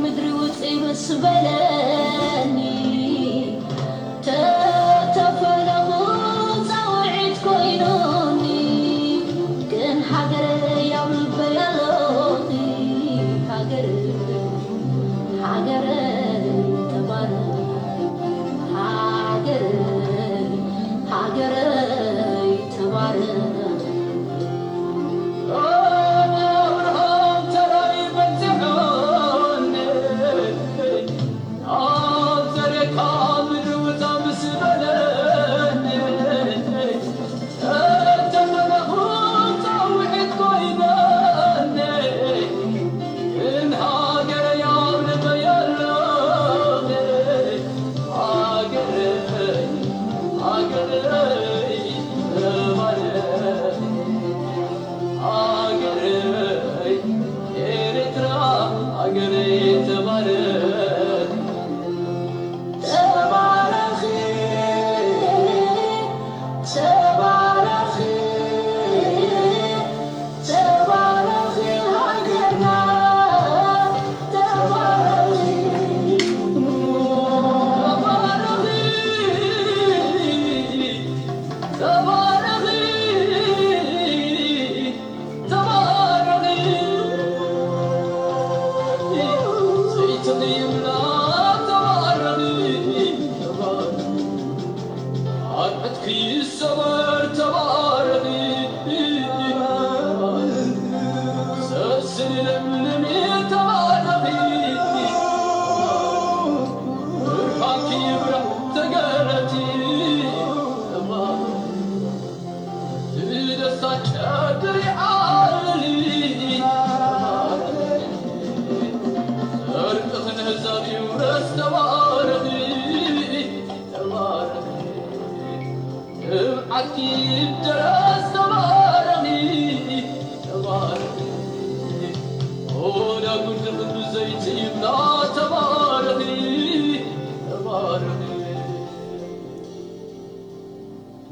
ምድሪ ውፅእ ምስ በለኒ፣ ተተፈለኹ ፃውዒት ኮይኑኒ፣ ግን ሃገረይ ኣብ ልበይ ኣሎኺ። ሃገረይ፣ ሃገረይ ተባረኺ፣ ሃገረይ፣ ሃገረይ ተባረኺ።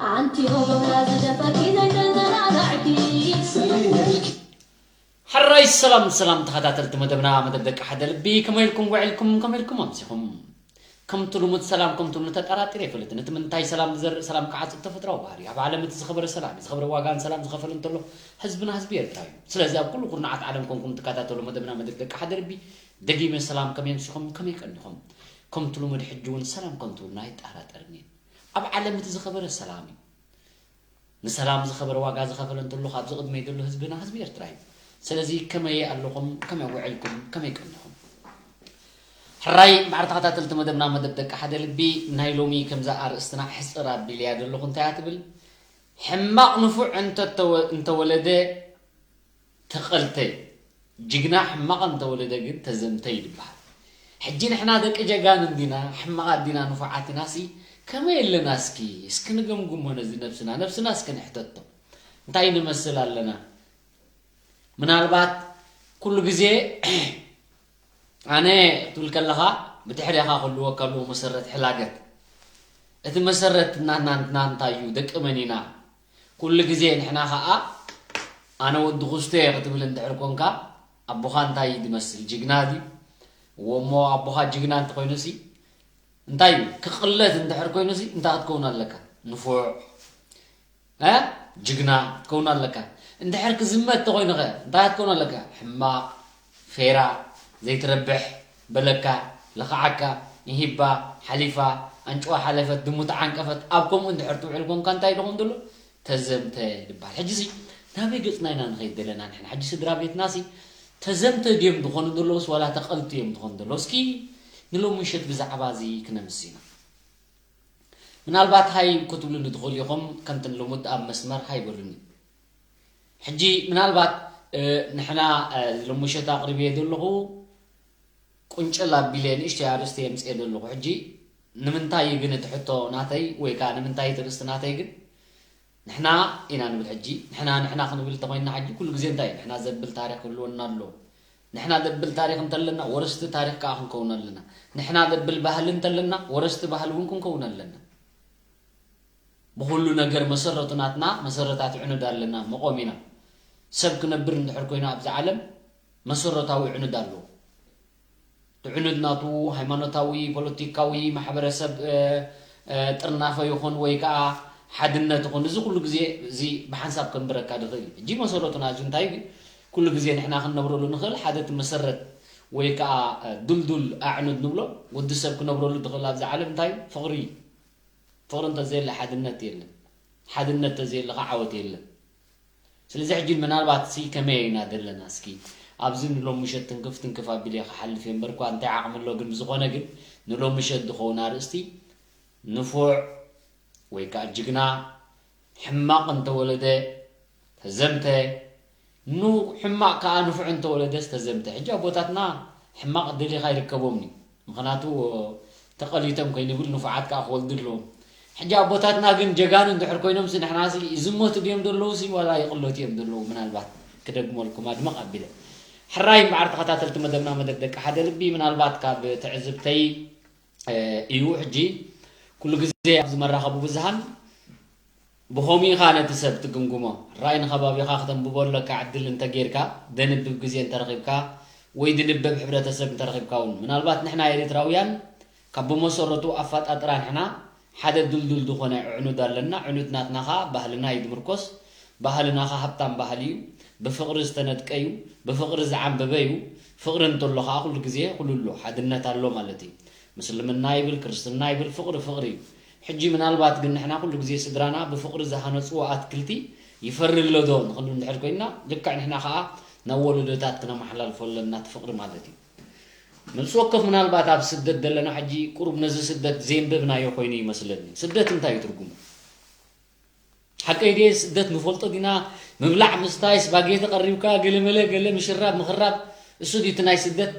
ኣንቲ ኦሮምያ ዝደፈኪ ዘይተዘናጋዕኪ። ሕራይ ሰላም ሰላም ተኸታተልቲ መደብና መደብ ደቂ ሓደ ልቢ ከመይ ኢልኩም ውዒልኩም ከመይ ኢልኩም ኣምሲኹም? ከምቲ ልሙድ ሰላም ከምቲ ልሙድ ተጠራጢረ ኣይፈልጥን። እቲ ምንታይ ሰላም ዝዘርእ ሰላም ክዓጽድ ተፈጥራዊ ባህሪ እዩ። ኣብ ዓለም እቲ ዝኸበረ ሰላም እዩ። ዝኸበረ ዋጋ ንሰላም ዝኸፈለ እንተሎ ህዝብና ህዝቢ ኤርትራ እዩ። ስለዚ ኣብ ኩሉ ኩርናዓት ዓለም ኮንኩም ትከታተሉ መደብና መደብ ደቂ ሓደ ልቢ ደጊመ ሰላም ከመይ ኣምሲኹም ከመይ ቀኒኹም? ከምቲ ልሙድ ሕጂ እውን ሰላም ከም ትብሉና ኣይጠራጠርን እየ። ኣብ ዓለም እቲ ዝኸበረ ሰላም እዩ። ንሰላም ዝኸበረ ዋጋ ዝኸፈለ እንተሎ ካብዚ ቅድመይ ዘሎ ህዝብና ህዝቢ ኤርትራ እዩ። ስለዚ ከመይ ኣለኹም? ከመይ ውዒልኩም? ከመይ ቀኒኹም? ሕራይ እምበኣር ተኸታተልቲ መደብና መደብ ደቂ ሓደ ልቢ ናይ ሎሚ ከምዛ ኣርእስትና ሕጽር ኣቢለያ ዘለኹ እንታይ እያ ትብል? ሕማቕ ንፉዕ እንተተወ- እንተወለደ ተቐልተ እዩ። ጅግና ሕማቕ እንተወለደ ግን ተዘምተ እዩ ዝበሃል። ሕጂ ንሕና ደቂ ጀጋኑ እንዲና ሕማቓት ዲና ንፉዓት ኢናሲ ከመይ ኣለና እስኪ እስኪ ንገምግሞ ነዚ ነብስና ነብስና እስኪ ንሕተቶ እንታይ ንመስል ኣለና ምናልባት ኩሉ ግዜ ኣነ ክትብል ከለኻ ብድሕሬኻ ክህልወካ ኣለዎ መሰረት ሕላገት እቲ መሰረት ናትና እንታይ እዩ ደቂ መን ኢና ኩሉ ግዜ ንሕና ኸኣ ኣነ ወዲ ኩስቶ እየ ክትብል እንድሕር ኮንካ ኣቦኻ እንታይ ድመስል ጅግና ድዩ እወ እሞ ኣቦኻ ጅግና እንተኾይኑሲ እንታይ እዩ ክቕለት እንድሕር ኮይኑሲ እንታይ ክትከውን ኣለካ ንፉዕ እ ጅግና ክትከውን ኣለካ እንድሕር ክዝመት ተኾይኑ ኸ እንታይ ክትከውን ኣለካ ሕማቕ ፌራ ዘይትረብሕ በለካ ለኽዓካ ንሂባ ሓሊፋ ኣንጭዋ ሓለፈት ድሙ ተዓንቀፈት ኣብ ከምኡ እንድሕር ትውዕል ኮንካ እንታይ ዶ ከም ዘሎ ተዘምተ ይባሃል ሕጂ ሲ ናበይ ገፅና ኢና ንኸይድ ዘለና ንሕና ሕጂ ስድራ ቤትና ሲ ተዘምተ ድዮም ዝኾኑ ዘለውስ ዋላ ተቐልቲ እዮም ዝኾኑ ዘለዉ እስኪ ንሎሚ ምሸት ብዛዕባ እዚ ክነምስ ኢና ምናልባት ሃይ ክትብሉኒ ትኽእሉ ኢኹም ከምቲ ንልሙድ ኣብ መስመር ሃይ በሉኒ ሕጂ ምናልባት ንሕና ሎሚ ምሸት ኣቕሪበዮ ዘለኹ ቁንጭል ኣቢለ ንእሽተይ ኣርእስቲ የምፅኤ ዘለኹ ሕጂ ንምንታይ ግን እቲ ሕቶ ናተይ ወይ ከዓ ንምንታይ እቲ ርእስቲ ናተይ ግን ንሕና ኢና ንብል ሕጂ ንሕና ንሕና ክንብል እንተኮይንና ሕጂ ኩሉ ግዜ እንታይ ንሕና ዘብል ታሪክ ክህልወና ኣሎ ንሕና ዘብል ታሪክ እንተለና ወረስቲ ታሪክ ከዓ ክንከውን ኣለና ንሕና ዘብል ባህሊ እንተለና ወረስቲ ባህሊ እውን ክንከውን ኣለና ብኩሉ ነገር መሰረቱ ናትና መሰረታት ዕኑድ ኣለና መቆም ኢና ሰብ ክነብር እንድሕር ኮይኑ ኣብዚ ዓለም መሰረታዊ ዕኑድ ኣለዎ ዕኑድ ናቱ ሃይማኖታዊ፣ ፖለቲካዊ፣ ማሕበረሰብ፣ እ፣ እ፣ ጥርናፈ ይኹን ወይ ከዓ ሓድነት ይኹን፣ እዚ ኩሉ ግዜ እዚ ብሓንሳብ ከንብረካ ዝኽእል እዩ። ሕጂ መሰረቱ ናዚ እንታይ እዩ? ኩሉ ግዜ ንሕና ክንነብረሉ ንኽእል ሓደ እቲ መሰረት ወይ ከዓ፣ እ፣ ድልዱል ኣዕኑድ ንብሎ ወዲ ሰብ ክነብረሉ ዝኽእል ኣብዚ ዓለም እንታይ እዩ? ፍቕሪ እዩ። ፍቕሪ እንተዘየለ ሓድነት የለን። ሓድነት እንተዘየለ ከዓ ዓወት የለን። ስለዚ ሕጂ ምናልባት ሲ ከመይ ኢና ዘለና? እስኪ ኣብዚ ንሎም ምሸት ትንክፍ ትንክፍ ኣቢለ ክሓልፍ እየ እምበርኳ እንታይ ዓቕሚ ኣሎ? ግን ብዝኾነ ግን ንሎም ምሸት ዝኸውን ኣርእስቲ ንፉዕ ወይ ከዓ ጅግና፣ ሕማቕ እንተወለደ ተዘምተ፣ ኑ-፣ ሕማቕ ከዓ ንፉዕ እንተወለደስ ተዘምተ። ሕጂ ኣቦታትና ሕማቕ ደሊኻ ይርከቦም እዩ። ምኽንያቱ ተቐሊቶም ከይንብል ንፉዓት ከዓ ክወልዱ ኣለዎም። ሕጂ ኣቦታትና ግን ጀጋኑ እንድሕር ኮይኖምሲ ንሕናሲ ይዝመቱ ድዮም ዘለዉሲ ዋላ ይቕለቱ እዮም ዘለዉ? ምናልባት ክደግመልኩም ኣድመቕ ኣቢለ። ሕራይ እምበኣር ተኸታተልቲ መደብና መደብ ደቂ ሓደ ልቢ ምናልባት ካብ ትዕዝብተይ፣ እ፣ እዩ። ሕጂ ኩሉ ግዜ ኣብዚ መራኸቢ ብዙሃን ብኸምኡ ኢኻ ነቲ ሰብ ትግምግሞ። ራእይ ንኸባቢኻ ክተንብቦ ኣለካ ዕድል እንተጌርካ፣ ደንብብ ግዜ እንተረኺብካ ወይ ድንበብ ሕብረተሰብ እንተረኺብካ እውን። ምናልባት ንሕና ኤርትራውያን ካብ ብመሰረቱ ኣፈጣጥራ ንሕና ሓደ ድልዱል ዝኾነ ዕኑድ ኣለና። ዕኑድ ናትና ኸኣ ባህልና እዩ ዝምርኮስ። ባህልና ኸኣ ሃብታም ባህሊ እዩ። ብፍቕሪ ዝተነጥቀ እዩ። ብፍቕሪ ዝዓንበበ እዩ። ፍቕሪ እንተሎ ኸኣ ኩሉ ግዜ ኩሉ ኣሎ። ሓድነት ኣሎ ማለት እዩ። ምስልምና ይብል፣ ክርስትና ይብል፣ ፍቕሪ ፍቕሪ እዩ። ሕጂ ምናልባት ግን ንሕና ኩሉ ግዜ ስድራና ብፍቕሪ ዝሃነጽዎ ኣትክልቲ ይፈሪ ኣሎ ዶ ንኽንብል እንድሕር ኮይንና፣ ልክዕ ንሕና ኸኣ ናብ ወለዶታት ክነመሓላልፎ ኣለና እቲ ፍቕሪ ማለት እዩ። ነብሲ ወከፍ ምናልባት ኣብ ስደት ዘለና ሕጂ ቁሩብ ነዚ ስደት ዘየንበብናዮ ኮይኑ ይመስለኒ። ስደት እንታይ እዩ ትርጉሙ? ሓቀይ ድየ? ስደት ንፈልጦ ዲና? ምብላዕ ምስታይ፣ ስፓጌቲ ቀሪብካ፣ ገለመለ ገለ ምሽራብ ምኽራብ፣ እሱ ድዩ እቲ ናይ ስደት?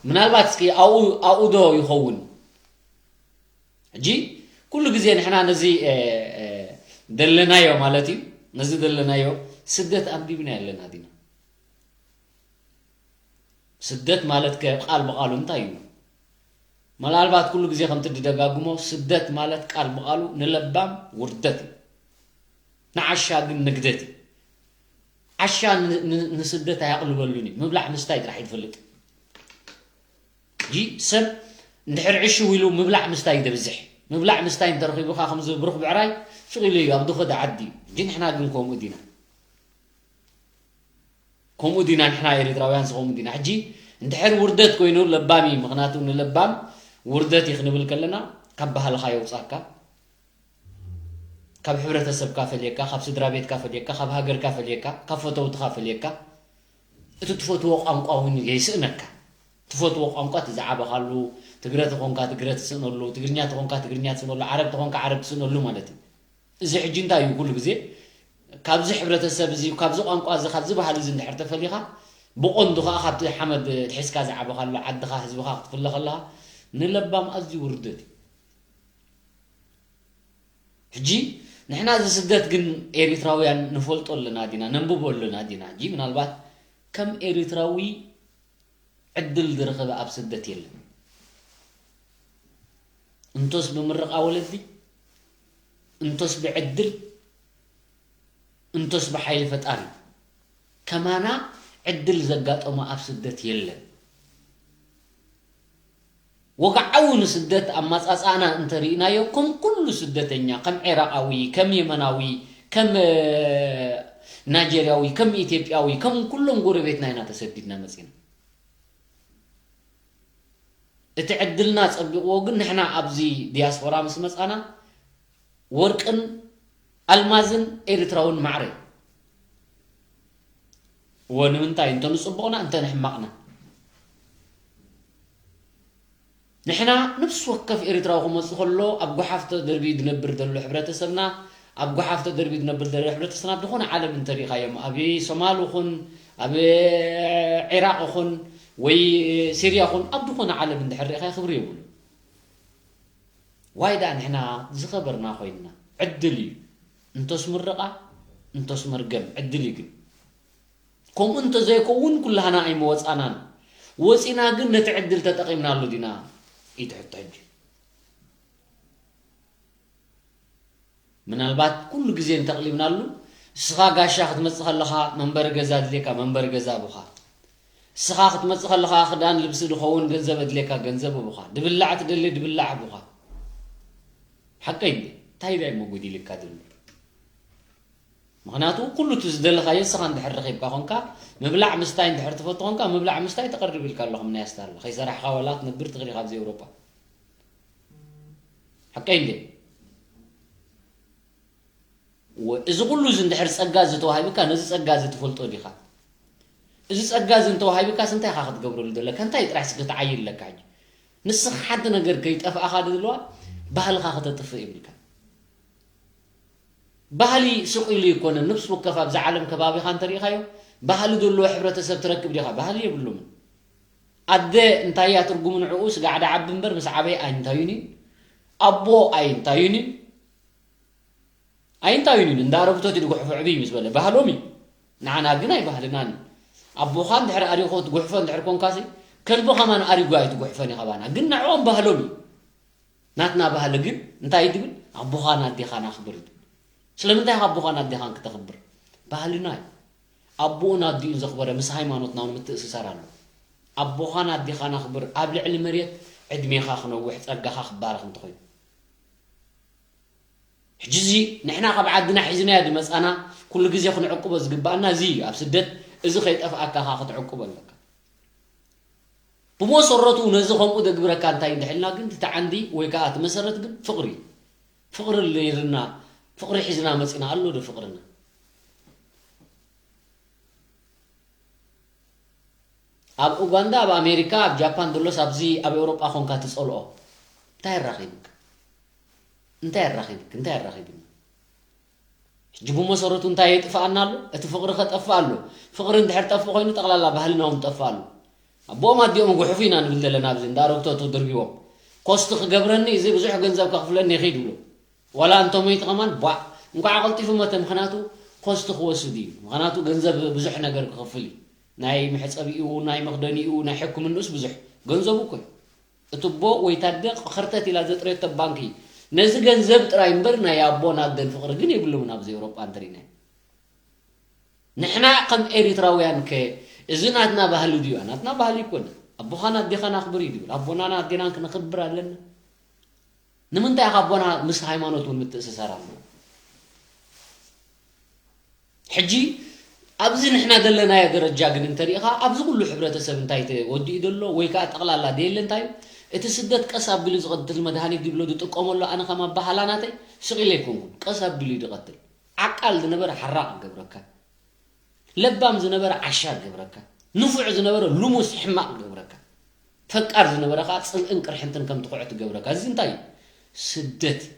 ምናልባት እስኪ ኣብኡ፣ ኣብኡ ዶ ይኸውን? ሕጂ ኩሉ ግዜ ንሕና ነዚ፣ እ፣ እ፣ ደለናዮ ማለት እዩ፣ ነዚ ደለናዮ ስደት ኣንቢብና ኣለና ዲና? ስደት ማለት ከ ቃል ብቃሉ እንታይ እዩ? ምናልባት ኩሉ ግዜ ከምቲ ድደጋግሞ ስደት ማለት ቃል ብቃሉ ንለባም ውርደት እዩ። ንዓሻ ግን ንግደት እዩ። ዓሻ ን-፣ ን-፣ ንስደት ኣየቕልበሉን እዩ። ምብላዕ ምስታይ ጥራሕ እዩ ዝፈልጥ። ሕጂ ሰብ እንድሕር ዕሽው ኢሉ ምብላዕ ምስታይ እዩ ዘብዝሕ። ምብላዕ ምስታይ እንተረኺቡኻ ከምዚ ብሩኽ ብዕራይ ስቕ ኢሉ እዩ ኣብ ዝኸደ ዓዲ እዩ። ሕጂ ንሕና ግን ከምኡ ዲና? ከምኡ ዲና ንሕና ኤርትራውያን ስኸምኡ ዲና? ሕጂ እንድሕር ውርደት ኮይኑ ለባም እዩ። ምኽንያቱ ንለባም ውርደት እዩ ክንብል ከለና ካብ ባህልኻ የውጻካ፣ ካብ ሕብረተሰብካ ፈልየካ፣ ካብ ስድራ ቤትካ ፈልየካ፣ ካብ ሃገርካ ፈልየካ፣ ካብ ፈተውትኻ ፈልየካ፣ እቲ ትፈትዎ ቋንቋ እውን የስእነካ። ትፈትዎ ቋንቋ እቲ ዝዓበኻሉ፣ ትግረ ተኾንካ ትግረ ትስእነሉ፣ ትግርኛ ተኾንካ ትግርኛ ትስእነሉ፣ ዓረብ ተኾንካ ዓረብ ትስእነሉ ማለት እዩ። እዚ ሕጂ እንታይ እዩ ኩሉ ግዜ ካብዚ ሕብረተሰብ እዚ፣ ካብዚ ቋንቋ እዚ፣ ካብዚ ባህሊ እዚ እንድሕር ተፈሊኻ፣ ብቐንዱ ኸኣ ካብቲ ሓመድ ትሒዝካ ዝዓበኻሉ ዓድኻ፣ ህዝብኻ ክትፍለ ከለኻ ንለባም ኣዝዩ ውርደት እዩ። ሕጂ ንሕና እዚ ስደት ግን ኤሪትራውያን ንፈልጦ ኣለና ዲና? ነንብቦ ኣለና ዲና? ሕጂ ምናልባት ከም ኤሪትራዊ ዕድል ዝረኸበ ኣብ ስደት የለን። እንቶስ ብምርቓ ወለዲ፣ እንቶስ ብዕድል፣ እንቶስ ብሓይሊ ፈጣሪ። ከማና ዕድል ዘጋጠሞ ኣብ ስደት የለን። ወግዓዊ ንስደት ኣመጻጽኣና እንተሪእናዮ፣ ከም ኩሉ ስደተኛ፣ ከም ዒራቓዊ፣ ከም የመናዊ፣ ከም፣ እ፣ ናይጀርያዊ፣ ከም ኢትዮጵያዊ፣ ከም ኩሎም ጎረቤትና ኢና ተሰዲድና መጺና። እቲ ዕድልና ጸቢቕዎ ግን ንሕና ኣብዚ ዲያስፖራ ምስ መጻና ወርቅን ኣልማዝን ኤርትራውን ማዕረ። እወ፣ ንምንታይ? እንተ ንጽቡቕና እንተ ንሕማቕና። ንሕና ነፍሲ ወከፍ ኤርትራዊ ክመጽእ ከሎ ኣብ ጓሓፍ ተደርብዩ ዝነብር ዘሎ ሕብረተሰብና፣ ኣብ ጓሓፍ ተደርብዩ ዝነብር ዘሎ ሕብረተሰብና ኣብ ዝኾነ ዓለም እንተሪእኻዮም፣ ኣብ ሶማል ይኹን፣ ኣብ ዒራቕ ይኹን፣ ወይ ሲርያ ይኹን፣ ኣብ ዝኾነ ዓለም እንድሕር ሪእኻዮ ክብሪ የብሉ። ዋይ ደኣ ንሕና ዝኸበርና ኮይንና። ዕድል እዩ። እንቶስ ምርቓ፣ እንቶስ መርገም፣ ዕድል እዩ ግን። ከምኡ እንተዘይከውን ኩላህና ኣይምወጻናን። ወጺና ግን ነቲ ዕድል ተጠቒምናሉ ዲና? ኢቲ ሕቶ ሕጂ። ምናልባት ኩሉ ግዜ እንተቕሊብናሉ፣ እስኻ ጋሻ ክትመጽእ ከለኻ መንበሪ ገዛ ኣድልየካ፣ መንበሪ ገዛ ኣቡኻ። እስኻ ክትመጽእ ከለኻ ክዳን ልብሲ ድኸውን ገንዘብ ኣድልየካ፣ ገንዘብ ኣቡኻ። ድብላዕ ትደሊ፣ ድብላዕ ኣቡኻ። ሓቀይ እንዴ? እንታይ ዳይ እሞ ጎዲልካ ድብል? ምኽንያቱ ኩሉ እቲ ዝደለኻዮ እስኻ እንድሕር ረኺብካ ኾንካ፣ ምብላዕ ምስታይ እንድሕር ትፈቱ ኾንካ፣ ምብላዕ ምስታይ ተቐርብ ኢልካ ኣለኹም ናይ ኣስታላ። ከይሰራሕኻ ዋላ ክትነብር ትኽእል ኢኻ ኣብዚ ኤውሮጳ። ሓቀይ እንዴ? ወ-፣ እዚ ኩሉ እዚ እንድሕር ጸጋ እዚ ተዋሂብካ፣ ነዚ ጸጋ እዚ ትፈልጦ ዲኻ? እዚ ጸጋ እዚ እንተዋሂብካስ እንታይ ኢኻ ክትገብረሉ ዘለካ? እንታይ ጥራሕ እስኪ ክትዓይል ኣለካ ሕጂ? ንስኻ ሓንቲ ነገር ከይጠፍኣኻ ድልዋ ባህልኻ ከተጥፍእ የብልካ። ባህሊ ስቕ ኢሉ ይኮነን። ነፍሲ ወከፍ ኣብዛ ዓለም ከባቢኻ እንተሪኢኻዮ፣ ባህሊ ዘለዎ ሕብረተሰብ ትረክብ ዲኻ? ባህሊ የብሉምን። ኣደ እንታይ እያ ትርጉሙ ንዕኡ? ስጋዕ ደዓቢ እምበር ምስ ዓበየ ኣይንታዩን እዩ። ኣቦ ኣይንታዩን እዩ። ኣይንታዩን እዩ። እንዳ ኣረግቶት እዩ ድጉሕፎ ዕብይ ምስ በለ። ባህሎም እዩ። ንዓና ግን ኣይባህልናን እዩ። ኣቦኻ እንድሕር ኣሪኾ ትጉሕፎ እንድሕር ኮንካሲ፣ ከልቢ ከማን ኣሪጉ ኣይትጉሕፈን እዩ ካባና። ግን ንዕኦም ባህሎም እዩ። ናትና ባህሊ ግን እንታይ እዩ ድብል? ኣቦኻን ኣዴኻን ኣኽብር እዩ ድብል። ስለምንታይ ኢኻ ኣቦኻን ኣዴኻን ክተኽብር? ባህልና እዩ። ኣቦኡን ኣዲኡን ዘኽበረ ምስ ሃይማኖትና እውን ምትእስሳር ኣሎ። ኣቦኻን ኣዴኻን ኣኽብር፣ ኣብ ልዕሊ መሬት ዕድሜኻ ክነውሕ፣ ጸጋኻ ክባረኽ እንተኾይኑ። ሕጂ እዚ ንሕና ካብ ዓድና ሒዝናዮ ዝመጻና ኩሉ ግዜ ክንዕቅቦ ዝግባኣና እዚ እዩ። ኣብ ስደት እዚ ከይጠፍኣካ ከኣ ክትዕቅቦ ኣለካ። ብመሰረቱ ነዚ ከምኡ ዘግብረካ እንታይ እንድሕልና ግን እቲ ዓንዲ ወይ ከኣ እቲ መሰረት ግን ፍቕሪ እዩ። ፍቕሪ ነይርና፣ ፍቕሪ ሒዝና መጺና ኣሎ ዶ ፍቕርና? ኣብ ኡጋንዳ፣ ኣብ ኣሜሪካ፣ ኣብ ጃፓን ዘሎስ ኣብዚ ኣብ ኤውሮጳ ኾንካ ትጸልኦ እንታይ ኣራኺብክ? እንታይ ኣራኺብክ? እንታይ ኣራኺብና? ሕጂ ብመሰረቱ እንታይ የጥፍኣና ኣሎ? እቲ ፍቕሪ ከጠፍእ ኣሎ። ፍቕሪ እንድሕር ጠፍእ ኮይኑ ጠቕላላ ባህልና እውን ጠፍእ ኣሎ። ኣቦኦም ኣዲኦም ጉሕፉ ኢና ንብል ዘለና ኣብዚ እንዳ ሮክቶቱ ድርቢዎም። ኮስት ክገብረኒ እዚ ብዙሕ ገንዘብ ከኽፍለኒ ይኽእል ይብሉ። ዋላ እንተ ሞይቱ ከማን ቧዕ፣ እንቋዕ ቀልጢፉ ሞተ፣ ምኽንያቱ ኮስት ክወስድ እዩ። ምኽንያቱ ገንዘብ ብዙሕ ነገር ክኸፍል እዩ። ናይ መሕጸቢኡ፣ ናይ መኽደኒኡ፣ ናይ ሕክምንኡስ ብዙሕ ገንዘቡ እኮ እዩ። እቲ ኣቦ ወይ ታደ ኸርተት ኢላ ዘጥረየቶ ባንኪ። ነዚ ገንዘብ ጥራይ እምበር ናይ ኣቦን ኣደን ፍቕሪ ግን የብሎምን ኣብዚ ኤውሮጳ እንተሪእናዮ። ንሕና ከም ኤሪትራውያን ከ እዚ ናትና ባህሊ ድዩ? ናትና ባህሊ ኣይኮነን። ኣቦኻን ኣዴኻን ኣኽብር እዩ ድብል። ኣቦናን ኣዴናን ክነኽብር ኣለና። ንምንታይ ኢኻ ኣቦና ምስ ሃይማኖት እውን ምትእስሳር ኣለዎ? ሕጂ ኣብዚ ንሕና ዘለናዮ ደረጃ ግን እንተሪኢኻ ኣብዚ ኩሉ ሕብረተሰብ እንታይ ተወዲኡ ዘሎ ወይ ከኣ ጠቕላላ ደየለ እንታይ እዩ? እቲ ስደት ቀስ ኣቢሉ ዝቐትል መድሃኒት ድብሎ ዝጥቀመሉ ኣነ ከም ኣባሃላ ናተይ ስቕ ኢለ ኣይኮንኩን። ቀስ ኣቢሉ እዩ ዝቐትል። ዓቃል ዝነበረ ሓራቕ ይገብረካ። ለባም ዝነበረ ዓሻ ይገብረካ። ንፉዕ ዝነበረ ልሙስ ሕማቕ ይገብረካ። ፈቃር ዝነበረ ከኣ ጽልእን ቅርሕንትን ከም ትኹዕት ይገብረካ። እዚ እንታይ እዩ? ስደት እዩ።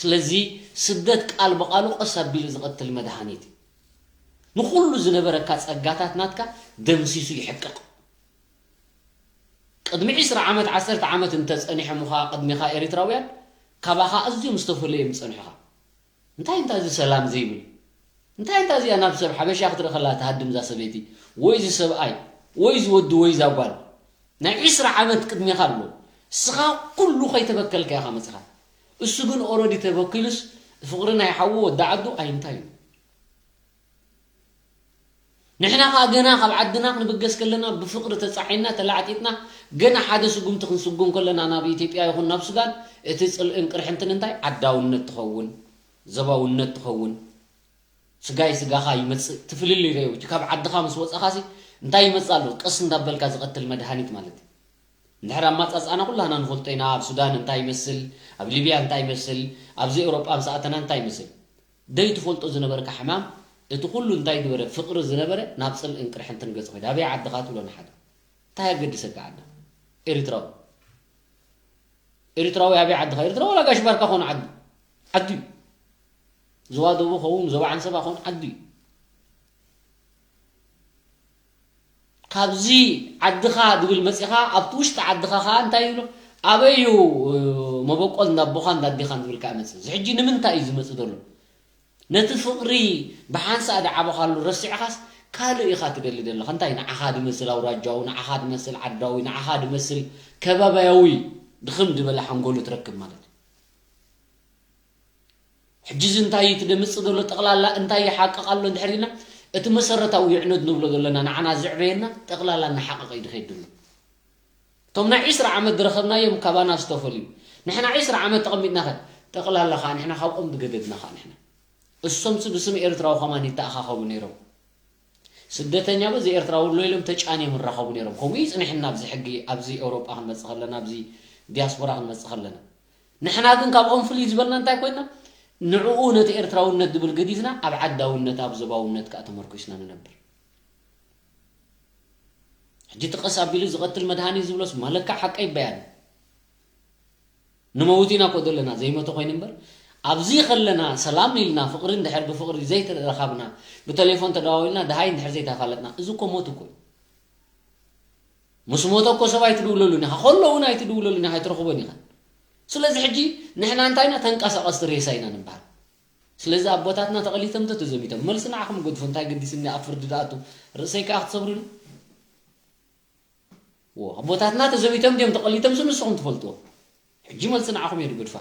ስለዚ ስደት ቃል ብቓሉ ቀስ ኣቢሉ ዝቐትል መድሃኒት እዩ። ንኹሉ ዝነበረካ ጸጋታት ናትካ ደምሲሱ ይሕቅቕ። ቅድሚ ዕስራ ዓመት፣ ዓሰርተ ዓመት እንተ ጸኒሖም ኸኣ ቅድሜኻ ኤሪትራውያን ካባኻ ኣዝዮም ዝተፈለዩ እዮም ዝጸንሑኻ። እንታይ እንታይ እዚ ሰላም ዘይብል? እንታይ እንታይ እዚኣ ናብ ሰብ ሓበሻ ክትርኢ ከላ ትሃድም እዛ ሰበይቲ ወይ እዚ ሰብኣይ ወይ እዚ ወዲ ወይ እዛ ጓል? ናይ ዕስራ ዓመት ቅድሜኻ ኣሎ። እስኻ ኩሉ ከይተበከልካ ኢኻ መጺኻ። እሱ ግን ኦረዲ ተበኪሉስ ፍቕሪ ናይ ሓዉ ወዲ ዓዱ ኣይንታይ እዩ። ንሕና ኸኣ ገና ካብ ዓድና ክንብገስ ከለና ብፍቕሪ ተጻዒና ተላዕጢጥና ገና ሓደ ስጉምቲ ክንስጉም ከለና ናብ ኢትዮጵያ ይኹን ናብ ሱዳን እቲ ጽልእን ቅርሕንትን እንታይ ዓዳውነት ትኸውን፣ ዘባውነት ትኸውን፣ ስጋይ ስጋኻ ይመጽእ ትፍልልይ ረዩ። እቲ ካብ ዓድኻ ምስ ወጻኻሲ እንታይ ይመጽእ ኣሎ? ቀስ እንዳበልካ ዝቐትል መድሃኒት ማለት እዩ። እንድሕር ኣማጻጽኣና ኩላህና ንፈልጦ ኢና። ኣብ ሱዳን እንታይ ይመስል፣ ኣብ ሊብያ እንታይ ይመስል፣ ኣብዚ ኤውሮጳ ምስ ኣተና እንታይ ይመስል። ደይ ትፈልጦ ዝነበርካ ሕማም፣ እቲ ኩሉ እንታይ ዝበረ ፍቕሪ ዝነበረ ናብ ጽልእን ቅርሕንትን ገጽ ኮይደ። ኣበይ ዓድኻ ትብሎ ንሓደ። እንታይ ኣገድሰካ ዓድኻ? ኤርትራዊ። ኤርትራዊ ኣበይ ዓድኻ? ኤርትራዊ ዋላ ጋሽ ባርካ ኾነ ዓዱ። ዓዱ እዩ። ዞባ ደቡብ ኸውን፣ ዞባ ዓንሰባ ኸውን ዓዱ እዩ። ካብዚ ዓድኻ ድብል መጺኻ ኣብቲ ውሽጢ ዓድኻ ኸኣ እንታይ ይብሎ? ኣበይ እዩ መበቆል እንዳቦኻ እንዳዴኻን ዝብል ከኣ መጽእ። እዚ ሕጂ ንምንታይ እዩ ዝመጽእ ዘሎ? ነቲ ፍቕሪ ብሓንሳእ ዝዓበኻሉ ረሲዕኻስ ካልእ ኢኻ ትደሊ ዘለኻ። እንታይ ንዓኻ ድመስል ኣውራጃዊ፣ ንዓኻ ድመስል ዓዳዊ፣ ንዓኻ ድመስል ከባባያዊ ድኽም ዝበለ ሓንጎሉ ትረክብ ማለት እዩ። ሕጂ እዚ እንታይ እዩ እቲ ደምጽእ ዘሎ ጠቕላላ እንታይ ይሓቅቕ ኣሎ እንድሕር ኢልና፣ እቲ መሰረታዊ ይዕነድ ንብሎ ዘለና ንዓና ዘዕበየና ጠቕላላ እናሓቀቐ እዩ ዝኸይድ ዘሎ። እቶም ናይ ዒስራ ዓመት ዝረኸብናዮም ካባና ዝተፈልዩ፣ ንሕና ዒስራ ዓመት ተቐሚጥና ኸ ጠቕላላ ኸዓ ንሕና ካብኦም ዝገደድና ኸዓ ንሕና። እሶምሲ ብስም ኤርትራዊ ከማን ይተኣኻኸቡ ነይሮም። ስደተኛ በዚ ኤርትራዊ ኣሎ ኢሎም ተጫንዮም ይራኸቡ ነይሮም። ከምኡ እዩ ጽኒሕና ኣብዚ ሕጊ፣ ኣብዚ ኤውሮጳ ክንመጽእ ከለና፣ ኣብዚ ዲያስፖራ ክንመጽእ ከለና። ንሕና ግን ካብኦም ፍልይ ዝበልና እንታይ ኮይና? ንዕኡ ነቲ ኤርትራውነት ዝብል ገዲፍና ኣብ ዓዳውነት፣ ኣብ ዞባውነት ከኣ ተመርኩስና ንነብር። ሕጂ እቲ ቀስ ኣቢሉ ዝቐትል መድሃኒት ዝብሎስ ማለካ ሓቀይ በያን። ንመውት ኢና እኮ ዘለና፣ ዘይሞተ ኮይኑ እምበር። ኣብዚ ከለና ሰላም ኢልና ፍቕሪ እንድሕር ብፍቕሪ ዘይተራኻብና፣ ብቴሌፎን ተደዋዊልና ደሃይ እንድሕር ዘይተፋለጥና፣ እዚ እኮ ሞት እኮ እዩ። ምስ ሞተ እኮ ሰብ ኣይትድውለሉን ኢኻ፣ ከሎ እውን ኣይትድውለሉን ኢኻ፣ ኣይትረኽቦን ኢኻ። ስለዚ ሕጂ ንሕና እንታይ ኢና? ተንቀሳቐስቲ ሬሳ ኢና ንበሃል። ስለዚ ኣቦታትና ተቐሊቶም ዶ ተዘሚቶም? መልሲ ንዓኹም ገድፉ፣ እንታይ ገዲስኒ ኣብ ፍርዲ ዝኣቱ ርእሰይ ከኣ ክትሰብሩኒ? ዎ፣ ኣቦታትና ተዘሚቶም ድዮም ተቐሊቶም? ንስኹም ትፈልጥዎ። ሕጂ መልሲ ንዓኹም እየ ዝገድፋ።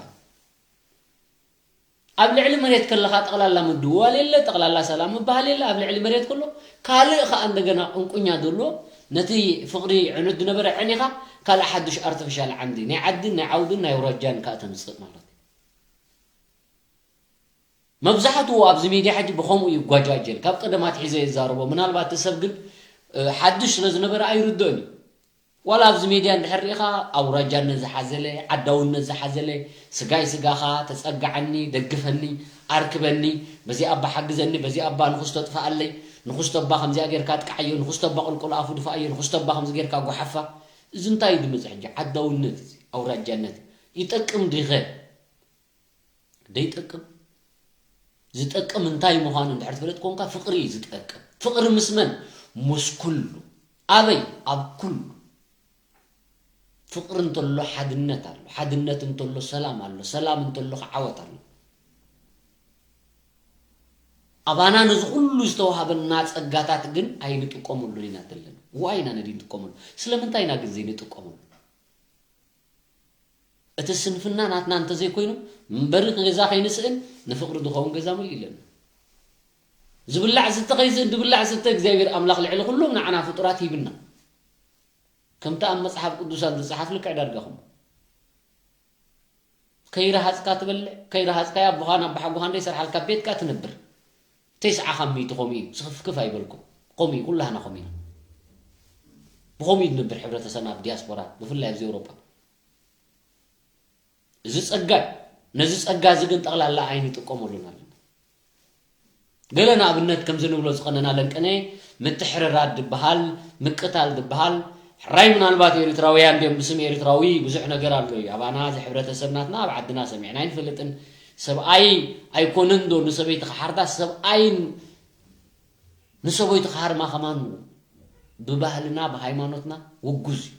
ኣብ ልዕሊ መሬት ከለኻ ጠቕላላ ምድዋል የለ፣ ጠቕላላ ሰላም ምበሃል የለ። ኣብ ልዕሊ መሬት ከሎ ካልእ ኸኣ እንደገና ቁንቁኛ ዘሎ ነቲ ፍቕሪ ዕኑድ ዝነበረ ዕኒኻ ካልእ ሓዱሽ ኣርቲፊሻል ዓንዲ ናይ ዓድን ናይ ዓውድን ናይ ኣውራጃን ከኣ ተምጽእ ማለት እዩ። መብዛሕትኡ ኣብዚ ሚድያ ሕጂ ብኸምኡ እዩ ይጓጃጀል። ካብ ቀደም ኣትሒዘ ይዛረቦ። ምናልባት እቲ ሰብ ግን፣ እ፣ ሓድሽ ስለ ዝነበረ ኣይርድኦን እዩ። ዋላ ኣብዚ ሚድያ እንድሕር ርኢኻ ኣውራጃነት ዝሓዘለ፣ ዓዳውነት ዝሓዘለ፣ ስጋይ ስጋኻ፣ ተጸግዓኒ፣ ደግፈኒ፣ ኣርክበኒ፣ በዚ ኣባ ሓግዘኒ፣ በዚ ኣባ ንኹስቶ ጥፍኣለይ፣ ንኹስቶ ኣባ ከምዚኣ ጌርካ ኣጥቅዓዮ፣ ንኹስቶ ኣባ ቁልቁል ኣፉ ድፍኣዮ፣ ንኹስቶ ኣባ ከምዚ ጌርካ ጓሓፋ። እዚ እንታይ እዩ ድምጽ ሕጂ? ዓዳውነት እዚ፣ ኣውራጃነት እዩ። ይጠቅም ዲኸ? ደይጠቅም። ዝጠቅም እንታይ ምዃኑ እንድሕር ትፈልጥ ኮንካ፣ ፍቕሪ እዩ ዝጠቅም። ፍቕሪ ምስ መን? ምስ ኩሉ። ኣበይ? ኣብ ኩሉ። ፍቕሪ እንተሎ ሓድነት ኣሎ። ሓድነት እንተሎ ሰላም ኣሎ። ሰላም እንተሎ ከዓ ዓወት ኣሎ። ኣባና ነዚ ኩሉ ዝተዋሃበና ጸጋታት ግን ኣይንጥቀመሉን ኢና ዘለና። ዋይ ኢና ነዲ ንጥቀመሉ። ስለምንታይ ኢና ግን ዘይንጥቀመሉ? እቲ ስንፍና ናትና እንተዘይኮይኑ፣ መንበሪ ገዛ ከይንስእን ንፍቕሪ ዝኸውን ገዛ መሊኡ ኣለና። ዝብላዕ ዝስተ ከይስእን፣ ዝብላዕ ዝስተ እግዚኣብሔር ኣምላኽ ልዕሊ ኩሎም ንዓና ፍጡራት ሂብና። ከምቲ ኣብ መጽሓፍ ቅዱሳት ዝጸሓፍ ልክዕ ዳርጋኹም። ከይረሃጽካ ትበልዕ፣ ከይረሃጽካያ ኣቦኻን ኣባሓጎኻን ደይሰርሓልካ ቤትካ ትነብር። ተስዓኻ ሚእቲ ከምኡ እዩ፣ ስኽፍክፍ ኣይበልኩም። ከምኡ እዩ፣ ኩላህና ከምኡ ኢና። ብኸምኡ እዩ ዝነብር ሕብረተሰብና ኣብ ዲያስፖራ፣ ብፍላይ ኣብዚ ኤውሮጳ። እዚ ጸጋ እዩ። ነዚ ጸጋ እዚ ግን ጠቕላላ ኣይንጥቀመሉን ኣለና። ገለ ንኣብነት ከምዚ ንብሎ ዝቐነና ለንቅነ ምትሕርራድ ዝበሃል፣ ምቅታል ዝበሃል፣ ሕራይ ምናልባት ኤርትራውያን ድዮም ብስም ኤርትራዊ ብዙሕ ነገር ኣሎ እዩ። ኣባና እዚ ሕብረተሰብ ናትና ኣብ ዓድና ሰሚዕና ኣይንፈልጥን። ሰብኣይ ኣይኮነን ዶ ንሰበይቲ ክሓርዳ? ሰብኣይ ንሰበይቱ ክሃርማ ከማን ብባህልና ብሃይማኖትና ውጉዝ እዩ።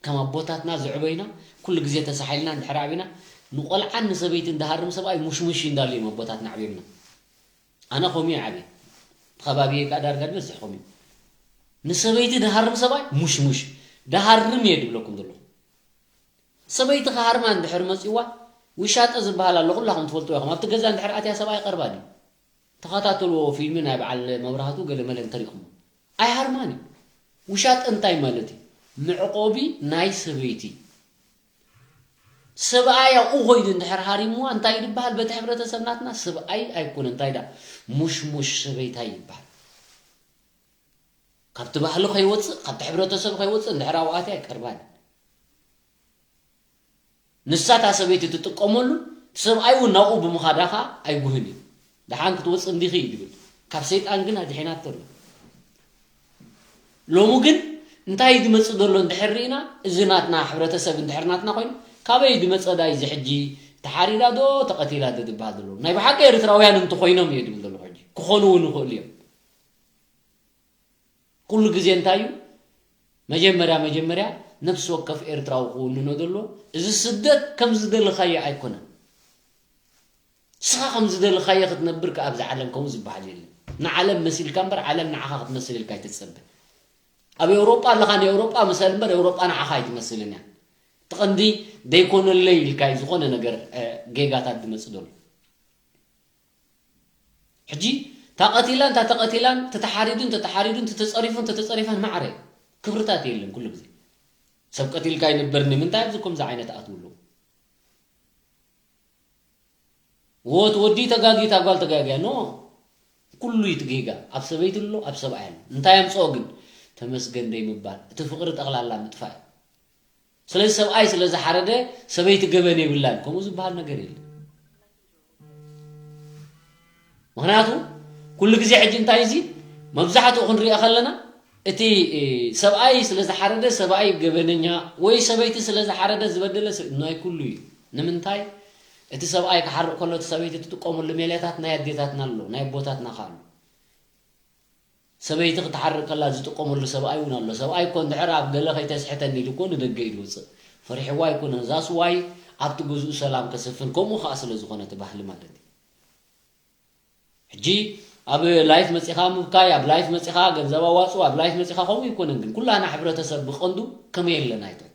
ከም ኣቦታትና ዘዕበዩና ኩሉ ግዜ ተሳሒልና እንድሕር ዓቢና ንቆልዓን ንሰበይትን ዝሃርም ሰብኣይ ሙሽሙሽ እዩ እንዳሉ እዮም ኣቦታትና ኣዕብዮምና። ኣነ ከምኡ እየ ዓብየ። ብኸባቢየ ከኣ ዳርጋ ዝበዝሕ ከምኡ እዩ። ንሰበይቲ ዝሃርም ሰብኣይ ሙሽሙሽ፣ ዝሃርም እየ ዝብለኩም ዘለኹ። ሰበይቲ ክሃርማ እንድሕር መጺዋ፣ ውሻጠ ዝበሃል ኣሎ፣ ኩላኹም ትፈልጥዎ ኢኹም። ኣብቲ ገዛ እንድሕር ኣትያ ሰብኣይ ቀርባ ድዩ? ተኸታተልዎ፣ ፊልሚ ናይ በዓል መብራህቱ ገለ መለ እንተሪእኹም። ኣይሃርማን እዩ። ውሻጠ እንታይ ማለት እዩ? መዕቆቢ ናይ ሰበይቲ። ሰብኣይ ኣብኡ ኾይዱ እንድሕር ሃሪምዋ እንታይ እዩ ዝበሃል? በቲ ሕብረተሰብ ናትና ሰብኣይ ኣይኮነ፣ እንታይ ዳ ሙሽሙሽ ሰበይታይ ይበሃል። ካብቲ ባህሊ ከይወፅእ፣ ካብቲ ሕብረተሰብ ከይወፅእ እንድሕር ኣብኡ ኣትያ ኣይቀርባን። ንሳ እታ ሰበይቲ ትጥቀመሉ፣ እቲ ሰብኣይ እውን ናብኡ ብምኻዳ ኸዓ ኣይጉህን እዩ። ደሓን ክትወፅእ እንዲኺ እዩ ዝብል። ካብ ሰይጣን ግን ኣድሒናቶ ኣሎ። ሎሚ ግን እንታይ እዩ ዝመፅእ ዘሎ እንድሕር ርኢና፣ እዚ ናትና ሕብረተሰብ እንድሕር ናትና ኮይኑ፣ ካበይ እዩ ዝመፀ ዳ እዚ ሕጂ? ተሓሪዳ ዶ ተቐቲላ ዶ ዝበሃል ዘሎ? ናይ ብሓቂ ኤርትራውያን እንተኾይኖም እየ ዝብል ዘለኹ ሕጂ። ክኾኑ እውን ይኽእሉ እዮም። ኩሉ ግዜ እንታይ እዩ? መጀመርያ፣ መጀመርያ ነፍሲ ወከፍ ኤርትራዊ ክውንኖ ዘሎ፣ እዚ ስደት ከም ዝደለኻዮ ኣይኮነን። ንስኻ ከም ዝደለኻዮ ክትነብር ከኣ ኣብዚ ዓለም ከምኡ ዝበሃል የለን። ንዓለም መሲልካ እምበር፣ ዓለም ንዓኻ ክትመስል ኢልካ ኣይትጸበ። ኣብ ኤውሮጳ ኣለኻ፣ ንኤውሮጳ ምሰል እምበር፣ ኤውሮጳ ንዓኻ ኣይትመስልን እያ። ቀንዲ ደይኮነለይ ኢልካ እዩ ዝኾነ ነገር እ፣ ጌጋታት ዝመጽእ ዘሎ። ሕጂ እታ ቀቲላን እታ ተቐቲላን፣ ተተሓሪዱን ተተሓሪዱን፣ ተተጸሪፉን ተተጸሪፋን ማዕረ ክብርታት የለን። ኩሉ ግዜ ሰብ ቀቲልካ ይንበር፣ ንምንታይ ኣብዚ ከምዚ ዓይነት ኣትውሉ? ወት ወዲ ተጋጊ፣ እታ ጓል ተጋጊያ፣ ኖ፣ ኩሉ እዩ ትጌጋ። ኣብ ሰበይቲ ኣሎ፣ ኣብ ሰብኣይ ኣሎ። እንታይ ኣምጽኦ ግን? ተመስገን ደይ ምባል፣ እቲ ፍቕሪ ጠቕላላ ምጥፋእ እዩ። ስለዚ ሰብኣይ ስለ ዝሓረደ ሰበይቲ ገበን የብላን፣ ከምኡ ዝበሃል ነገር የለን። ምኽንያቱ ኩሉ ግዜ ሕጂ እንታይ እዚ መብዛሕትኡ ክንሪኦ ከለና፣ እቲ እ፣ ሰብኣይ ስለ ዝሓረደ ሰብኣይ ገበነኛ፣ ወይ ሰበይቲ ስለ ዝሓረደ ዝበደለ ሰብ ናይ ኩሉ እዩ። ንምንታይ? እቲ ሰብኣይ ክሓርቕ ከሎ እቲ ሰበይቲ ትጥቀመሉ ሜላታት ናይ ኣዴታትና ኣሎ፣ ናይ ኣቦታትና ከ ኣሎ። ሰበይቲ ክትሓርቕ ከላ ዝጥቀመሉ ሰብኣይ እውን ኣሎ። ሰብኣይ እኮ እንድሕር ኣብ ገለ ከይተስሕተኒ ኢሉ እኮ ንደገ እዩ ዝወፅእ። ፈሪሕዋ ኣይኮነን። ዛስ ዋይ ኣብቲ ገዝኡ ሰላም ከሰፍን፣ ከምኡ ከዓ ስለ ዝኾነ እቲ ባህሊ ማለት እዩ። ሕጂ ኣብ ላይፍ መፂኻ ምብካይ፣ ኣብ ላይፍ መፂኻ ገንዘብ ኣዋፅኡ፣ ኣብ ላይፍ መፂኻ ከምኡ ኣይኮነን። ግን ኩላና ሕብረተሰብ ብቐንዱ ከመይ የለና ይጠጥ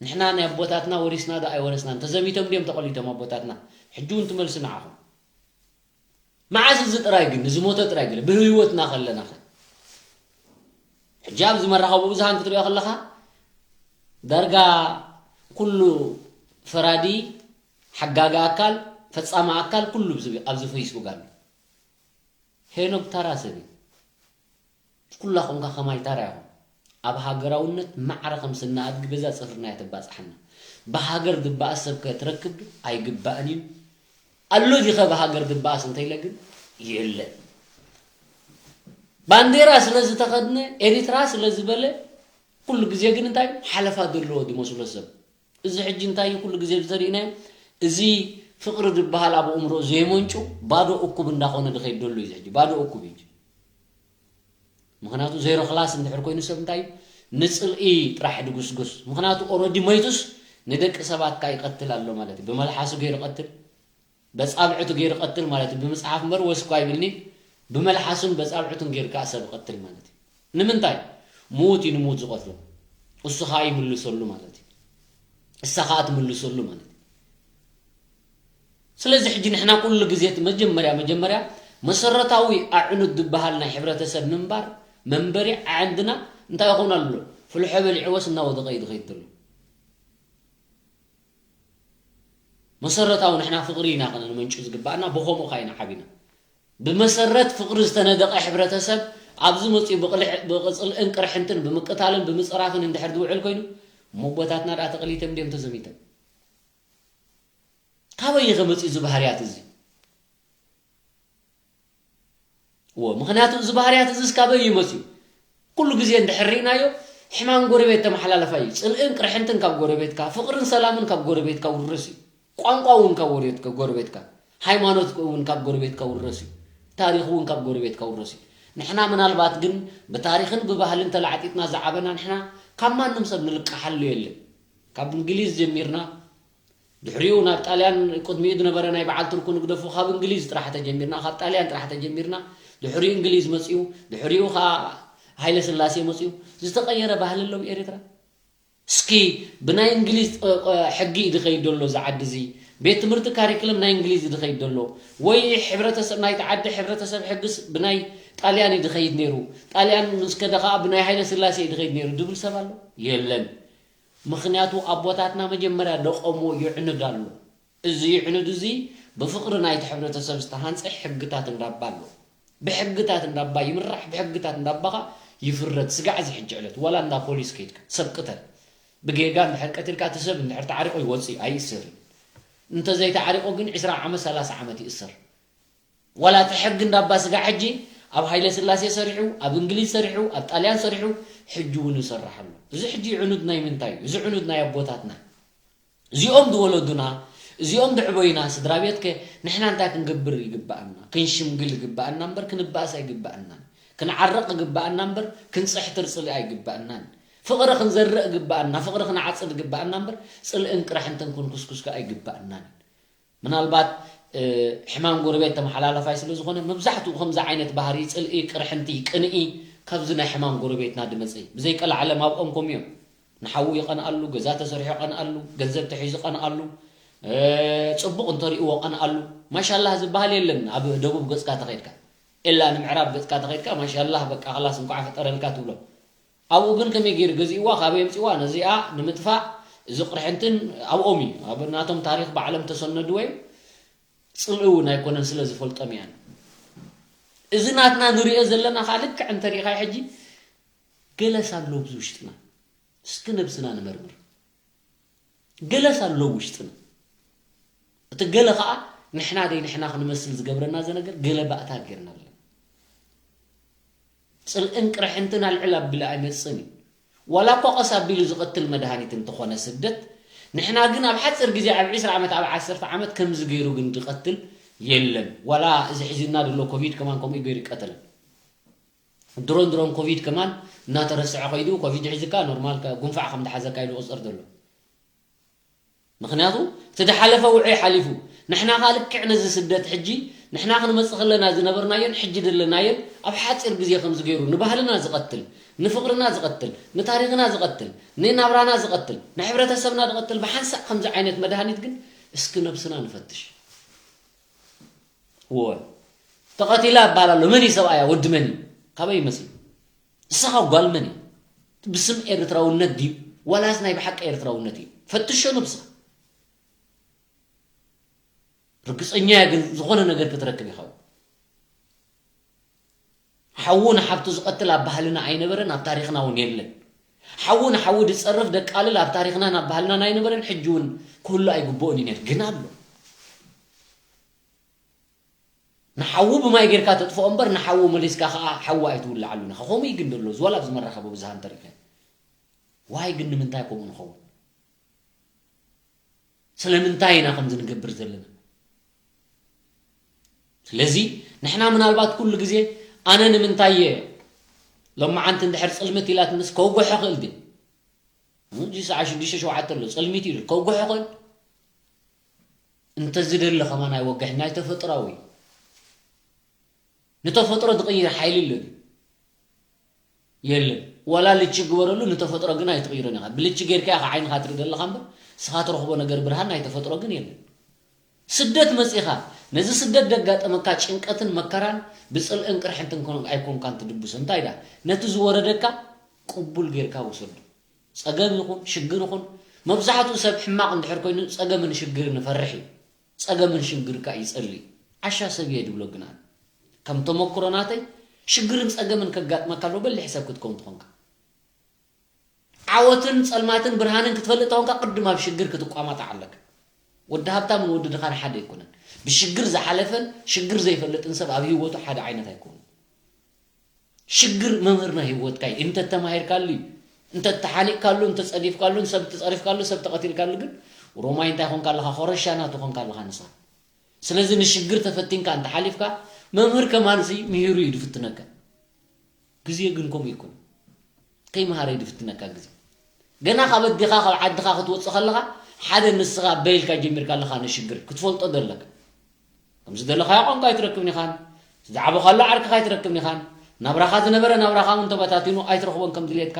ንሕና ናይ ኣቦታትና ወሪስና ዶ ኣይወረስናን? ተዘሚቶም ድዮም ተቐሊቶም ኣቦታትና? ሕጂ እውን ትመልሱ ንዓኹም። መዓስ እዚ ጥራይ ግን፣ ንዝሞተ ጥራይ ግን፣ ብህይወትና ከለና ኸ? ሕጂ ኣብዚ መራኸቢ ብዙሃን ክትሪኦ ከለኻ፣ ዳርጋ ኩሉ ፈራዲ፣ ሓጋጊ ኣካል፣ ፈጻሚ ኣካል፣ ኩሉ ኣብዚ፣ ኣብዚ ፌስቡክ ኣሎ። ሄኖክ ተራ ሰብ እዩ። ኩላኹም ከ ከማይ ተራ ኢኹም። ኣብ ሃገራውነት ማዕረ ከም ስነ ኣድጊ በዛ ጽፍርና እያ ተባጽሓና። ብሃገር ዝበኣስ ሰብ ከ ትረክብ ዶ? ኣይግባእን እዩ። ኣሎ ዲኸ ብሃገር ዝበኣስ እንተኢለ ግን የለን። ባንዴራ ስለ ዝተኸድነ፣ ኤሪትራ ስለ ዝበለ፣ ኩሉ ግዜ ግን እንታይ ሓለፋ ዘለዎ ዝመስሎ ሰብ። እዚ ሕጂ እንታይ እዩ ኩሉ ግዜ ዘርእናዮ? እዚ ፍቕሪ ዝበሃል ኣብ ኣእምሮ ዘይመንጩ ባዶ እኩብ እንዳኾነ ዝኸይድ ዘሎ እዩ። እዚ ሕጂ ባዶ እኩብ እዩ። ምኽንያቱ ዜሮ ክላስ እንድሕር ኮይኑ ሰብ እንታይ እዩ? ንጽልኢ ጥራሕ ድጉስጉስ። ምኽንያቱ ኦረዲ መይቱስ ንደቂ ሰባት ከ ይቐትል ኣሎ ማለት እዩ። ብመልሓሱ ገይሩ ይቐትል፣ በጻብዕቱ ገይሩ ይቐትል ማለት እዩ። ብምጽሓፍ እምበር ወስ እኳ ይብልኒ፣ ብመልሓሱን በጻብዕቱን ገይሩ ከኣ ሰብ ይቐትል ማለት እዩ። ንምንታይ? ምዉት እዩ ንምዉት ዝቐትሎ። እሱ ኸኣ ይምልሰሉ ማለት እዩ። እሳ ኸኣ ትምልሰሉ ማለት እዩ። ስለዚ ሕጂ ንሕና ኩሉ ግዜ እቲ መጀመርያ፣ መጀመርያ መሰረታዊ ኣዕኑድ ዝበሃል ናይ ሕብረተሰብ ምንባር፣ መንበሪ ዓዕንድና እንታይ ይኾን ኣሎ? ፍልሖ በሊዕዎስ እናወደቐ እዩ ዝኸይድ ዘሎ። መሰረታዊ ንሕና ፍቕሪ ኢና ከነመንጩ ዝግባእና፣ ብኸምኡ ኸኣ ኢና ዓቢና። ብመሰረት ፍቕሪ ዝተነደቐ ሕብረተሰብ ኣብዚ መጺኡ ብቕልዕ-፣ ብቕጽልእን ቅርሕንትን ብምቅታልን ብምጽራፍን እንድሕር ዝውዕል ኮይኑ፣ እሞ ኣቦታትና ደኣ ተቐሊቶም ድዮም ተዘሚቶም? ካበይ እዩ ከመጽእ እዚ ባህርያት እዚ? እዎ፣ ምኽንያቱ እዚ ባህርያት እዚ እስካበይ እዩ መጽዩ? ኩሉ ግዜ እንድሕር ርኢናዮ፣ ሕማም ጎረቤት ተመሓላላፋይ እዩ። ጽልእን ቅርሕንትን ካብ ጎረቤትካ፣ ፍቕርን ሰላምን ካብ ጎረቤትካ ውርስ እዩ። ቋንቋ እውን ካብ ወሬት-፣ ጎረቤትካ፣ ሃይማኖት እውን ካብ ጎረቤትካ ውረስ እዩ። ታሪኽ እውን ካብ ጎረቤትካ ውረስ እዩ። ንሕና ምናልባት ግን ብታሪኽን ብባህልን ተላዕጢጥና ዝዓበና ንሕና ካብ ማንም ሰብ ንልቀሓሉ የለን። ካብ እንግሊዝ ጀሚርና፣ ድሕሪኡ ናብ ጣልያን፣ ቅድሚኡ ዝነበረ ናይ በዓል ቱርኩ ንግደፎ፣ ካብ እንግሊዝ ጥራሕ ተጀሚርና፣ ካብ ጣልያን ጥራሕ ተጀሚርና፣ ድሕሪኡ እንግሊዝ መጺኡ፣ ድሕሪኡ ኸኣ ሃይለ ስላሴ መጺኡ። ዝተቐየረ ባህሊ ኣሎ ኣብ ኤርትራ? እስኪ ብናይ እንግሊዝ፣ እ፣ እ፣ ሕጊ እዩ ዝኸይድ ዘሎ እዚ ዓዲ እዚ። ቤት ትምህርቲ ካሪክለም ናይ እንግሊዝ እዩ ዝኸይድ ዘሎ። ወይ ሕብረተሰብ፣ ናይቲ ዓዲ ሕብረተሰብ ሕግስ ብናይ ጣልያን እዩ ዝኸይድ ነይሩ። ጣልያን ምስ ከደ ኸኣ ብናይ ሃይለ ስላሴ እዩ ዝኸይድ ነይሩ ዝብል ሰብ ኣሎ? የለን። ምኽንያቱ ኣቦታትና መጀመርያ ደቆምዎ ይዕኑድ ኣሎ። እዚ ይዕኑድ እዚ ብፍቕሪ ናይቲ ሕብረተሰብ ዝተሃንጸ ሕግታት እንዳባ ኣሎ። ብሕግታት እንዳባ ይምራሕ፣ ብሕግታት እንዳባ ኸኣ ይፍረድ። ስጋዕ እዚ ሕጂ ዕለት ዋላ እንዳ ፖሊስ ከይድካ ሰብ ቅተል። ብጌጋ እንድሕር ቀቲልካ እቲ ሰብ እንድሕር ተዓሪቑ ይወጽእ እዩ፣ ኣይእሰርን። እንተዘይተዓሪቑ ግን ዕስራ ዓመት፣ ሰላሳ ዓመት ይእሰር። ዋላ እቲ ሕጊ እንዳባ ስጋዕ ሕጂ ኣብ ሃይለ ስላሴ ሰሪሑ፣ ኣብ እንግሊዝ ሰሪሑ፣ ኣብ ጣልያን ሰሪሑ፣ ሕጂ እውን ይሰርሕ ኣሎ። እዚ ሕጂ ይዕኑድ ናይ ምንታይ እዩ? እዚ ዕኑድ ናይ ኣቦታትና። እዚኦም ዝወለዱና፣ እዚኦም ዘዕበዩና ስድራ ቤት ከ ንሕና እንታይ ክንገብር ይግባኣና? ክንሽምግል ይግባኣና እምበር ክንባኣስ ኣይግባኣናን። ክንዓርቕ ይግባኣና እምበር ክንጽሕትር ጽልኢ ኣይግባኣናን። ፍቕሪ ክንዘርእ ይግባኣና፣ ፍቕሪ ክንዓጽድ ይግባኣና እምበር ጽልእን ቅርሕንትን ክንኩስኩስ ከ ኣይግባኣናን። ምናልባት እ፣ ሕማም ጎረቤት ተመሓላላፋይ ስለ ዝኾነ መብዛሕትኡ ከምዚ ዓይነት ባህሪ ጽልኢ፣ ቅርሕንቲ፣ ቅንኢ ካብዚ ናይ ሕማም ጎረቤትና ዝመጽእ እዩ። ብዘይቀልዓለም ኣብኦም ከምኡ እዮም። ንሓዉ ይቐንኣሉ፣ ገዛ ተሰሪሑ ይቐንኣሉ፣ ገንዘብ ተሒዙ ይቐንኣሉ፣ እ፣ ጽቡቕ እንተሪእዎ ይቐንኣሉ። ማሻላህ ዝበሃል የለን ኣብ ደቡብ ገጽካ ተኸይድካ። ኤላ ንምዕራብ ገጽካ ተኸይድካ ማሻላህ በቃ ክላስ እንኳዕ ፈጠረልካ ትብሎ። ኣብኡ ግን ከመይ ገይሩ ገዚእዋ፣ ካበይ ኣምጺእዋ፣ ነዚኣ ንምጥፋእ እዚ ቅርሕንትን ኣብኦም እዩ። ኣብ ናቶም ታሪኽ ባዕሎም ተሰነድዎ እዮም። ጽልኢ እውን ኣይኮነን ስለ ዝፈልጦም እያን። እዚ ናትና ንሪኦ ዘለና ከዓ ልክዕ እንተሪኢኻ ሕጂ ገለስ ኣሎ ኣብዚ ውሽጥና። እስኪ ነብስና ንመርምር። ገለስ ኣሎ ውሽጥና። እቲ ገለ ከዓ ንሕና ደይ ንሕና ክንመስል ዝገብረና ዘነገር ገለ ባእታ ጌርና ኣለና። ጽልእን ቅርሕንትን ኣልዕል ኣቢሉ ኣይመጽእን እዩ። ዋላ እኳ ቀስ ኣቢሉ ዝቐትል መድሃኒት እንተኾነ ስደት፣ ንሕና ግን ኣብ ሓጺር ግዜ ኣብ ዕስራ ዓመት ኣብ ዓሰርተ ዓመት ከምዚ ገይሩ ግን ዝቐትል የለን። ዋላ እዚ ሒዝና ዘሎ ኮቪድ ከማን ከምኡ ገይሩ ይቀተለን። ድሮን ድሮን ኮቪድ ከማን እናተረስዐ ከይዱ ኮቪድ ሒዝካ ኖርማል ከ-፣ ጉንፋዕ ከም ዝሓዘካ ኢሉ ቁጽር ዘሎ። ምኽንያቱ እቲ ዝሓለፈ ውዑይ ሓሊፉ። ንሕና ኸኣ ልክዕ ነዚ ስደት ሕጂ ንሕና ክንመጽእ ከለና ዝነበርናዮን ሕጂ ዘለናዮን ኣብ ሓጺር ግዜ ከምዚ ገይሩ ንባህልና ዝቐትል፣ ንፍቕርና ዝቐትል፣ ንታሪኽና ዝቐትል፣ ንናብራና ዝቐትል፣ ንሕብረተሰብና ዝቐትል ብሓንሳእ ከምዚ ዓይነት መድሃኒት ግን እስኪ ነብስና ንፈትሽ። እወ። ተቐቲላ እበሃል ኣሎ። መን እዩ ሰብኣያ? ወዲ መን እዩ? ካበይ ይመጽእ? ንስኻ ጓል መን እዩ? ብስም ኤርትራውነት ድዩ? ዋላስ ናይ ብሓቂ ኤርትራውነት እዩ? ፈትሾ ነብስኻ። ርግጸኛ እየ ግን ዝኾነ ነገር ክትረክብ ኢኻ። ሓዉ ንሓብቱ ዝቐትል ኣብ ባህልና ኣይነበረን፣ ኣብ ታሪኽና እውን የለን። ሓዉ ንሓዉ ዝጸርፍ ደቃልል ኣብ ታሪኽናን ኣብ ባህልናን ኣይነበረን፣ ሕጂ እውን ክህሉ ኣይግብኦን እዩ ነይሩ። ግን ኣሎ። ንሓዉ ብማይ ጌርካ ተጥፍኦ እምበር ንሓዉ መሊስካ ከኣ ሓዉ ኣይትውልዓሉን ኢኻ። ከምኡ እዩ ግን ዘሎ፣ ዝወላ ኣብዚ መራኸቢ ብዙሃን ተሪኸ። ዋይ ግን ንምንታይ ከምኡ ንኸውን? ስለምንታይ ኢና ከምዚ ንገብር ዘለና? ስለዚ ንሕና ምናልባት ኩሉ ግዜ ኣነ ንምንታይ እየ ሎማዓንቲ እንድሕር ጽልምት ኢላትንስ ከውግሖ ክእል ድየ? እዚ ሰዓት ሽዱሽተ ሸውዓተ ኣሎ፣ ጽልሚት ኢሉ ከውግሖ ክእል። እንተዝደሊ ከማን ኣይወግሕን፣ ናይ ተፈጥሮኣዊ። ንተፈጥሮ ዝቕይር ሓይሊ ኣሎ ድዩ? የለን። ዋላ ልቺ ግበረሉ፣ ንተፈጥሮ ግን ኣይትቕይሮን ኢኻ። ብልቺ ጌርካ ኢኻ ዓይንኻ ትርኢ ዘለኻ እምበር፣ ንስኻ ትረኽቦ ነገር ብርሃን ናይ ተፈጥሮ ግን የለን። ስደት መጺኻ፣ ነዚ ስደት ደጋጠመካ ጭንቀትን መከራን ብጽልእን ቅርሕንትን ኮን-፣ ኣይኮንካን ትድብሶ። እንታይ ደኣ? ነቲ ዝወረደካ ቅቡል ጌርካ ውሰዶ። ጸገም ይኹን፣ ሽግር ይኹን፣ መብዛሕትኡ ሰብ ሕማቕ እንድሕር ኮይኑ ጸገምን ሽግርን ይፈርሕ እዩ። ጸገምን ሽግር ከኣ ይጸሊ። ዓሻ ሰብ እየ ድብሎ ግን ኣነ። ከም ተመክሮ ናተይ፣ ሽግርን ጸገምን ከጋጥመካ ኣሎ በሊሕ ሰብ ክትከውን ትኾንካ። ዓወትን ጸልማትን ብርሃንን ክትፈልጥ ተኾንካ ቅድም ኣብ ሽግር ክትቋማጣዕ ኣለካ። ወዲ ሃብታምን ወዲ ድኻን ሓደ ኣይኮነን። ብሽግር ዝሓለፈን ሽግር ዘይፈልጥን ሰብ ኣብ ህይወቱ ሓደ ዓይነት ኣይኮኑን። ሽግር መምህር ናይ ህይወትካ እዩ። እንተ ተማሂርካሉ እዩ። እንተ ተሓኒቕካሉ፣ እንተ ጸዲፍካሉ፣ ሰብ ተጸሪፍካሉ፣ ሰብ ተቐቲልካሉ ግን ሮማይ እንታይ ኾንካ ኣለኻ? ኾረሻ ናቱ ኾንካ ኣለኻ ንስኻ። ስለዚ ንሽግር ተፈቲንካ እንተ ሓሊፍካ መምህር ከማንሲ ምሂሩ እዩ ዝፍትነካ። ግዜ ግን ከምኡ ይኮን። ከይመሃረ እዩ ዝፍትነካ ግዜ። ገና ካብ ኣዴኻ ካብ ዓድኻ ክትወጽእ ከለኻ ሓደ ንስኻ በይልካ ጀሚርካ ኣለኻ ንሽግር ክትፈልጦ ዘለካ። ከም ዝደለኻዮ ቋንቋ ኣይትረክብን ኢኻን። ዝዓበኻሉ ዓርክኻ ኣይትረክብን ኢኻን። ናብራኻ ዝነበረ ናብራኻ እውን ተበታቲኑ ኣይትረኽቦን ከም ድሌትካ።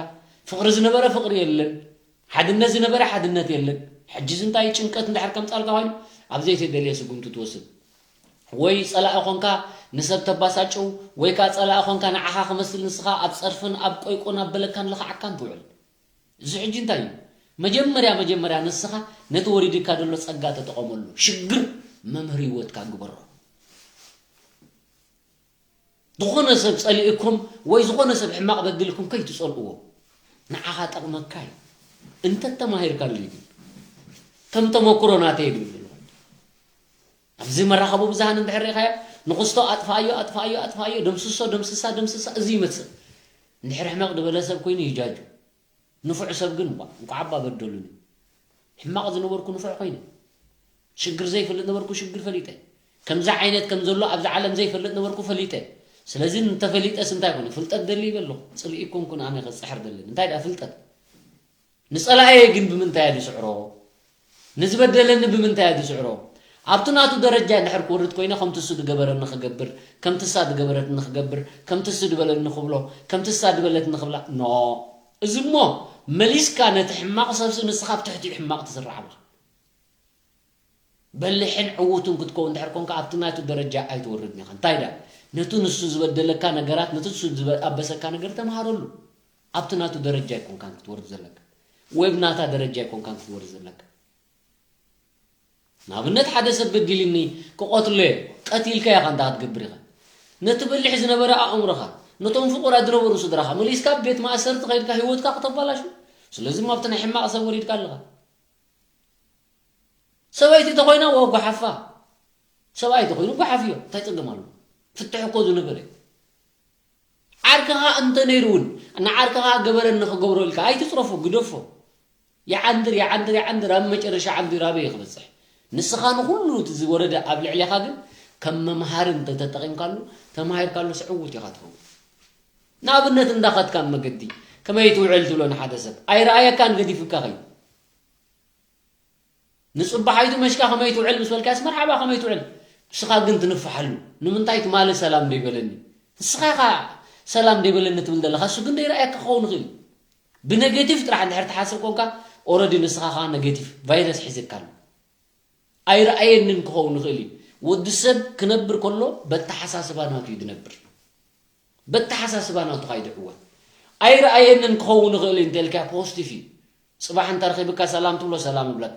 ፍቕሪ ዝነበረ ፍቕሪ የለን። ሓድነት ዝነበረ ሓድነት የለን። ሕጂ እዚ እንታይ ጭንቀት እንድሕር ከምጻልካ ኮይኑ ኣብ ዘይተደልየ ስጉምቲ ትወስድ። ወይ ጸላኢ ኾንካ ንሰብ ተባሳጭው ወይ ከኣ ጸላኢ ኾንካ ንዓኻ ክመስል ንስኻ ኣብ ጸርፍን ኣብ ቆይቆን ኣብ በለካን ለኽዓካን ትውዕል። እዚ ሕጂ እንታይ እዩ? መጀመርያ መጀመርያ ንስኻ ነቲ ወሪድካ ዘሎ ጸጋ ተጠቐመሉ። ሽግር መምህር ህይወትካ ግበሮ። ዝኾነ ሰብ ጸሊእኩም ወይ ዝኾነ ሰብ ሕማቕ በድልኩም ከይትጸልእዎ። ንዓኻ ጠቕመካ እዩ። እንተ ተማሂርካሉ እዩ ግን። ከም ተመክሮ ናተይ ድብል ዘለኹ። ኣብዚ መራኸቢ ብዙሃን እንድሕር ርኢኻዮ ንኽስቶ ኣጥፍኣዮ ኣጥፍኣዮ ኣጥፍኣዮ ደምስሶ ደምስሳ ደምስሳ እዚ ይመጽእ። እንድሕር ሕመቕ ዝበለ ሰብ ኮይኑ ይጃጁ። ንፉዕ ሰብ ግን እኳ እንቋዕ እባ በደሉኒ። ሕማቕ ዝነበርኩ ንፉዕ ኮይነ። ሽግር ዘይፈልጥ ነበርኩ ሽግር ፈሊጠ። ከምዚ ዓይነት ከም ዘሎ ኣብዚ ዓለም ዘይፈልጥ ነበርኩ ፈሊጠ። ስለዚ እንተፈሊጠስ እንታይ ኮነ? ፍልጠት ደሊ ይበሎ። ጽልኢ ኮንኩን ኣነ ከጽሕር ደለኒ። እንታይ ደኣ ፍልጠት? ንጸላእየ ግን ብምንታይ እየ ዝስዕሮ? ንዝበደለኒ ብምንታይ እየ ዝስዕሮ? ኣብቲ ናቱ ደረጃ እንድሕር ክወርድ ኮይነ ከምቲ እሱ ዝገበረኒ ክገብር፣ ከምቲ እሳ ዝገበረትኒ ክገብር፣ ከምቲ እሱ ዝበለኒ ክብሎ፣ ከምቲ እሳ ዝበለትኒ ክብላ። ኖ። እዚ እሞ መሊስካ ነቲ ሕማቕ ሰብሲ ንስኻ ኣብ ትሕቲኡ ሕማቕ ትስራሕ ኣለኻ። በሊሕን ዕዉትን ክትከውን እንድሕር ኮንካ ኣብቲ ናቱ ደረጃ ኣይትወርድን ኢኻ። እንታይ ደኣ? ነቲ ንሱ ዝበደለካ ነገራት፣ ነቲ ንሱ ዝበ-፣ ኣበሰካ ነገር ተምሃረሉ። ኣብቲ ናቱ ደረጃ ኣይኮንካን ክትወርድ ዘለካ። ወይ ኣብ ናታ ደረጃ ኣይኮንካን ክትወርድ ዘለካ። ንኣብነት ሓደ ሰብ በዲልኒ ክቐትሎ እየ። ቀቲልካዮ ኢኻ እንታይ ክትገብር ኢኻ? ነቲ በሊሕ ዝነበረ ኣእምሮኻ፣ ነቶም ፍቑራት ዝነበሩ ስድራኻ መሊስካ ኣብ ቤት ማእሰርቲ ከይድካ ህይወትካ ክተባላሹ። ስለዚ ኣብቲ ናይ ሕማቕ ሰብ ወሪድካ ኣለኻ። ሰበይቲ ተኾይና ወ-፣ ጓሓፋ። ሰብኣይ ተኾይኑ ጓሓፍዮ። እንታይ ጸገም ኣለዎ? ፍትሕ እኮ ዝነበረ። ዓርክኻ እንተ ነይሩ እውን ንዓርክኻ ገበረኒ ክገብሮ ኢልካ ኣይትጽረፎ፣ ግደፎ። ይዓንድር፣ ይዓንድር፣ ይዓንድር፣ ኣብ መጨረሻ ዓንዲሩ ኣበይ ክበጽሕ? ንስኻ ንኹሉ እቲ ዝወረደ ኣብ ልዕሌኻ ግን ከም መምሃሪ እንተ ተጠቒምካሉ፣ ተማሂርካሉ፣ ስዕውት ኢኻ ትኸውን። ንኣብነት እንዳኸድካ ኣብ መገዲ ከመይ ትውዕል ትብሎ ንሓደ ሰብ፣ ኣይረኣየካን፣ ገዲፉካ ኸይዱ። ንጽባሓይቱ መሽካ ከመይ ትውዕል ምስ በልካስ፣ መርሓባ ከመይ ትውዕል? ንስኻ ግን ትንፍሓሉ። ንምንታይ ትማሊ ሰላም ደይበለኒ? ንስኻ ኢኻ ሰላም ደይበለኒ ትብል ዘለኻ፣ እሱ ግን ደይረኣየካ ክኸውን ይኽእል እዩ። ብኔጌቲቭ ጥራሕ እንድሕር ትሓስብ ኮንካ፣ ኦረዲ ንስኻ ኸኣ ኔጌቲቭ ቫይረስ ሒዝካ ኣሎ። ኣይረኣየንን ክኸውን ይኽእል እዩ። ወዲ ሰብ ክነብር ከሎ በተሓሳስባ ናቱ እዩ ዝነብር። በተሓሳስባ ናቱ ኸኣ እዩ ዝዕወት። ኣይረኣየንን ክኸውን ይኽእል እዩ እንተልካ ፖዚቲቭ እዩ። ጽባሕ እንተ ረኺብካ ሰላም ትብሎ፣ ሰላም ይብለካ።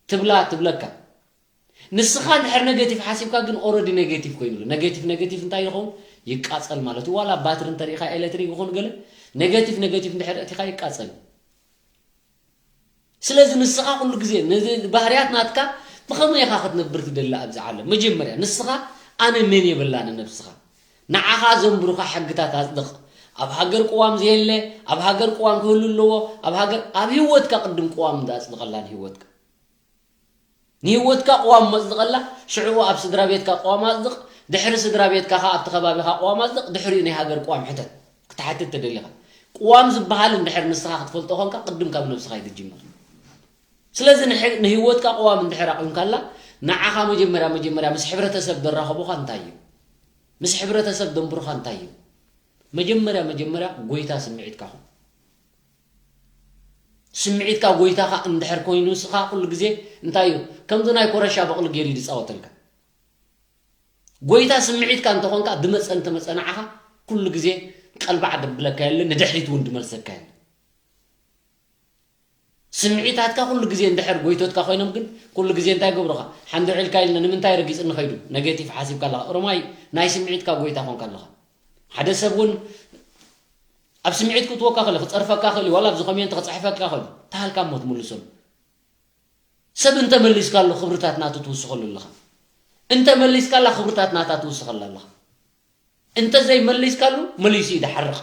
ትብላ፣ ትብለካ። ንስኻ እንድሕር ኔጌቲቭ ሓሲብካ ግን ኦረዲ ኔጌቲቭ ኮይኑ ኣሎ። ኔጌቲቭ፣ ኔጌቲቭ እንታይ ይኸውን? ይቃጸል ማለት እዩ። ዋላ ባትሪ እንተ ርኢኻ ኤሌክትሪክ ይኹን ገለ፣ ኔጌቲቭ፣ ኔጌቲቭ እንድሕር ኣእቲኻ ይቃጸል። ስለዚ ንስኻ ኩሉ ግዜ ነዚ ባህርያት ናትካ ብኸመይ ኢኻ ክትነብር ትደሊ ኣብዚ ዓለም? መጀመርያ ንስኻ ኣነ መን እየ በላ ንነብስኻ። ንዓኻ ዘንብሩኻ ሕግታት ኣጽድቕ። ኣብ ሃገር ቅዋም ዘየለ፣ ኣብ ሃገር ቅዋም ክህሉ ኣለዎ፣ ኣብ ሃገር፣ ኣብ ህይወትካ ቅድም ቅዋም እንዳ ኣጽድቐላ ንህይወትካ። ንህይወትካ ቅዋም መጽድቐላ፣ ሽዕኡ ኣብ ስድራ ቤትካ ቅዋም ኣጽድቕ፣ ድሕሪ ስድራ ቤትካ ኸኣ ኣብቲ ከባቢኻ ቅዋም ኣጽድቕ፣ ድሕሪኡ ናይ ሃገር ቅዋም ሕተት፣ ክትሓትት ተደሊኻ። ቅዋም ዝበሃል እንድሕር ንስኻ ክትፈልጦ ኾንካ፣ ቅድም ካብ ነብስኻ እዩ ዝጅምር። ስለዚ ንሕ-፣ ንህይወትካ ቅዋም እንድሕር ኣቑምካላ፣ ንዓኻ መጀመርያ፣ መጀመርያ ምስ ሕብረተሰብ ዘራኸቡኻ እንታይ እዩ? ምስ ሕብረተሰብ ዘንብሩኻ እንታይ እዩ? መጀመርያ፣ መጀመርያ ጎይታ ስምዒትካ ኹን። ስምዒትካ ጎይታኻ እንድሕር ኮይኑ፣ ንስኻ ኩሉ ግዜ እንታይ እዩ? ከምዚ ናይ ኮረሻ በቕሊ ገይሩ እዩ ዝጻወተልካ። ጎይታ ስምዒትካ እንተኾንካ፣ ዝመጸ እንተመጸ ንዓኻ ኩሉ ግዜ ቀልባዕ ደብለካ የለን፣ ንድሕሪት እውን ዝመልሰካ የለን። ስምዒታትካ ኩሉ ግዜ እንድሕር ጎይቶትካ ኮይኖም ግን፣ ኩሉ ግዜ እንታይ ይገብሩኻ? ሓንዶ ዒልካ ኢልና ንምንታይ ረጊጽኒ ከይዱ? ኔጌቲቭ ሓሲብካ ኣለኻ። ኦሮማይ ናይ ስምዒትካ ጎይታ ኮንካ ኣለኻ። ሓደ ሰብ እውን ኣብ ስምዒት ክትወካ ክእል፣ ክጸርፈካ ክእል፣ ዋላ ኣብዚ ኮሜንት ክጽሕፈካ ክእል። ተሃልካ እሞ ትምልሰሉ። ሰብ እንተ መሊስካሉ ክብርታት ናቱ ትውስኸሉ ኣለኻ። እንተ መሊስካላ ክብርታት ናታ ትውስኸላ ኣለኻ። እንተ ዘይመሊስካሉ መሊሱ እዩ ድሓርቕ።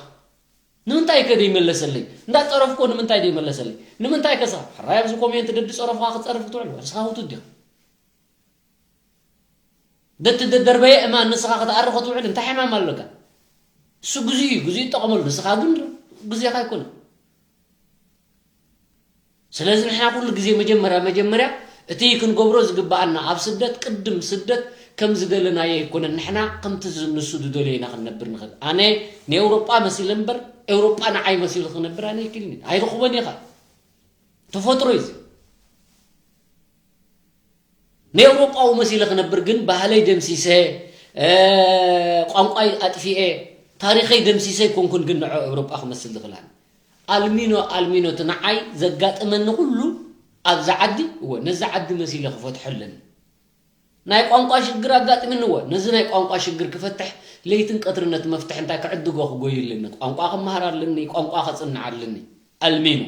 ንምንታይ ከ ደይመለሰለይ? እንዳጸረፍኮ ንምንታይ ደይመለሰለይ? ንምንታይ ከሳ? ሕራይ ኣብዚ ኮሜንት ደዲ ጸረፍኻ ክጸርፍ ትውዕል፣ ንስኻ ህውቱት ዲኻ? ደቲ ደደርበየ እማን ንስኻ ክትኣርኾ ትውዕል፣ እንታይ ሕማም ኣለካ? እሱ ግዜ እዩ፣ ግዜ ይጠቐመሉ፣ ንስኻ ግን ግዜኻ ኣይኮነን። ስለዚ ንሕና ኩሉ ግዜ መጀመርያ፣ መጀመርያ እቲ ክንገብሮ ዝግብኣና ኣብ ስደት፣ ቅድም ስደት ከም ዝደለናዮ ኣይኮነን። ንሕና ከምቲ ዝ-፣ ንሱ ዝደልዮ ኢና ክንነብር ንኽእል። ኣነ ንኤውሮጳ መሲለ እምበር፣ ኤውሮጳ ንዓይ መሲሉ ክነብር ኣነ ኣይክእልን እየ። ኣይረኽቦን እየ ኸኣ። ተፈጥሮ እዩ እዚ። ንኤውሮጳዊ መሲለ ክነብር ግን ባህለይ ደምሲሰ፣ እ፣ ቋንቋይ ኣጥፊኤ፣ ታሪኸይ ደምሲሰ ኣይኮንኩን ግን ንዖ ኤውሮጳ ክመስል ዝኽእል ኣነ። ኣልሚኖ፣ ኣልሚኖ እቲ ንዓይ ዘጋጥመኒ ኩሉ ኣብዚ ዓዲ፣ እወ፣ ነዚ ዓዲ መሲለ ክፈትሖ ኣለኒ። ናይ ቋንቋ ሽግር ኣጋጢምኒ፣ እወ፣ ነዚ ናይ ቋንቋ ሽግር ክፈትሕ ለይትን ቀትርን ነቲ መፍትሒ እንታይ ክዕድጎ ክጎይ ኣለኒ። ቋንቋ ክመሃር ኣለኒ፣ ቋንቋ ከጽንዕ ኣለኒ። ኣልሚኖ።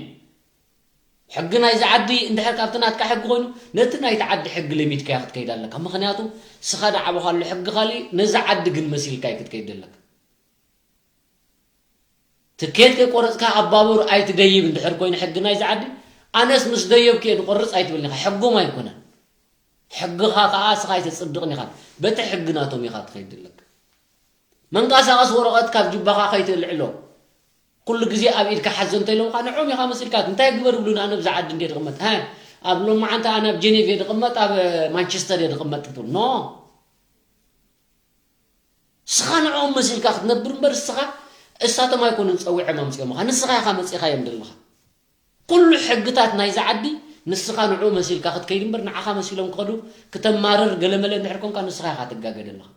ሕጊ ናይዚ ዓዲ እንድሕር ካብቲ ናትካ ሕጊ ኮይኑ፣ ነቲ ናይቲ ዓዲ ሕጊ ለሚድካዮ ክትከይድ ኣለካ። ምኽንያቱ፣ ንስኻ ዝዓበኻሉ ሕጊ ካሊእ፣ ነዚ ዓዲ ግን መሲልካዮ ክትከይድ ኣለካ። ትኬት ከይቆረጽካ ኣብ ባቡር ኣይትደይብ እንድሕር ኮይኑ ሕጊ ናይዚ ዓዲ፣ ኣነስ ምስ ደየብኩ እየ ዝቆርጽ ኣይትብልን ኢኻ። ሕጎም ኣይኮነን። ሕግኻ ከኣ ንስኻ ኣይተጽድቕን ኢኻ። በቲ ሕጊ ናቶም ኢኻ ትኸይድ ዘለካ። መንቀሳቐሲ ወረቐት ካብ ጁባኻ ከይተልዕሎ። ኩሉ ግዜ ኣብ ኢድካ ሓዞ እንተ ኢሎምኻ ንዕኦም ኢኻ መሲልካ። እንታይ ግበር ይብሉኒ ኣነ ኣብዛ ዓዲ እንድየ ዝቕመጥ። ሃ፣ ኣብ ሎማዓንቲ ኣነ ኣብ ጀኔቭ እየ ዝቕመጥ፣ ኣብ ማንቸስተር እየ ዝቕመጥ ትብል። ኖ። ንስኻ ንዕኦም መሲልካ ክትነብር እምበር ንስኻ እሳቶም ኣይኮኑን ጸዊዖም ኣምጺኦምኻ፣ ንስኻ ኢኻ መጺኻዮም ዘለኻ። ኩሉ ሕግታት ናይዛ ዓዲ ንስኻ ንዕኡ መሲልካ ክትከይድ እምበር፣ ንዓኻ መሲሎም ክኸዱ፣ ክተማርር ገለመለ እንድሕር ኮንካ፣ ንስኻ ኢኻ ትጋገ ዘለኻ።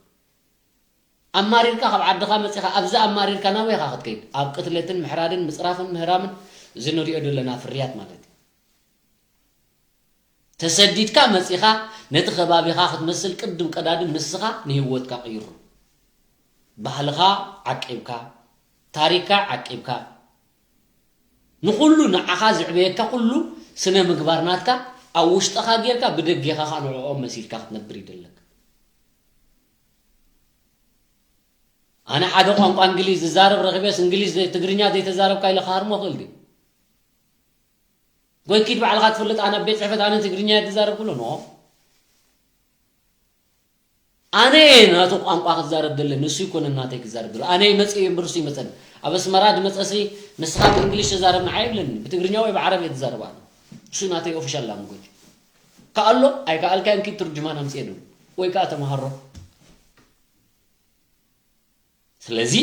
ኣማሪርካ ካብ ዓድኻ መጺኻ፣ ኣብዚ ኣማሪርካ ናበይ ኢኻ ክትከይድ? ኣብ ቅትለትን ምሕራድን ምጽራፍን ምህራምን፣ እዚ ንሪኦ ዘለና ፍርያት ማለት እዩ። ተሰዲድካ መጺኻ፣ ነቲ ከባቢኻ ክትመስል ቅድም ቀዳድም ንስኻ ንህይወትካ ቅይሮ። ባህልኻ ዓቂብካ፣ ታሪኽካ ዓቂብካ፣ ንኹሉ ንዓኻ ዝዕበየካ ኩሉ ስነ ምግባር ናትካ ኣብ ውሽጥኻ ጌርካ፣ ብደጌኻ ኸኣ ንዕኦም መሲልካ ክትነብር ይደለካ። ኣነ ሓደ ቋንቋ እንግሊዝ ዝዛረብ ረኺበስ፣ እንግሊዝ ዘይ-፣ ትግርኛ ዘይተዛረብካ ኢለ ክሃርሞ እኽእል ድየ? ወይ ኪድ ባዕልኻ ትፈልጥ፣ ኣነ ኣብ ቤት ጽሕፈት ኣነ ትግርኛ እየ ዝዛረብ ክብሎ፣ ኖ። ኣነ እየ ናቱ ቋንቋ ክዛረብ ደለ፣ ንሱ ይኮነ ናተይ ክዛረብ ደለ። ኣነ ይመጽእ እየ እምበር ንሱ ይመጸኒ። ኣብ ኣስመራ ድመጸሲ ንስኻ ብእንግሊሽ ተዛረብ ንዓይ ይብለኒ። ብትግርኛ ወይ ብዓረብ እየ ዝዛረብ ኣነ። እሱ ናተይ ኦፊሻል ላንጉጅ። ከኣሎ ኣይከኣልካዮን ኪድ ትርጅማን ኣምጽኤ ደሉ። ወይ ከኣ ተመሃሮ። ስለዚ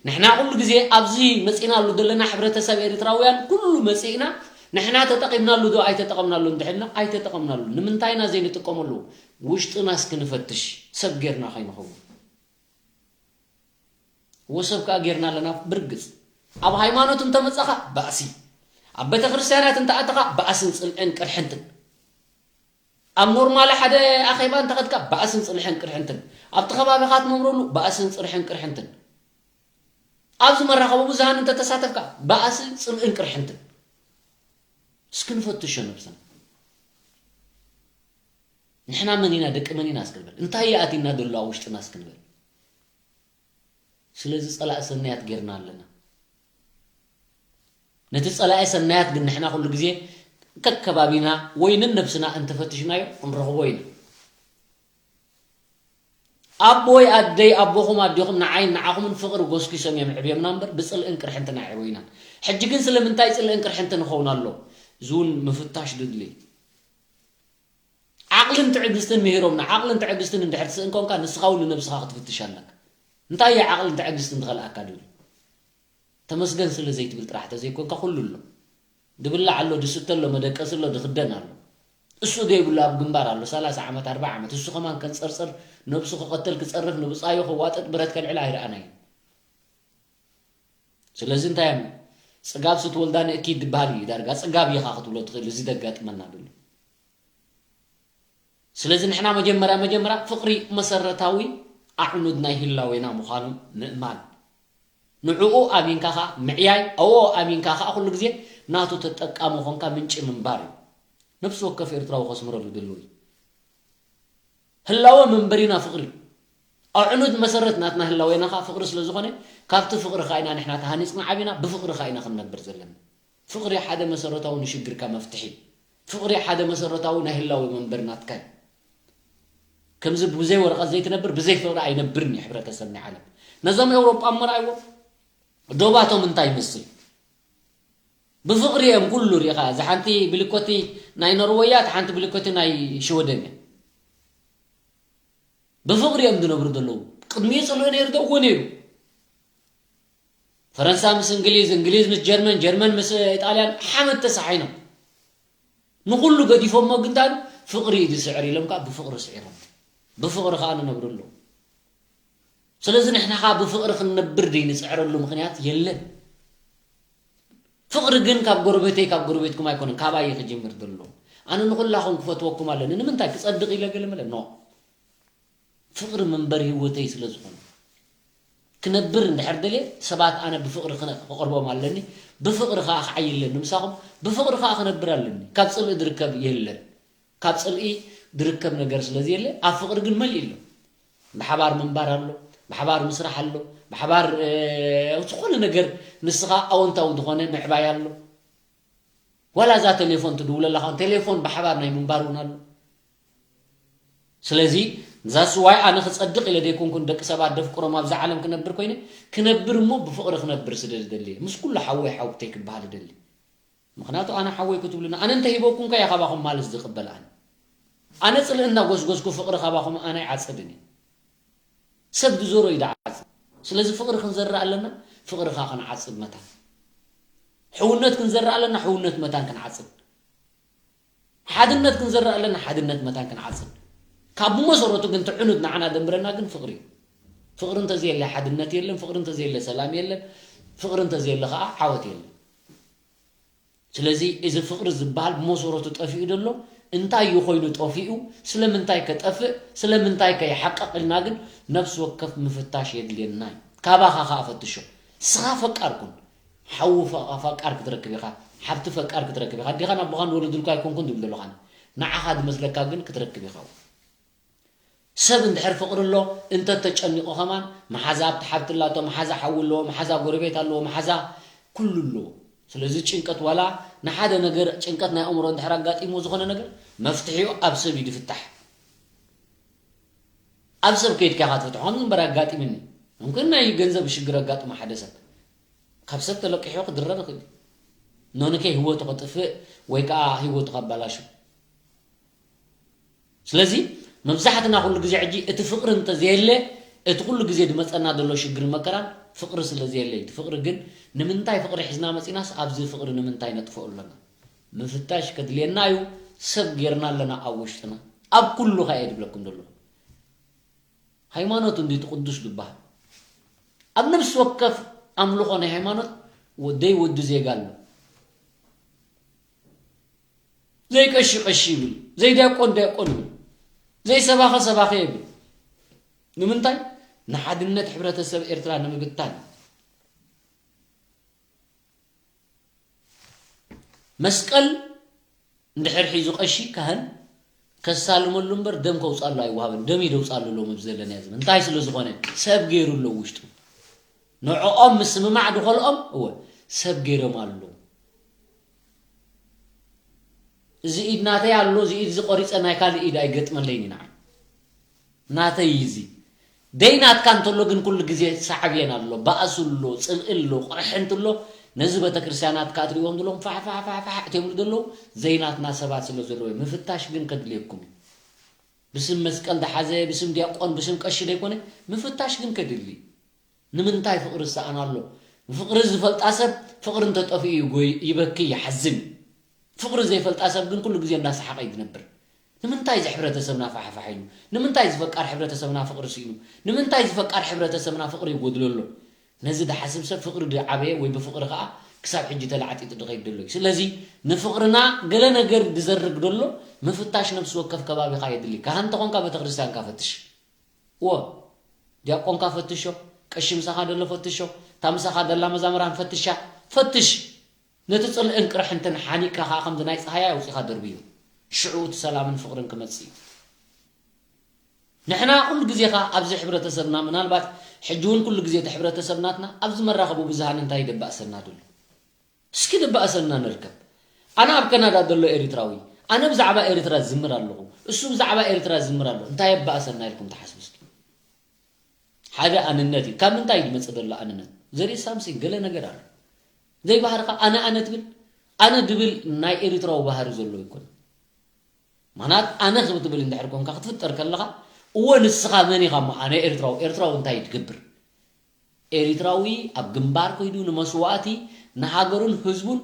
ንሕና ኩሉ ግዜ ኣብዚ መጺእናሉ ዘለና ሕብረተሰብ ኤርትራውያን ኩሉ መጺእና ንሕና ተጠቒምናሉ ዶ ኣይተጠቐምናሉ እንድሕልና ኣይተጠቐምናሉ። ንምንታይ ኢና ዘይንጥቀመሉ? ውሽጥናስ ክንፈትሽ ሰብ ጌርና ከይንኸውን። እዎ ሰብ ከኣ ጌርና ኣለና ብርግጽ። ኣብ ሃይማኖት እንተመጻኻ ባእሲ። ኣብ ቤተ ክርስቲያናት እንተኣተኻ ባእስን ጽልእን ቅርሕንትን። ኣብ ኖርማል ሓደ ኣኼባ እንተኸድካ ባእስን ጽልሕን ቅርሕንትን። ኣብቲ ከባቢኻ ትነብረሉ ባእስን ጽርሕን ቅርሕንትን። ኣብዚ መራኸቢ ብዙሃን እንተተሳተፍካ ባእሲ ጽልእን ቅርሕንትን። እስኪ ንፈትሾ ነብስና። ንሕና መን ኢና? ደቂ መን ኢና እስኪ ንበል። እንታይ እዩ ኣቲና ዘሎ ኣብ ውሽጥና እስኪ ንበል። ስለዚ ጸላኢ ሰናያት ጌርና ኣለና። ነቲ ጸላኢ ሰናያት ግን ንሕና ኩሉ ግዜ ከከባቢና ወይ ነነብስና እንተፈቲሽናዮ ክንረኽቦ ኢና። ኣቦይ ኣደይ ኣቦኹም ኣዴኹም ንዓይን ንዓኹምን ፍቕሪ ጎስጒሶም እዮም ዕብዮምና እምበር ብጽልእን ቅርሕንትን ኣዕበዩናን። ሕጂ ግን ስለምንታይ ጽልእን ቅርሕንትን ይኸውን ኣሎ? እዚ እውን ምፍታሽ ድድሊ። ዓቕልን ትዕግስትን ምሂሮምና። ዓቕልን ትዕግስትን እንድሕር ትስእን ኮንካ ንስኻ እውን ንነብስኻ ክትፍትሽ ኣለካ። እንታይ እዩ ዓቕልን ትዕግስትን ዝኸልኣካ ድብል? ተመስገን ስለ ዘይትብል ጥራሕ ተዘይኮንካ ኩሉ ኣሎ። ድብላዕ ኣሎ፣ ድስተ ኣሎ፣ መደቀሲ ኣሎ፣ ድኽደን ኣሎ። እሱ ዘይብሉ ኣብ ግንባር ኣሎ፣ ሰላሳ ዓመት፣ ኣርብዓ ዓመት። እሱ ከማን ከንጸርጽር፣ ነብሱ ክቐተል፣ ክጸርፍ፣ ንብጻዩ ከዋጥጥ፣ ብረት ከልዕል ኣይረኣናዮ። ስለዚ እንታይ እሞ ጽጋብ ስትወልዳ ንእኪ ድበሃል እዩ። ዳርጋ ጽጋብ ኢኻ ክትብሎ ትኽእል፣ እዚ ደጋጥመና ድሉ። ስለዚ ንሕና መጀመርያ መጀመርያ ፍቕሪ መሰረታዊ ኣዕኑድ ናይ ህላዌና ምዃኑ ምእማን። ንዕኡ ኣሚንካ ኸኣ ምዕያይ፣ ኣብኡ ኣሚንካ ኸኣ ኩሉ ግዜ ናቱ ተጠቃሚ ኾንካ ምንጪ ምንባር እዩ። ነፍሲ ወከፍ ኤርትራዊ ከስምረሉ ድልው እዩ። ህላወ መንበሪና ፍቕሪ። ኣዕኑድ መሰረት ናትና ህላዌና ኸኣ ፍቕሪ ስለ ዝኾነ፣ ካብቲ ፍቕሪ ኸኣ ኢና ንሕና ተሃኒጽና ዓቢና፣ ብፍቕሪ ኸኣ ኢና ክንነብር ዘለና። ፍቕሪ ሓደ መሰረታዊ ንሽግርካ መፍትሒ። ፍቕሪ ሓደ መሰረታዊ ናይ ህላወ መንበሪ ናትካ እዩ። ከምዚ ብዘይ ወረቐት ዘይትነብር፣ ብዘይ ፍቕሪ ኣይነብርን እዩ ሕብረተሰብ ናይ ዓለም። ነዞም ኤውሮጳ እሞ ረኣይዎ፣ ዶባቶም እንታይ ይመስል? ብፍቕሪ እዮም ኩሉ ሪኢኻ። እዛ ሓንቲ ብልኮቲ ናይ ኖርወይ እያ፣ እታ ሓንቲ ብልኮቲ ናይ ሽወደን እያ። ብፍቕሪ እዮም ዝነብሩ ዘለዉ። ቅድሚኡ ጽልኢ ነይሩ ዶ? እዎ ነይሩ። ፈረንሳ ምስ እንግሊዝ፣ እንግሊዝ ምስ ጀርመን፣ ጀርመን ምስ ኢጣልያን ሓመድ ተሳሒኖም። ንኹሉ ገዲፎሞ ግን እንታይ ኢሉ? ፍቕሪ እዩ ዝስዕር ኢሎም ከኣ ብፍቕሪ ስዒሮም። ብፍቕሪ ከኣ ንነብሩ ኣለዉ። ስለዚ ንሕና ከኣ ብፍቕሪ ክንነብር ደይ ንጽዕረሉ ምኽንያት የለን። ፍቕሪ ግን ካብ ጎረቤተይ ካብ ጎረቤትኩም ኣይኮነን፣ ካባይ እዩ ክጅምር ዘሎ። ኣነ ንኹላኹም ክፈትወኩም ኣለኒ። ንምንታይ? ክጸድቕ ኢለ ገለ መለ? ኖ። ፍቕሪ መንበሪ ህይወተይ ስለ ዝኾነ። ክነብር እንድሕር ደልየ ሰባት ኣነ ብፍቕሪ ክነ-፣ ክቐርቦም ኣለኒ። ብፍቕሪ ከኣ ክዓይ ኣለኒ ምሳኹም። ብፍቕሪ ከኣ ክነብር ኣለኒ። ካብ ጽልኢ ዝርከብ የለን። ካብ ጽልኢ ዝርከብ ነገር ስለ ዘየለ፣ ኣብ ፍቕሪ ግን መሊኡ ኣሎ። ብሓባር ምንባር ኣሎ፣ ብሓባር ምስራሕ ኣሎ፣ ብሓባር፣ እ፣ ዝኾነ ነገር ንስኻ ኣወንታዊ ዝኾነ ምዕባይ ኣሎ። ዋላ እዛ ቴሌፎን ትድውለላ ኸን ቴሌፎን ብሓባር ናይ ምንባር እውን ኣሎ። ስለዚ that's why ኣነ ክጸድቕ ኢለ ዘይኮንኩን ደቂ ሰባት ደፍቅሮም ኣብዛ ዓለም ክነብር ኮይነ፣ ክነብር እሞ ብፍቕሪ ክነብር ስለ ዝደሊ እየ። ምስ ኩሉ ሓወይ ሓውተይ ክበሃል እደሊ። ምኽንያቱ ኣነ ሓወይ ክትብሉና፣ ኣነ እንተ ሂበኩም ከ እየ ካባኹም ማለት ዝቕበል ኣነ። ኣነ ጽልኢ እናጎስጎስኩ ፍቕሪ ካባኹም ኣነ ኣይዓጽድን እየ። ሰብ ዝዘሮ እዩ ዝዓጽድ። ስለዚ ፍቕሪ ክንዘርእ ኣለና። ፍቕሪ ከኣ ክንዓጽድ መታን። ሕውነት ክንዘርእ ኣለና፣ ሕውነት መታን ክንዓጽድ። ሓድነት ክንዘርእ ኣለና፣ ሓድነት መታን ክንዓጽድ። ካብ ብመሰረቱ ግን እቲ ዕኑድ ንዓና ደንብረና ግን ፍቕሪ እዩ። ፍቕሪ እንተዘየለ ሓድነት የለን፣ ፍቕሪ እንተዘየለ ሰላም የለን፣ ፍቕሪ እንተዘየለ ከኣ ዓወት የለን። ስለዚ እዚ ፍቕሪ ዝበሃል ብመሰረቱ ጠፊኡ ዘሎ እንታይ እዩ ኮይኑ ጠፊኡ? ስለምንታይ ከጠፍእ? ስለምንታይ ከይሓቀቕ ኢልና ግን ነፍሲ ወከፍ ምፍታሽ የድልየና እዩ። ካባኻ ከኣ ፈትሾ። ንስኻ ፈቃር ኩን። ሓዉ ፈ-፣ ፈቃር ክትረክብ ኢኻ። ሓብቲ ፈቃር ክትረክብ ኢኻ። ኣዴኻን ኣቦኻን ወለዱልካ ኣይኮንኩን ዝብል ዘለኹ ኣነ። ንዓኻ ዝመስለካ ግን ክትረክብ ኢኻ። ሰብ እንድሕር ፍቕሪ ኣሎ፣ እንተ ተጨኒቑ ከማን መሓዛ ኣብቲ ሓብቲ ኣላቶ፣ መሓዛ ሓዊ ኣለዎ፣ መሓዛ ጎረቤት ኣለዎ፣ መሓዛ ኩሉ ኣለዎ። ስለዚ ጭንቀት ዋላ ንሓደ ነገር ጭንቀት ናይ ኣእምሮ እንድሕር ኣጋጢምዎ ዝኾነ ነገር መፍትሒኡ ኣብ ሰብ እዩ ዝፍታሕ። ኣብ ሰብ ከይድካ ኢኻ ትፍትሖ። ከምዚ እምበር ኣጋጢምኒ። ምምክን ናይ ገንዘብ ሽግር ኣጋጥሞ ሓደ ሰብ። ካብ ሰብ ተለቂሑ ክድረር ይኽእል እዩ። ኖንከ ህይወቱ ከጥፍእ ወይ ከዓ ህይወቱ ከባላሹ። ስለዚ መብዛሕትና ኩሉ ግዜ ሕጂ እቲ ፍቕሪ እንተዘየለ እቲ ኩሉ ግዜ ዝመፀና ዘሎ ሽግር መከራን ፍቕሪ ስለ ዘየለ እዩ። እቲ ፍቕሪ ግን ንምንታይ ፍቕሪ ሒዝና መፂናስ ኣብዚ ፍቕሪ ንምንታይ ነጥፍኦ ኣለና? ምፍታሽ ከድልየና እዩ። ሰብ ጌርና ኣለና ኣብ ውሽጥና። ኣብ ኩሉ ከ እየ ዝብለኩም ዘለኹ። ሃይማኖት እንዲ እቲ ቅዱስ ዝበሃል ኣብ ነብሲ ወከፍ ኣምልኾ ናይ ሃይማኖት ወደይ ወዲ ዜጋ ኣሎ። ዘይቀሺ ቀሺ ይብል፣ ዘይዲያቆን ዲያቆን ይብል፣ ዘይሰባኸ ሰባኸ ይብል። ንምንታይ? ንሓድነት ሕብረተሰብ ኤርትራ ንምብታን። መስቀል እንድሕር ሒዙ ቀሺ ካህን ከሳልመሉ እምበር ደም ከውፅኣሉ ኣይወሃበን። ደም እዩ ደውፅኣሉ ሎም ኣብዚ ዘለናዮ ዘመን። እንታይ ስለ ዝኾነ? ሰብ ገይሩ ኣሎ ውሽጡ። ንዕኦም ምስምማዕ ድኸልኦም፣ እወ፣ ሰብ ገይሮም ኣሎ። እዚ ኢድ ናተይ ኣሎ፣ እዚ ኢድ እዚ ቆሪፀ ናይ ካልእ ኢድ ኣይገጥመለይን እዩ ንዓይ። ናተይ እዩ እዚ። ደይ ናትካ እንተሎ ግን ኩሉ ግዜ ሳዕቤን ኣሎ፣ ባእሲ ኣሎ፣ ፅልኢ ኣሎ፣ ቅርሕንቲ ኣሎ። ነዚ ቤተክርስትያናት ከኣ ትሪእዎም ዘለኹም ፋሕ ፋሕ ፋሕ ፋሕ እትብሉ ዘለዉ ዘይናትና ሰባት ስለ ዘለዉ እዩ። ምፍታሽ ግን ከድልየኩም እዩ። ብስም መስቀል ዝሓዘ፣ ብስም ዲያቆን፣ ብስም ቀሺ ዘይኮነ ምፍታሽ ግን ከድሊ። ንምንታይ ፍቕሪ ዝሰኣን ኣሎ? ፍቕሪ ዝፈልጣ ሰብ ፍቕሪ እንተጠፊኡ እዩ ጎይ-፣ ይበኪ፣ ይሓዝን። ፍቕሪ ዘይፈልጣ ሰብ ግን ኩሉ ግዜ እንዳሰሓቐ እዩ ዝነብር። ንምንታይ እዚ ሕብረተሰብና ፋሕፋሕ ኢሉ? ንምንታይ እዚ ፈቃር ሕብረተሰብና ፍቕሪ ስኢኑ? ንምንታይ እዚ ፈቃር ሕብረተሰብና ፍቕሪ ይጎድሎ ኣሎ? ነዚ ዝሓስብ ሰብ ፍቕሪ ዝዓበየ ወይ ብፍቕሪ ከኣ ክሳብ ሕጂ ተላዕጢጡ ዝኸይድ ዘሎ እዩ። ስለዚ ንፍቕርና ገለ ነገር ዝዘርግ ዘሎ ምፍታሽ ነብሲ ወከፍ ከባቢኻ የድሊ። ካህን እንተኾንካ ቤተክርስትያንካ ፈትሽ። እወ፣ ዲያቆንካ ፈትሾ፣ ቀሺ ምሳኻ ዘሎ ፈትሾ፣ እታ ምሳኻ ዘላ መዛምራን ፈትሻ፣ ፈትሽ። ነቲ ጽልእን ቅርሕንትን ሓኒቕካ ከኣ ከምዚ ናይ ጸሃያይ ኣውጺኻ ደርብዮ። ሽዑ እቲ ሰላምን ፍቕርን ክመጽእ እዩ። ንሕና ኩሉ ግዜ ከኣ ኣብዚ ሕብረተሰብና፣ ምናልባት ሕጂ እውን ኩሉ ግዜ እቲ ሕብረተሰብ ናትና ኣብዚ መራኸቢ ብዙሃን እንታይ ይደባእሰና ዘሎ? እስኪ ንበኣሰና ንርከብ። ኣነ ኣብ ካናዳ ዘሎ ኤሪትራዊ፣ ኣነ ብዛዕባ ኤሪትራ ዝምር ኣለኹ፣ እሱ ብዛዕባ ኤሪትራ ዝምር ኣሎ። እንታይ የበኣሰና ኢልኩም ትሓስቡ እስኪ? ሓደ ኣንነት እዩ። ካብ ምንታይ እዩ ዝመጽእ ዘሎ ኣንነት? ዘር ኢዝ ሳምሲንግ፣ ገለ ነገር ኣሎ። ዘይባህርኻ ኣነ ኣነ ትብል፣ ኣነ ድብል ናይ ኤሪትራዊ ባህሪ ዘሎ ይኮን። ምኽንያት ኣነ ክትብል እንድሕር ኮንካ ክትፍጠር ከለኻ፣ እወ ንስኻ መን ኢኻ እሞ ኣነ ኤርትራዊ፣ ኤርትራዊ እንታይ እዩ ትገብር? ኤሪትራዊ ኣብ ግንባር ከይዱ ንመስዋእቲ ንሃገሩን ህዝቡን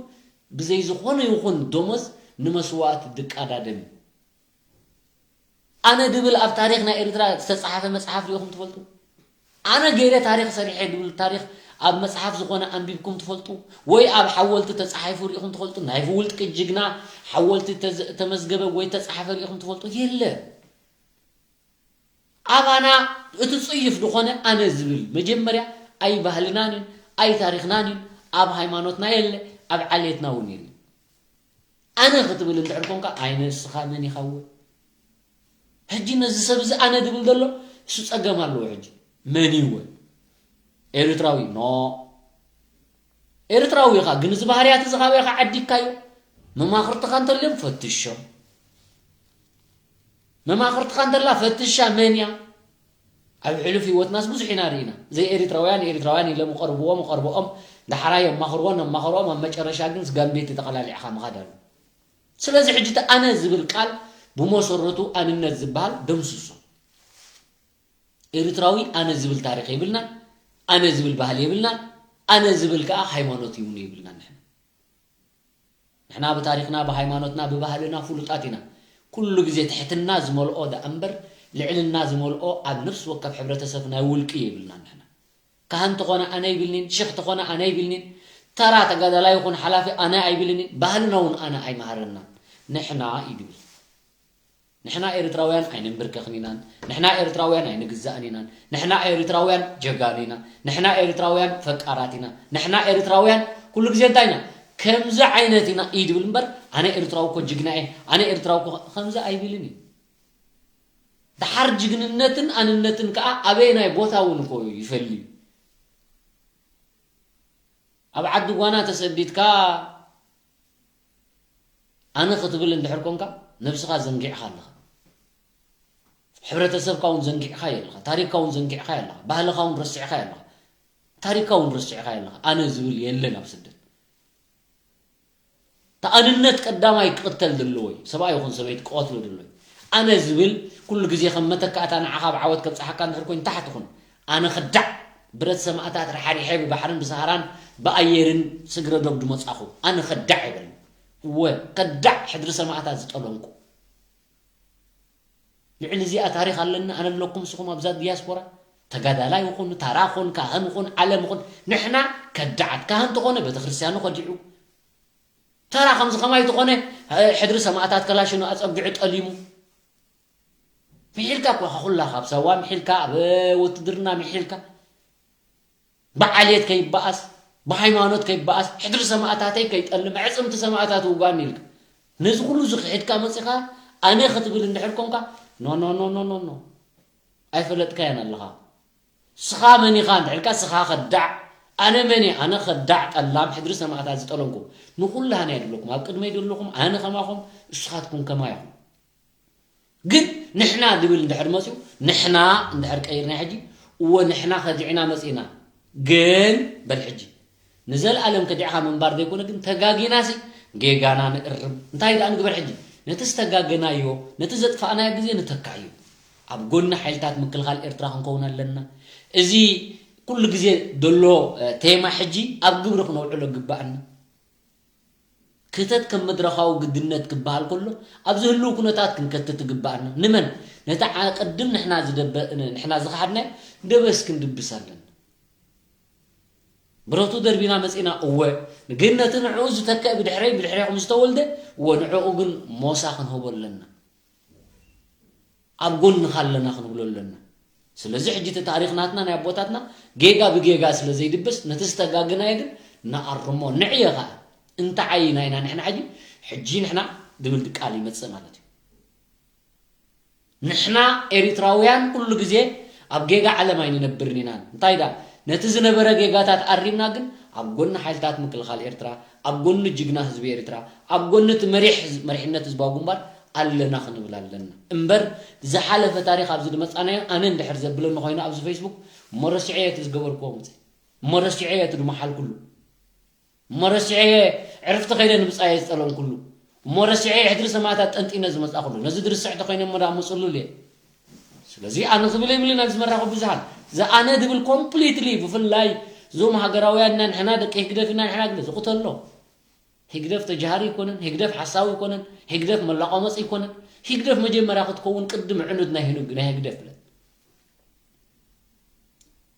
ብዘይ ዝኾነ ይኹን ደሞዝ ንመስዋእቲ ዝቃዳደም እዩ። ኣነ ድብል ኣብ ታሪኽ ናይ ኤርትራ ዝተጻሓፈ መጽሓፍ ሪኢኹም ትፈልጡ? ኣነ ገይረ ታሪኽ ሰሪሐ ድብል ታሪኽ ኣብ መጽሓፍ ዝኾነ ኣንቢብኩም ትፈልጡ? ወይ ኣብ ሓወልቲ ተጻሒፉ ሪኢኹም ትፈልጡ? ናይ ፍውልጥ ጅግና ሓወልቲ ተዝ-፣ ተመዝገበ ወይ ተጻሓፈ ሪኢኹም ትፈልጡ? የለ። ኣባና እቲ ጽዩፍ ዝኾነ ኣነ ዝብል መጀመርያ ኣይ ባህልናን እዩ፣ ኣይ ታሪኽናን እዩ፣ ኣብ ሃይማኖትና የለ፣ ኣብ ዓሌትና እውን የለ። ኣነ ክትብል እንድሕር ኮንካ ኣይ ንስኻ መን ኢኻ እወ? ሕጂ ነዚ ሰብ እዚ ኣነ ድብል ዘሎ እሱ ጸገም ኣለዎ። ሕጂ መን እዩ እወ? ኤርትራዊ ኖ። ኤርትራዊ ኢኻ፣ ግን እዚ ባህርያት እዚ ካበይ ኢኻ ዓዲግካዮ? መማኽርትኻ እንተልዮም ፈትሾም። መማኽርትኻ እንተላ ፈትሻ መን እያ? ኣብ ሕሉፍ ህይወትናስ ብዙሕ ኢና ርኢና። ዘይ ኤሪትራውያን ኤሪትራውያን ኢሎም ይቐርብዎም፣ ይቐርብኦም፣ ዳሕራይ የማኽርዎን የማኽርኦም፣ ኣብ መጨረሻ ግን ስጋን ቤት ተቐላሊዕኻ ምኻድ ኣሎ። ስለዚ ሕጂ እቲ ኣነ ዝብል ቃል ብመሰረቱ ኣንነት ዝበሃል ደምስሶ። ኤሪትራዊ ኣነ ዝብል ታሪኽ የብልናን፣ ኣነ ዝብል ባህሊ የብልናን። ኣነ ዝብል ከኣ ሃይማኖት ይውኑ ይብልና ንሕና። ንሕና ብታሪኽና፣ ብሃይማኖትና፣ ብባህልና ፍሉጣት ኢና። ኩሉ ግዜ ትሕትና ዝመልኦ ደኣ እምበር፣ ልዕልና ዝመልኦ ኣብ ነፍሲ ወከፍ ሕብረተሰብ ናይ ውልቂ የብልናን ንሕና። ካህን ተኾነ ኣነ ይብልኒን፣ ሽኽ ተኾነ ኣነ ይብልኒን፣ ተራ ተጋዳላይ ይኹን ሓላፊ ኣነ ኣይብልኒን፣ ባህልና እውን ኣነ ኣይመሃረናን። ንሕና እዩ ድብል። ንሕና ኤርትራውያን ኣይንንብርከኽን ኢናን፣ ንሕና ኤርትራውያን ኣይንግዛእን ኢናን፣ ንሕና ኤርትራውያን ጀጋኑ ኢና፣ ንሕና ኤርትራውያን ፈቃራት ኢና፣ ንሕና ኤርትራውያን ኩሉ ግዜ እንታይ ኢና? ከምዚ ዓይነት ኢና እዩ ድብል እምበር፣ ኣነ ኤርትራዊ እኮ ጅግና እየ፣ ኣነ ኤርትራዊ እኮ ከምዚ ኣይብልን እዩ። ደሓር ጅግንነትን ኣንነትን ከኣ ኣበየናይ ቦታ እውን እኮ ይፈሊ እዩ። ኣብ ዓዲ ጓና ተሰዲድካ ኣነ ክትብል እንድሕር ኮንካ፣ ነብስኻ ዘንጊዕኻ ኣለኻ። ሕብረተሰብካ እውን ዘንጊዕኻ ኣለኻ። ታሪኽካ እውን ዘንጊዕኻ ኣለኻ። ባህልኻ እውን ረሲዕኻ ኣለኻ። ታሪኽካ እውን ረሲዕኻ ኣለኻ። ኣነ ዝብል የለን ኣብ ስደት። እታ ኣንነት ቀዳማይ ክቕተል ዘለዎ እዩ። ሰብኣይ ይኹን ሰበይቲ ክቐትሎ ዘለዎ እዩ። ኣነ ዝብል ኩሉ ግዜ ከም መተካእታ ንዓኻ ኣብ ዓወት ከብጽሓካ እንድሕር ኮይኑ፣ ታሕቲ ኩን። ኣነ ከዳዕ ብረት ሰማእታት ርሓሪሐ ብባሕርን ብሰሃራን ብኣየርን ስግረ ዶብ ድመጻኹ። ኣነ ከዳዕ ይበል። እወ፣ ከዳዕ ሕድሪ ሰማእታት ዝጠለምኩ። ልዕሊ እዚኣ ታሪኽ ኣለና ኣነ ኣለኩም ንስኹም ኣብዛ ዲያስፖራ። ተጋዳላይ ይኹን፣ ታራ ኹን፣ ካህን ኹን፣ ዓለም ኹን፣ ንሕና ከዳዓት። ካህን ተኾነ ቤተክርስትያኑ ከዲዑ። ተራ ከምዚ ከማይ ተኾነ፣ እ፣ ሕድሪ ሰማእታት ከላሽኑ ኣጸጊዑ ጠሊሙ። ምሒልካ እኳ ኩላ ካብ ሳዋ ምሒልካ፣ ኣብ ውትድርና ምሒልካ፣ ብዓሌት ከይበኣስ፣ ብሃይማኖት ከይበኣስ፣ ሕድሪ ሰማእታተይ ከይጠልም፣ ኣዕጽምቲ ሰማእታት ውጋእኒ ኢልካ። ነዚ ኩሉ እዚ ክሒድካ መጺኻ፣ ኣነ ክትብል እንድሕር ኮንካ፣ ኖ፣ ኖ፣ ኖ፣ ኖ፣ ኖ፣ ኖ። ኣይፈለጥካያን ኣለኻ። ስኻ መን ኢኻ እንድሕር ኢልካ፣ ስኻ ከዳዕ፣ ኣነ መን እየ? ኣነ ከዳዕ ጠላም ሕድሪ ሰማእታት ዝጠለምኩ። ንኹሉ ሃናይ ድብለኩም፣ ኣብ ቅድመይ ዘለኹም፣ ኣነ ከማኹም፣ እስኻትኩም ከማይ ኢኹም። ግን ንሕና ድብል እንድሕር መጺኡ፣ ንሕና እንድሕር ቀይርና ሕጂ፣ እወ ንሕና ከዲዕና መጺእና። ግን በል ሕጂ፣ ንዘለኣለም ከዲዕኻ ምንባር ዘይኮነ፣ ግን ተጋጊናሲ ጌጋና ንእርም። እንታይ ደኣ ንግበር ሕጂ? ነቲ ዝተጋገናዮ፣ ነቲ ዘጥፋእናዮ ግዜ ንተካእዮ። ኣብ ጎኒ ሓይልታት ምክልኻል ኤርትራ ክንከውን ኣለና። እዚ ኩሉ ግዜ ዘሎ፣ እ፣ ቴማ ሕጂ ኣብ ግብሪ ክነውዕሎ ግባኣና። ክተት ከም መድረኻዊ ግድነት ክበሃል ከሎ፣ ኣብዚ ህልው ኩነታት ክንከትት ይግበኣና። ንመን? ነቲ ዓ-፣ ቅድም ንሕና ዝደበ-፣ ን-፣ ንሕና ዝኸሓድናዮ ደበስ ክንድብስ ኣለና። ብረቱ ደርቢና መጺና፣ እወ፣ ግን ነቲ ንዕኡ ዝተክእ ብድሕረይ፣ ብድሕሬኹም ዝተወልደ፣ እወ፣ ንዕኡ ግን ሞሳ ክንህቦ ኣለና። ኣብ ጎንኻ ኣለና ክንብሎ ኣለና። ስለዚ ሕጂ እቲ ታሪኽ ናትና ናይ ኣቦታትና ጌጋ ብጌጋ ስለ ዘይድበስ፣ ነቲ ዝተጋገናዮ ግን ንኣርሞ፣ ንዕዮ ኸኣ። እንተዓይና ኢና ንሕና ሕጂ፣ ሕጂ ንሕና ድብል ቃል ይመጽእ ማለት እዩ። ንሕና ኤሪትራውያን ኩሉ ግዜ ኣብ ጌጋ ዓለም ኣይንነብርን ኢና። እንታይ ደኣ፣ ነቲ ዝነበረ ጌጋታት ኣሪምና ግን ኣብ ጎኒ ሓይልታት ምክልኻል ኤርትራ፣ ኣብ ጎኒ ጅግና ህዝቢ ኤርትራ፣ ኣብ ጎኒ እቲ መሪሕ፣ መሪሕነት ህዝባዊ ግንባር ኣለና ክንብል ኣለና። እምበር ዝሓለፈ ታሪኽ ኣብዚ ዝመጻናዮ ኣነ እንድሕር ዘብለኒ ኮይኑ ኣብዚ ፌስቡክ እሞ ረሲዐዮ እቲ ዝገበርክዎ መጽእ። እሞ ረሲዐዮ እቲ ድመሓልኩሉ። እሞ ረሲዐዮ ዕርፍቲ ከይደ ንብጻየ ዝጠለምኩሉ። እሞ ረሲዐዮ ሕድሪ ሰማእታት ጠንጢነ ዝመጻኹሉ። ነዚ ድርስዕ ተኮይነ እሞ ደኣ ምጽሉል እየ። ስለዚ ኣነ ክብል የብልን ኣብዚ መራኸቢ ብዙሃን። እዚ ኣነ ድብል ኮምፕሊትሊ ብፍላይ እዞም ሃገራውያን ኢና ንሕና ደቂ ህግደፍ ኢና ንሕና ግለ ዝቕተሎ። ህግደፍ ተጃሃሪ ኣይኮነን፣ ህግደፍ ሓሳዊ ኣይኮነን፣ ህግደፍ መላቋመጺ ኣይኮነን። ህግደፍ መጀመርያ ክትከውን ቅድም ዕኑድ ናይ ህኑግ-፣ ናይ ህግደፍ ፍለጥ።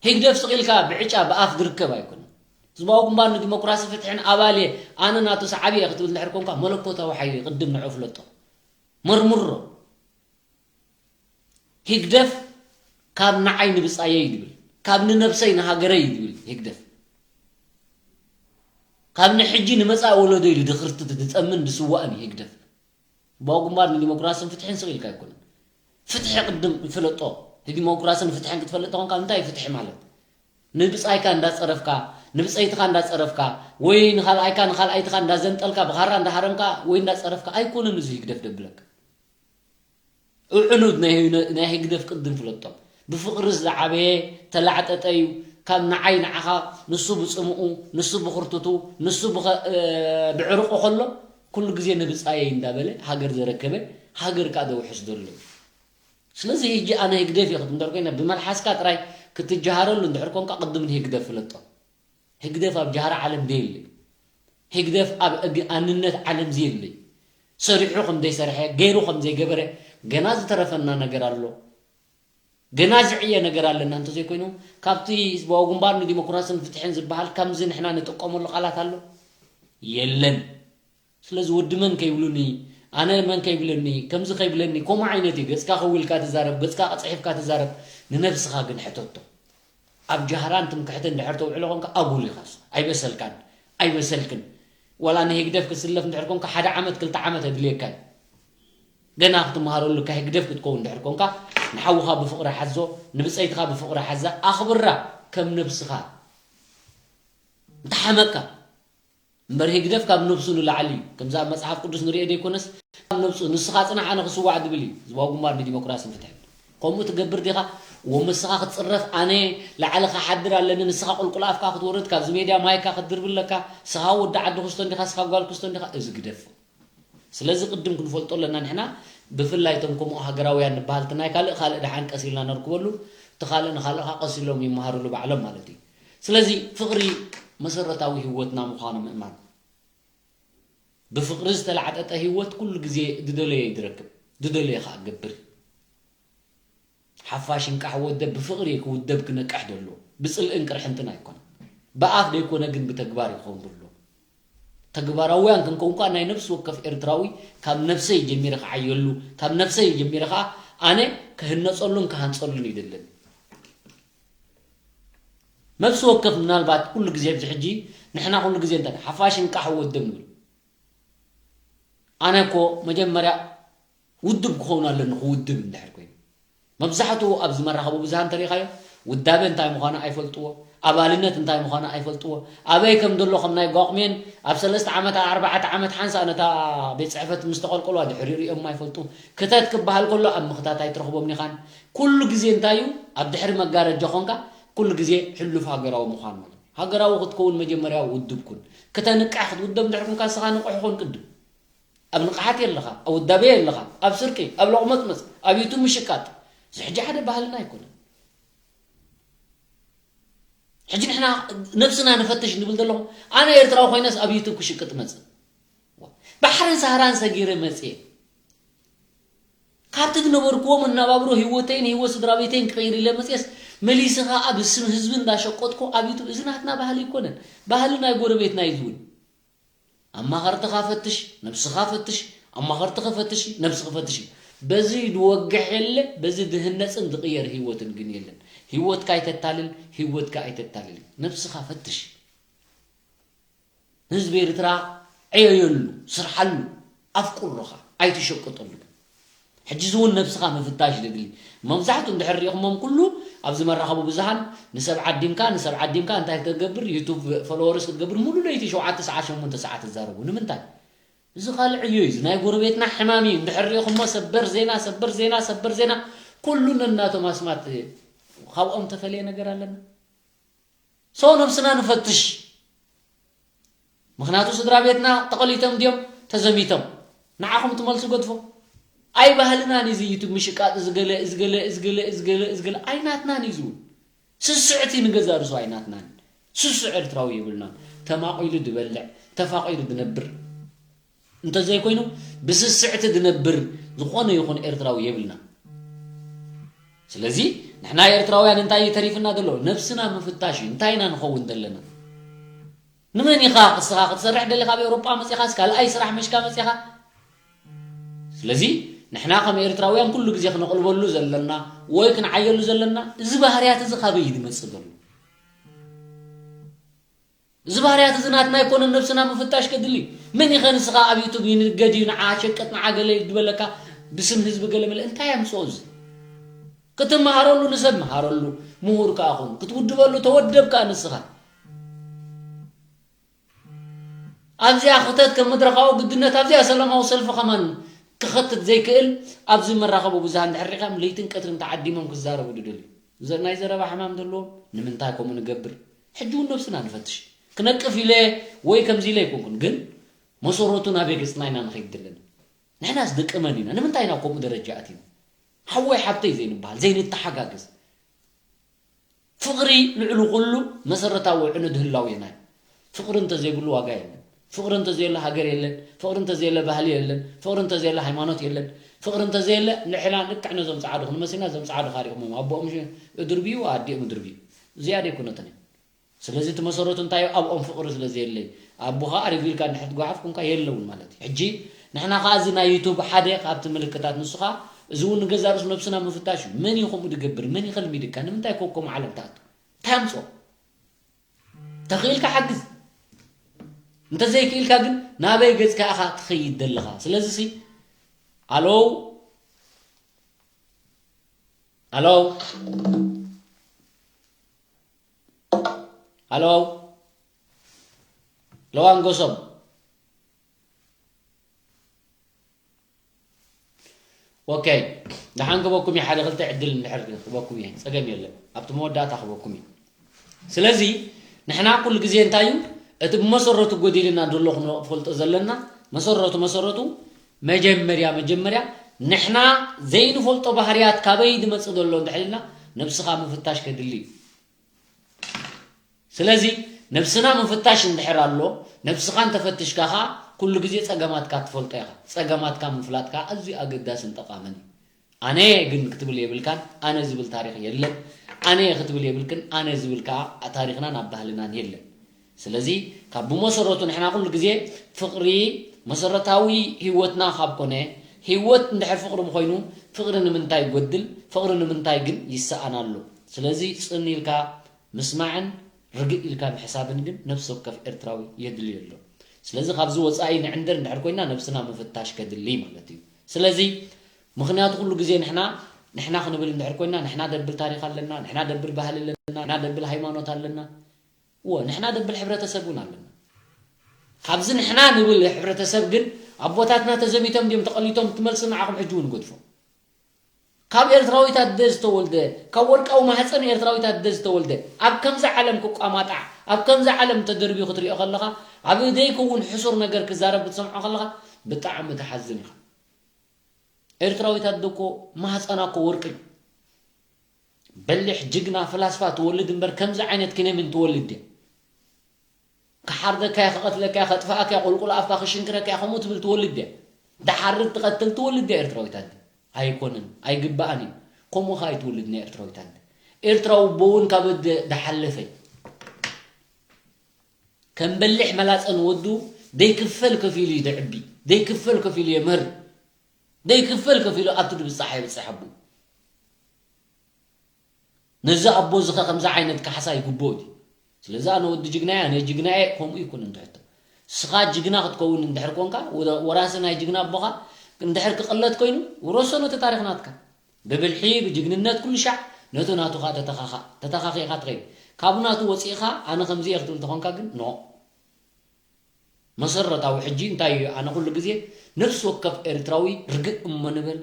ህግደፍ ስቕ ኢልካ ብዕጫ ብኣፍ ዝርከብ ኣይኮነን። ህዝባዊ ግንባር ንዲሞክራሲ ፍትሕን ኣባል እየ፣ ኣነ ናቱ ሰዓቢ እየ ክትብል እንድሕር ኮንካ መለኮታዊ ሓይሊ እዩ፣ ቅድም ንዑ ፍለጦ። መርምሮ። ህግደፍ ካብ ንዓይ ንብጻየይ ድብል፣ ካብ ንነብሰይ ንሃገረይ ድብል ህግደፍ። ካብ ንሕጂ ንመጻኢ ወለዶ ኢሉ ድኽርትት ድጠምን ድስዋእን እዩ ህግደፍ። ህዝባዊ ግንባር ንዲሞክራስን ፍትሕን ስቕ ኢልካ ኣይኮነን። ፍትሒ ቅድም ፍለጦ። ንዲሞክራስን ፍትሕን ክትፈልጥ ተኾንካ እንታይ እዩ ፍትሒ ማለት? ንብጻይካ እንዳጸረፍካ፣ ንብጸይትኻ እንዳጸረፍካ፣ ወይ ንኻልኣይካ ንኻልኣይትኻ እንዳዘንጠልካ፣ ብኻራ እንዳሃረምካ ወይ እንዳጸረፍካ ኣይኮነን እዚ ህግደፍ ደብለካ። እዕኑድ ናይ ህግነ-፣ ናይ ህግደፍ ቅድም ፍለጦ። ብፍቕሪ ዝዓበየ ተላዕጠጠ እዩ። ካብ ንዓይ ንዓኻ፣ ንሱ ብጽምኡ፣ ንሱ ብኽርትቱ፣ ንሱ ብኸ-፣ እ፣ ብዕርቑ ከሎ፣ ኩሉ ግዜ ንብጻየይ እንዳበለ ሃገር ዘረከበ፣ ሃገር ከኣ ዘውሕስ ዘሎ እዩ። ስለዚ ህጂ ኣነ ህግደፍ እየ ክትብል እንድሕር ኮይና፣ ብመልሓስካ ጥራይ ክትጀሃረሉ እንድሕር ኮንካ፣ ቅድም ንህግደፍ ፍለጦ። ህግደፍ ኣብ ጃህራ ዓለም ደየለ። ህግደፍ ኣብ እግ-፣ ኣንነት ዓለም ዘየለ። ሰሪሑ ከም ዘይሰርሐ፣ ገይሩ ከም ዘይገበረ፣ ገና ዝተረፈና ነገር ኣሎ። ገና ዝዕየ ነገር ኣለና እንተዘይኮይኑ፣ ካብቲ ህዝባዊ ግንባር ንዲሞክራስን ፍትሕን ዝበሃል ከምዚ ንሕና ንጥቀመሉ ቃላት ኣሎ? የለን። ስለዚ ወዲ መን ከይብሉኒ፣ ኣነ መን ከይብለኒ፣ ከምዚ ከይብለኒ፣ ከምኡ ዓይነት እዩ። ገጽካ ከዊልካ ትዛረብ፣ ገጽካ ቀጽሒፍካ ትዛረብ፣ ንነብስኻ ግን ሕተቶ። ኣብ ጃህራን ትምክሕትን እንድሕር ተውዕሎ ኮንካ ኣጉል ኢኻስ። ኣይበሰልካን፣ ኣይበሰልክን። ዋላ ንህግደፍ ክትስለፍ እንድሕር ኮንካ ሓደ ዓመት፣ ክልተ ዓመት ኣድልየካ እዩ። ገና ክትመሃረሉ፣ ካብ ህግደፍ ክትከውን እንድሕር ኮንካ፣ ንሓውኻ ብፍቕሪ ሓዞ፣ ንብጸይትኻ ብፍቕሪ ሓዛ፣ ኣኽብራ ከም ነብስኻ። እንተሓመካ። እምበር ህግደፍ ካብ ነብሱ ንላዕሊ እዩ። ከምዚ ኣብ መጽሓፍ ቅዱስ ንሪኦ ደይኮነስ፣ ካብ ነብሱ፣ "ንስኻ ጽናሕ፣ ኣነ ክስዋዕ" ዝብል እዩ ህዝባዊ ግንባር ንዲሞክራስን ፍትሕን። ከምኡ ትገብር ዲኻ? ወ-፣ ንስኻ ክትጽረፍ፣ ኣነ ላዕሊ ክሓድር ኣለኒ፣ ንስኻ ቁልቁል ኣፍካ ክትወርድ፣ ካብዚ ሜድያ ማይካ ክትድርቢ ኣለካ፣ ስኻ ወዲ ዓዲ ክስቶ እንዲኻ፣ ስኻ ጓል ክስቶ እንዲኻ፣ እዚ ግደፎ። ስለዚ ቅድም ክንፈልጦ ኣለና ንሕና፣ ብፍላይ እቶም ከምኡ ሃገራውያን ንበሃል፣ እቲ ናይ ካልእ ካልእ ደሓን ቀስ ኢልና ነርክበሉ፣ እቲ ካልእ ንኻልእ ኸኣ ቀስ ኢሎም ይመሃሩሉ ባዕሎም ማለት እዩ። ስለዚ ፍቕሪ መሰረታዊ ህይወትና ምዃኑ ምእማን። ብፍቕሪ ዝተላዕጠጠ ህይወት ኩሉ ግዜ ዝደለዮ እዩ ዝረክብ፣ ዝደለዮ ኸኣ ክገብር እዩ። ሓፋሽ እንቃሕ ወደብ ብፍቕሪ እዩ ክውደብ ክነቅሕ ደሎ። ብጽልእን ቅርሕንትን ኣይኮነን። ብኣፍ ደይኮነ ግን ብተግባር እዩ ክኸውን ደሎ። ተግባራውያን ክንከውን ከኣ ናይ ነፍሲ ወከፍ ኤርትራዊ ካብ ነብሰይ ጀሚረ ክዓየሉ፣ ካብ ነብሰይ ጀሚረ ከኣ ኣነ ክህነጸሉን ክሃንጸሉን እዩ ደለኒ። ነፍሲ ወከፍ ምናልባት ኩሉ ግዜ ኣብዚ ሕጂ ንሕና ኩሉ ግዜ እንታይ ሓፋሽ እንቃሕ ወደብ ንብል። ኣነ እኮ መጀመርያ ውድብ ክኸውን ኣለኒ፣ ክውድብ እንድሕር ኮይኑ። መብዛሕትኡ ኣብዚ መራኸቢ ብዙሃን ተሪኻዮ፣ ውዳበ እንታይ ምዃኑ ኣይፈልጥዎ፣ ኣባልነት እንታይ ምዃኑ ኣይፈልጥዎ፣ ኣበይ ከም ዘሎ ከም ናይ ጓቑሜን ኣብ ሰለስተ ዓመት፣ ኣርባዕተ ዓመት ሓንሳእ ነታ ቤት ጽሕፈት ምስ ተቐልቀልዋ ድሕሪ ሪኦም ኣይፈልጡ። ክተት ክበሃል ከሎ ኣብ ምኽታት ኣይትረኽቦም ኢኻን። ኩሉ ግዜ እንታይ እዩ? ኣብ ድሕሪ መጋረጃ ኾንካ ኩሉ ግዜ ሕሉፍ ሃገራዊ ምዃን ማለት እዩ። ሃገራዊ ክትከውን መጀመርያ ውድብ ኩን። ክተንቅሕ ክትውደብ እንድሕር ኩንካ ንስኻ ንቑሕ ኾን ቅድም። ኣብ ንቕሓት የለኻ፣ ኣብ ውዳቤ የለኻ፣ ኣብ ስርቂ፣ ኣብ ሎቕመጽመጽ፣ ኣብ ዩቱብ ምሽቃጥ። እዚ ሕጂ ሓደ ባህልና ኣይኮነን። ሕጂ ንሕና ነብስና ንፈትሽ ንብል ዘለኹ፣ ኣነ ኤርትራዊ ኮይነስ ኣብ ዩቱብ ክሽቅጥ መጽእ? ባሕርን ሳህራን ሰጊረ መጽየ። ካብቲ ዝነበርክዎ መነባብሮ ህይወተይን ህይወት ስድራ ቤተይን ክቕይር ኢለ መጽየስ፣ መሊስኻ ኣብ ስም ህዝቢ እንዳሸቆጥኩ ኣብ ዩቱብ፣ እዚ ናትና ባህሊ ኣይኮነን። ባህሊ ናይ ጎረቤትና እዩ ዝውን። ኣማኸርትኻ ፈትሽ፣ ነብስኻ ፈትሽ፣ ኣማኸርትኺ ፈትሺ፣ ነብስኺ ፈትሺ። በዚ ዝወግሕ የለ፣ በዚ ዝህነጽን ዝቕየር ህይወትን ግን የለን። ህይወትካ ኣይተታልል፣ ህይወትካ ኣይተታልል። ነብስኻ ፈትሽ። ህዝቢ ኤርትራ ዕየየሉ፣ ስርሓሉ፣ ኣፍቁሮኻ፣ ኣይትሸቅጠሉ። ሕጂ እዚ እውን ነብስኻ ምፍታሽ ዘድሊ። መብዛሕትኡ እንድሕር ሪኢኹሞም ኩሉ ኣብዚ መራኸቢ ብዙሃን ንሰብ ዓዲምካ፣ ንሰብ ዓዲምካ እንታይ ክትገብር፣ ዩቱብ ፎሎወርስ ክትገብር ሙሉ ለይቲ ሸውዓተ ሰዓት፣ ሸሞንተ ሰዓት ትዛረቡ። ንምንታይ? እዚ ካልእ ዕዮ እዩ። እዚ ናይ ጎረቤትና ሕማም እዩ። እንድሕር ሪኢኹሞ ሰበር ዜና፣ ሰበር ዜና፣ ሰበር ዜና፣ ኩሉ ነናቶም ኣስማት ካብኦም ተፈልየ ነገር ኣለና? ሶ ነብስና ንፈትሽ። ምኽንያቱ ስድራ ቤትና ተቐሊቶም ድዮም ተዘሚቶም? ንዓኹም ትመልሱ ገድፎ። ኣይ ባህልናን እዚ ዩቱብ ምሽቃጥ፣ እዚ ገለ፣ እዚ ገለ፣ እዚ ገለ፣ እዚ ገለ፣ እዚ ገለ ኣይናትናን እዩ ዝውን። ስስዕቲ ንገዛ ርሱ ኣይናትናን። ስሱዕ ኤርትራዊ የብልናን። ተማቒሉ ዝበልዕ፣ ተፋቒሩ ዝነብር። እንተዘይኮይኑ ብስስዕቲ ዝነብር ዝኾነ ይኹን ኤርትራዊ የብልና። ስለዚ ንሕና ኤርትራውያን እንታይ እዩ ተሪፍና ዘሎ? ነብስና ምፍታሽ እዩ። እንታይ ኢና ንኸውን ዘለና? ንመን ኢኻ እስኻ ክትሰርሕ ደሊኻ? ኣብ ኤውሮጳ መጺኻስ ካልኣይ ስራሕ መሽካ መጺኻ? ስለዚ ንሕና ከም ኤርትራውያን ኩሉ ግዜ ክነቕልበሉ ዘለና ወይ ክንዓየሉ ዘለና እዚ ባህርያት እዚ ካበይ እዩ ዝመጽእ ዘሎ? እዚ ባህርያት እዚ ናትና ኣይኮነን፣ ነብስና ምፍታሽ ከድሊ። መን ኢኸ ንስኻ ኣብ ዩቱብ ይንገድ እዩ፣ ንዓ ሸቅጥ፣ ንዓ ገለ እዩ ዝበለካ፣ ብስም ህዝቢ ገለ መለ፣ እንታይ ኣምጽኦ እዚ? ክትመሃረሉ ንሰብ መሃረሉ፣ ምሁር ከኣ ኹን። ክትውድበሉ ተወደብ ከኣ ንስኻ። ኣብዚኣ ክተት ከም መድረኻዊ ግድነት፣ ኣብዚኣ ሰላማዊ ሰልፊ ከማን ክኸትት ዘይክእል፣ ኣብዚ መራኸቢ ብዙሃን ድሕር ሪኢኻም ለይትን ቀትርን ተዓዲሞም ክዛረቡ ዝደልዩ። ዘ-፣ ናይ ዘረባ ሕማም ዘለዎም፣ ንምንታይ ከምኡ ንገብር? ሕጂ እውን ነብስና ንፈትሽ። ክነቅፍ ኢለ ወይ ከምዚ ኢለ ኣይኮንኩን፣ ግን መሰረቱ ናበይ ገጽና ኢና ንኸይድ ዘለና? ንሕናስ ደቂ መን ኢና? ንምንታይ ኢና ከምኡ ደረጃ ኣቲና? ሓወይ ሓብተይ ዘይንበሃል፣ ዘይንተሓጋገዝ? ፍቕሪ ልዕሊ ኩሉ መሰረታዊ ዕኑድ ህላዌና እዩ። ፍቕሪ እንተዘይብሉ ዋጋ የለን። ፍቕሪ እንተዘየለ ሃገር የለን። ፍቕሪ እንተዘየለ ባህሊ የለን። ፍቕሪ እንተዘየለ ሃይማኖት የለን። ፍቕሪ እንተዘየለ ንሕና ልክዕ ነዞም ጻዕዱ ክንመስልና፣ እዞም ጻዕዱ ካሪኹሞም ኣቦኦም ሽ-፣ እድርብዩ ኣዲኦም እድርብዩ። እዚኣ ደይኮነትን እያ። ስለዚ እቲ መሰረቱ እንታይ እዩ? ኣብኦም ፍቕሪ ስለ ዘየለይ። ኣቦኻ ኣሪጉ ኢልካ እንድሕር ትጓሓፍ ኮንካ የለውን ማለት እዩ። ሕጂ ንሕና ከኣ እዚ ናይ ዩቱብ ሓደ ካብቲ ምልክታት ንሱ ከኣ እዚ እውን ንገዛእ ርእሱ ነብስና ምፍታሽ እዩ። መን እዩ ከምኡ ዝገብር? መን እዩ ከልሚድካ? ንምንታይ ኮ ከምኡ ዓለም ትኣቱ? እንታይ ኣምጽኦ? ተኽኢልካ ሓግዝ። እንተዘይክኢልካ ግን ናበይ ገጽካ ኢኻ ትኸይድ ዘለኻ? ስለዚ ሲ፣ ኣለው፣ ኣለው፣ ኣለው፣ ለዋንጎሶም። ኦኬ፣ ደሓን ክበኩም እየ፣ ሓደ ክልተ ዕድል እንድሕር ክበኩም እየ፣ ጸገም የለን። ኣብቲ መወዳእታ ክበኩም እየ። ስለዚ ንሕና ኩሉ ግዜ እንታይ እዩ እቲ ብመሰረቱ ጎዲልና ዘሎ ክንፈልጦ ዘለና? መሰረቱ፣ መሰረቱ መጀመርያ፣ መጀመርያ ንሕና ዘይንፈልጦ ባህርያት ካበይ ዝመጽእ ዘሎ እንድሕር ኢልና ነብስኻ ምፍታሽ ከድሊ እዩ። ስለዚ ነብስና ምፍታሽ እንድሕር ኣሎ፣ ነብስኻ እንተፈትሽካ ኸኣ ኩሉ ግዜ ጸገማትካ ትፈልጦ ኢኻ። ጸገማትካ ምፍላጥ ከኣ ኣዝዩ ኣገዳስን ጠቓምን እዩ። ኣነ ግን ክትብል የብልካን፣ ኣነ ዝብል ታሪኽ የለን። ኣነ ክትብል የብልክን፣ ኣነ ዝብል ከኣ ታሪኽናን ኣብ ባህልናን የለን። ስለዚ ካብ ብመሰረቱ ንሕና ኩሉ ግዜ ፍቕሪ መሰረታዊ ህይወትና ካብ ኮነ፣ ህይወት እንድሕር ፍቕሪ ምኾይኑ፣ ፍቕሪ ንምንታይ ይጎድል? ፍቕሪ ንምንታይ ግን ይሰኣን ኣሎ? ስለዚ ጽን ኢልካ ምስማዕን ርግእ ኢልካ ምሕሳብን ግን ነፍሲ ወከፍ ኤርትራዊ የድልዮ ኣሎ። ስለዚ ካብዚ ወጻኢ ንዕንድር እንድሕር ኮይና ነብስና ምፍታሽ ከድሊ ማለት እዩ። ስለዚ ምኽንያቱ ኩሉ ግዜ ንሕና፣ ንሕና ክንብል እንድሕር ኮይና ንሕና ደብል ታሪኽ ኣለና፣ ንሕና ደብል ባህሊ ኣለና፣ ንሕና ደብል ሃይማኖት ኣለና። እወ፣ ንሕና ደብል ሕብረተሰብ እውን ኣለና። ካብዚ ንሕና ንብል ሕብረተሰብ ግን ኣቦታትና ተዘሚቶም ድዮም ተቐሊቶም? እቲ መልሲ ንዓኹም ሕጂ እውን ንገድፎ። ካብ ኤርትራዊት ኣደ ዝተወልደ፣ ካብ ወርቃዊ ማህፀን ኤርትራዊት ኣደ ዝተወልደ፣ ኣብ ከምዚ ዓለም ክቋማጣዕ፣ ኣብ ከምዚ ዓለም ተደርብዩ ክትሪኦ ከለኻ፣ ኣብ ዘይከውን ሕሱር ነገር ክዛረብ ክትሰምዖ ከለኻ፣ ብጣዕሚ ትሓዝን ኢኻ። ኤርትራዊት ኣደ እኮ ማህፀና እኮ ወርቂ እዩ። በሊሕ ጅግና ፍላስፋ ትወልድ እምበር፣ ከምዚ ዓይነት ኪነሚን ትወልድ ድያ? ክሓርደካ እየ፣ ክቐትለካ እየ፣ ከጥፍኣካ እየ፣ ቁልቁል ኣፍካ ክሽንክረካ እየ፣ ከምኡ ትብል ትወልድ ድያ? ድሓርድ ትቐትል ትወልድ ድያ ኤርትራዊት ኣደ? ኣይኮነን፣ ኣይግባኣን እዩ። ከምኡ ኸኣ ኣይትወልድ ናይ ኤርትራዊት ኣደ። ኤርትራዊ ኣቦ እውን ካብ ኣደ ድሓለፈ እዩ። ከም በሊሕ መላጸ ንወዱ ደይክፈል ከፊሉ እዩ ደዕቢ፣ ደይክፈል ከፊሉ የምህር፣ ደይክፈል ከፊሉ ኣብቲ ድብጻሕ የብጽሕ ኣቦኡ። ነዚ ኣቦ እዚ ኸ ከምዚ ዓይነት ካሕሳ ይግብኦ ድዩ? ስለዚ ኣነ ወዲ ጅግና እየ፣ ኣነ ጅግና እየ፣ ከምኡ ይኩን እንተ ሕቶ። ንስኻ ጅግና ክትከውን እንድሕር ኮንካ፣ ወ-፣ ወራሲ ናይ ጅግና ኣቦኻ እንድሕር ክቕለት ኮይኑ፣ ውረሶ ነቲ ታሪኽ ናትካ። ብብልሒ፣ ብጅግንነት ኩሉ ሻዕ ነቲ ናቱ ኸኣ ተተኻኻ-፣ ተተኻኺእኻ ትኸይድ። ካብ ናቱ ወጺእኻ ኣነ ከምዚ እየ ክትብል ተኾንካ ግን፣ ኖ። መሰረታዊ ሕጂ እንታይ እዩ? ኣነ ኩሉ ግዜ ነፍሲ ወከፍ ኤርትራዊ ርግእ እሞ ንበል።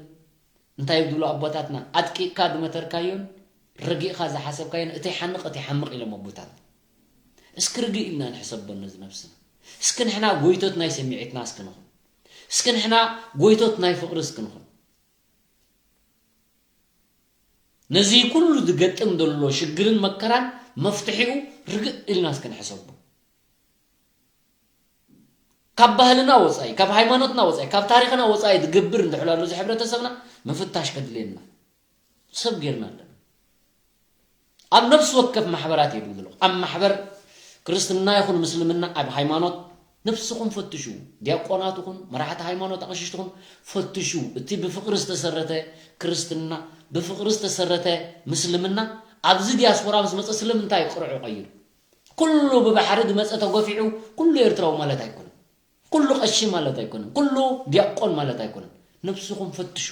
እንታይ ይብሉ ኣቦታትና? ኣጥቂቕካ ዝመተርካዮን ረጊእኻ ዝሓሰብካዮን እቲ ይሓንቕ፣ እቲ ይሓምቕ ኢሎም ኣቦታትና። እስኪ ርግእ ኢልና ንሕሰቦ ነዚ ነብስና። እስኪ ንሕና ጎይቶት ናይ ስምዒትና እስኪ ንኹን። እስኪ ንሕና ጎይቶት ናይ ፍቕሪ እስኪ ንኹን። ነዚ ኩሉ ዝገጥም ዘሎ ሽግርን መከራን መፍትሒኡ ርግእ ኢልና እስኪ ንሕሰቦ። ካብ ባህልና ወጻኢ፣ ካብ ሃይማኖትና ወጻኢ፣ ካብ ታሪኽና ወጻኢ ዝገብር እንድሕር ኣሎ እዚ ሕብረተሰብና ምፍታሽ ከድልየና። ሰብ ጌርና ኣለና። ኣብ ነፍሲ ወከፍ ማሕበራት እየ ዝብል ዘለኹ። ኣብ ማሕበር ክርስትና ይኹን ምስልምና፣ ኣብ ሃይማኖት ነፍስኹም ፈትሹ። ዲያቆናት ይኹን መራሕቲ ሃይማኖት፣ ኣቕሽሽቲ ይኹን ፈትሹ። እቲ ብፍቕሪ ዝተሰረተ ክርስትና፣ ብፍቕሪ ዝተሰረተ ምስልምና ኣብዚ ዲያስፖራ ምስ መጸ ስለምንታይ ቅርዑ ቀይሩ? ኩሉ ብባሕሪ ዝመጸ ተጎፊዑ ኩሉ ኤርትራዊ ማለት ኣይኮነን። ኩሉ ቀሺ ማለት ኣይኮነን። ኩሉ ዲያቆን ማለት ኣይኮነን። ነብስኹም ፈትሹ።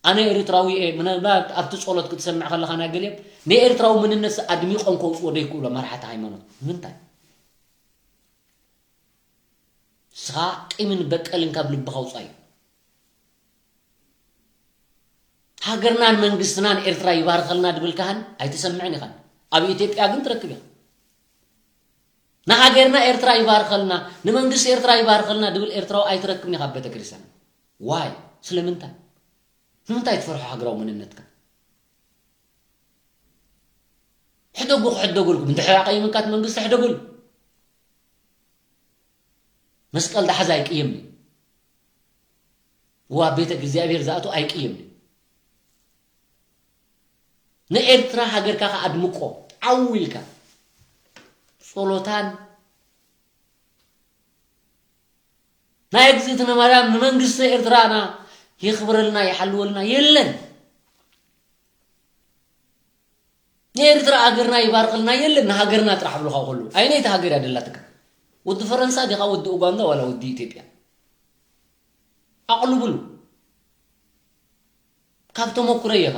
ኣነ ኤርትራዊ እየ፣ ምናልባት ኣብቲ ጸሎት ክትሰምዕ ከለኻ ናይ ገሊኦም ንኤርትራዊ መንነት ኣድሚቖም ከውጽዎ ደይክእሉ መራሕቲ ሃይማኖት። ንምንታይ? ንስኻ ቂምን በቀልን ካብ ልብኻ ውጻዩ። ሃገርናን መንግስትናን ኤርትራ ይባርኸልና ድብል ካህን ኣይትሰምዕን ኢኻን። ኣብ ኢትዮጵያ ግን ትረክብ ኢኻ። ንሃገርና ኤርትራ ይባርኸልና፣ ንመንግስቲ ኤርትራ ይባርኸልና ድብል ኤርትራዊ ኣይትረክብን ኢኻ ኣብ ቤተክርስትያን። ዋይ? ስለምንታይ? ንምንታይ ትፈርሖ ሃገራዊ መንነትካ? ሕደጉ ክሕደጉልኩም። እንድሕር ኣቐይምካ እቲ መንግስቲ ሕደጉሉ። መስቀል ዳሕዛ ኣይቅየም እዩ። ዋ ቤተ እግዚኣብሔር ዝኣቱ ኣይቅየም እዩ። ንኤርትራ ሃገርካ ከኣ ኣድምቆ። ዓው ኢልካ። ጸሎታን ናይ እግዝእትነ ማርያም ንመንግስቲ ኤርትራና የኽብረልና፣ ይሓልወልና የለን። ንኤርትራ ሃገርና ይባርኸልና የለን፣ ንሃገርና ጥራሕ ብሉኻ ከሉ። ኣይነይቲ ሃገር እያ ደላትካ? ወዲ ፈረንሳ ዲኻ፣ ወዲ ኡጋንዳ ዋላ ወዲ ኢትዮጵያ? ኣቕልብሉ። ካብ ተመኩሮ ኢኻ።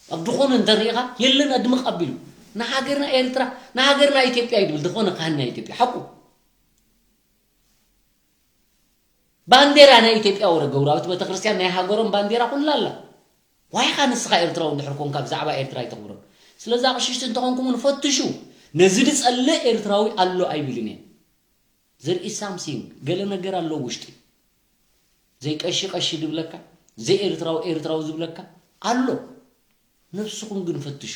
ኣብ ድኾነ እንተሪኢኻ የለን ኣድምቕ ኣቢሉ። ንሃገርና ኤርትራ፣ ንሃገርና ኢትዮጵያ እዩ ድብል ድኾነ ካህን ናይ ኢትዮጵያ። ሓቁ። ባንዴራ ናይ ኢትዮጵያ ወረ ገብሩ፣ ኣብቲ ቤተክርስትያን ናይ ሃገሮም ባንዴራ ኩላ ኣላ። ዋይኻ ንስኻ ኤርትራዊ እንድሕር ኮንካ ብዛዕባ ኤርትራ ኣይተኽብሮን። ስለዚ ኣቕሽሽቲ እንተኾንኩም እውን ፈትሹ። ነዚ ዝጸልእ ኤርትራዊ ኣሎ ኣይብልን እየ። There is something፣ ገለ ነገር ኣሎ ውሽጢ። ዘይቀሺ ቀሺ ዝብለካ፣ ዘይኤርትራዊ ኤርትራዊ ዝብለካ ኣሎ። ነብስኹም ግን ፈትሹ።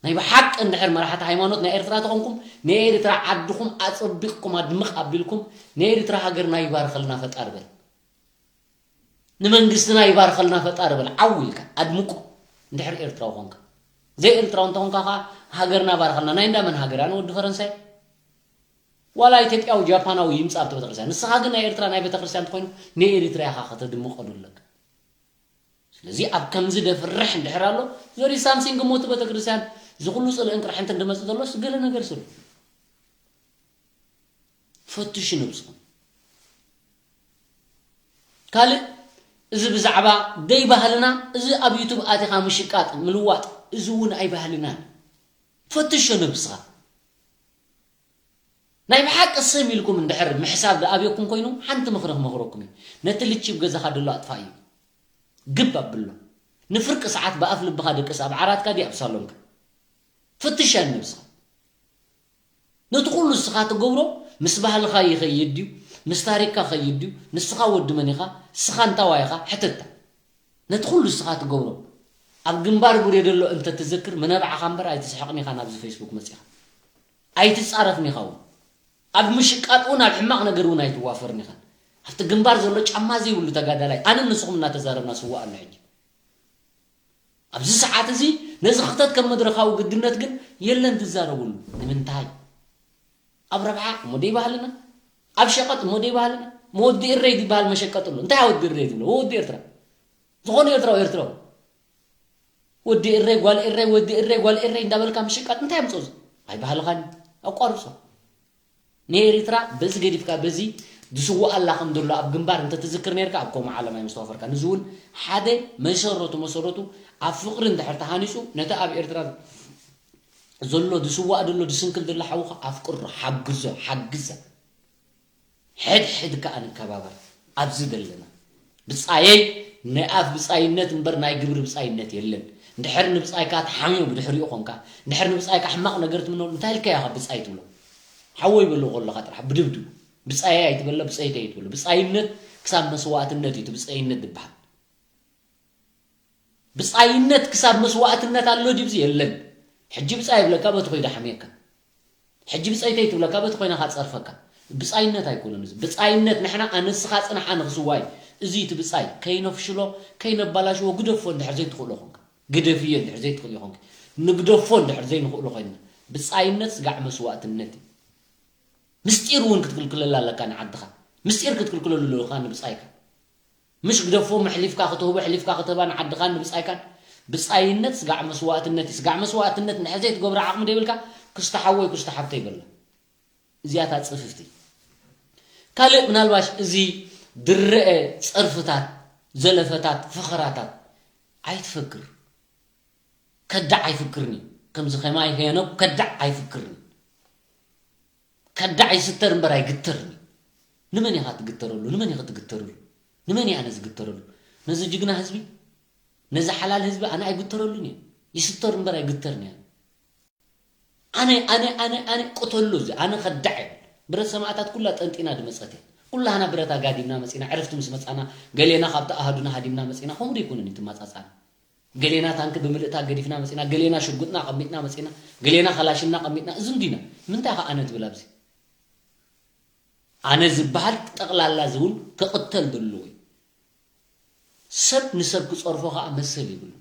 ናይ ብሓቂ እንድሕር መራሕቲ ሃይማኖት ናይ ኤርትራ ተኾንኩም፣ ንኤርትራ ዓድኹም ኣጸቢቕኩም ኣድምቕ ኣቢልኩም፣ ንኤርትራ ሃገርና ይባርኸልና ፈጣሪ በል። ንመንግስትና ይባርኸልና ፈጣሪ በል። ዓው ኢልካ ኣድምቆ። እንድሕር ኤርትራዊ ኾንካ። ዘይኤርትራዊ እንተኾንካ ኸዓ ሃገርና ባርኸልና። ናይ እንዳመን ሃገር? ኣነ ወዲ ፈረንሳይ? ዋላ ኢትዮጵያዊ ጃፓናዊ ይምጻእ ኣብቲ ቤተክርስትያን። ንስኻ ግን ናይ ኤርትራ ናይ ቤተክርስትያን እንተኾይኑ ንኤሪትራ ኢኻ ከተድምቐሉ ኣለካ። ስለዚ ኣብ ከምዚ ደፍርሕ እንድሕር ኣሎ፣ ዘሪ ሳምሲንግ እሞ እቲ ቤተክርስትያን እዚ ኩሉ ጽልእን ቅርሕንትን ድመጽእ ዘሎስ ገለ ነገር ስሉ። ፈትሹ ነብስኹም። ካልእ፣ እዚ ብዛዕባ ደይ ባህልና፣ እዚ ኣብ ዩቱብ ኣቲኻ ምሽቃጥ፣ ምልዋጥ፣ እዚ እውን ኣይባህልናን። ፈትሾ ነብስኻ። ናይ ብሓቂ ስም ኢልኩም እንድሕር ምሕሳብ ዝኣብየኩም ኮይኑ፣ ሓንቲ ምኽሪ ክመኽረኩም እዩ። ነቲ ልቺብ ገዛኻ ደሎ ኣጥፋእዮ። ግብ ኣብሎ። ንፍርቂ ሰዓት ብኣፍ ልብኻ ደቅስ፣ ኣብ ዓራትካ ድዩ ኣብ ሳሎንካ? ፍትሽ ነብስኻ። ነቲ ኩሉ ንስኻ ትገብሮ ምስ ባህልኻ ይኸይድ ድዩ? ምስ ታሪኽካ ይኸይድ ድዩ? ንስኻ ወዲ መን ኢኻ? ንስኻ እንታዋይ ኢኻ? ሕተታ። ነቲ ኩሉ ንስኻ ትገብሮ ኣብ ግንባር ጉሬ ደሎ እንተ ትዝክር፣ ምነብዓኻ እምበር ኣይትስሕቕን ኢኻ ናብዚ ፌስቡክ መጺኻ። ኣይትጻረፍን ኢኻ እውን። ኣብ ምሽቃጥ እውን ኣብ ሕማቕ ነገር እውን ኣይትዋፈርን ኢኻ። ኣብቲ ግንባር ዘሎ ጫማ ዘይብሉ ተጋዳላይ ኣነን ንስኹም እናተዛረብና ስዋእ ኣሎ ሕጂ። ኣብዚ ሰዓት እዚ ነዚ ክተት ከም መድረኻዊ ግድነት ግን የለን ትዛረብሉ። ንምንታይ? ኣብ ረብሓ እሞ ደይ ባህልና፣ ኣብ ሸቐጥ እሞ ደይ ባህልና። መወዲ እረይ ዝበሃል መሸቀጥ ኣሎ። እንታይ ወዲ እረይ ትብሎ? ወዲ ኤርትራ። ዝኾነ ኤርትራዊ ኤርትራዊ። ወዲ እረይ፣ ጓል እረይ፣ ወዲ እረይ፣ ጓል እረይ እንዳበልካ ምሽቃጥ እንታይ ኣምጽኦ? ኣይ ባህልኻን ኣቋርጾ። ንኤሪትራ በዚ ገዲፍካ በዚ ዝስዋኣላ ከም ዘሎ ኣብ ግንባር እንተትዝክር ነርካ ኣብ ከምኡ ዓለም ኣይምስተዋፈርካ። ንዚ እውን ሓደ መሰረቱ መሰረቱ ኣብ ፍቕሪ እንድሕር ተሃኒጹ ነቲ ኣብ ኤርትራ ዘሎ ዝስዋእ ዘሎ ዝስንክል ዘሎ ሓውኻ ኣፍቅሮ፣ ሓግዞ፣ ሓግዛ። ሕድሕድ ከኣ ንከባበር። ኣብዚ ዘለና ብጻየይ ናይ ኣፍ ብጻይነት እምበር ናይ ግብሪ ብጻይነት የለን። እንድሕር ንብጻይካ ትሓምዮ ብድሕሪኡ ኾንካ፣ እንድሕር ንብጻይካ ሕማቕ ነገር ትምነሉ እንታይ ኢልካዮ ካብ ብጻይ ትብሎ? ሓወይ በሎ ከለኻ ጥራሕ ብድብድቡ። ብጻየይ ኣይትበሎ፣ ብጸይተይ ኣይትበሎ። ብጻይነት ክሳብ መስዋእትነት እዩ እቲ ብጻይነት ዝበሃል። ብጻይነት ክሳብ መስዋእትነት ኣሎ ድዩ? የለን። ሕጂ ብጻይ ይብለካ በቲ ኮይዳ ሓምየካ። ሕጂ ብጸይተይ ትብለካ በቲ ኮይና ካጸርፈካ። ብጻይነት ኣይኮነን እዚ። ብጻይነት ንሕና ኣነ ንስኻ ጽናሕ ኣነ ክስዋይ። እዚ እቲ ብጻይ ከይነፍሽሎ፣ ከይነባላሽዎ ግደፎ እንድሕር ዘይትኽእሎ ኾንካ። ግደፍዮ እንድሕር ዘይትኽእሎ ኾንካ። ንግደፎ እንድሕር ዘይንኽእሎ ኮይንና። ብጻይነት ስጋዕ መስዋእትነት እዩ። ምስጢር እውን ክትክልክለላ ኣለካ ንዓድኻ። ምስጢር ክትክልክለሉ ኣለካ ንብጻይካ። ምሽ ግደፎ መሕሊፍካ ክትህቦ፣ ኣሕሊፍካ ክትህባ ንዓድኻን ንብጻይካን። ብጻይነት ስጋዕ መስዋእትነት እዩ። ስጋዕ መስዋእትነት እንድሕር ዘይትገብሮ ዓቕሚ ዘይብልካ፣ ክስተ ሓወይ፣ ክስተ ሓብተይ በላ። እዚኣታ ጽፍፍቲ። ካልእ ምናልባሽ እዚ ድረአ ጸርፍታት፣ ዘለፈታት፣ ፈኸራታት ኣይትፈክር። ከዳዕ ኣይፍክርን እዩ። ከምዚ ከማይ ሄኖክ ከዳዕ ኣይፍክርን እዩ። ከዳዕ ይስተር እምበር ኣይግተርን እዩ። ንመን ኢኻ ትግተረሉ? ንመን ኢኻ ትግተረሉ? ንመን እየ ኣነ ዝግተረሉ? ነዚ ጅግና ህዝቢ፣ ነዚ ሓላል ህዝቢ ኣነ ኣይግተረሉን እየ። ይስተር እምበር ኣይግተርን እየ። ኣነ፣ ኣነ፣ ኣነ፣ ኣነ ቅተሎ እዚ፣ ኣነ ከዳዕ እየ። ብረት ሰማእታት ኩላ ጠንጢና ድመጸት እያ። ኩላህና ብረት ኣጋዲምና መጺና፣ ዕረፍቲ ምስ መጻና፣ ገሌና ካብቲ ኣሃዱና ሃዲምና መጺና፣ ከምኡ ዶ ኣይኮነን እዩ ትመጻጻና? ገሌና ታንኪ ብምልእታ ገዲፍና መጺና፣ ገሌና ሽጉጥና ቀሚጥና መጺና፣ ገሌና ከላሽና ቀሚጥና፣ እዚ እንዲና። ምንታይ ከ ኣነ ትብል ኣብዚ? ኣነ ዝበሃል ጠቕላላ ዝውን ክቕተል ዘለዎ እዩ። ሰብ ንሰብ ክጸርፎ ከኣ መሰል ይብሉ።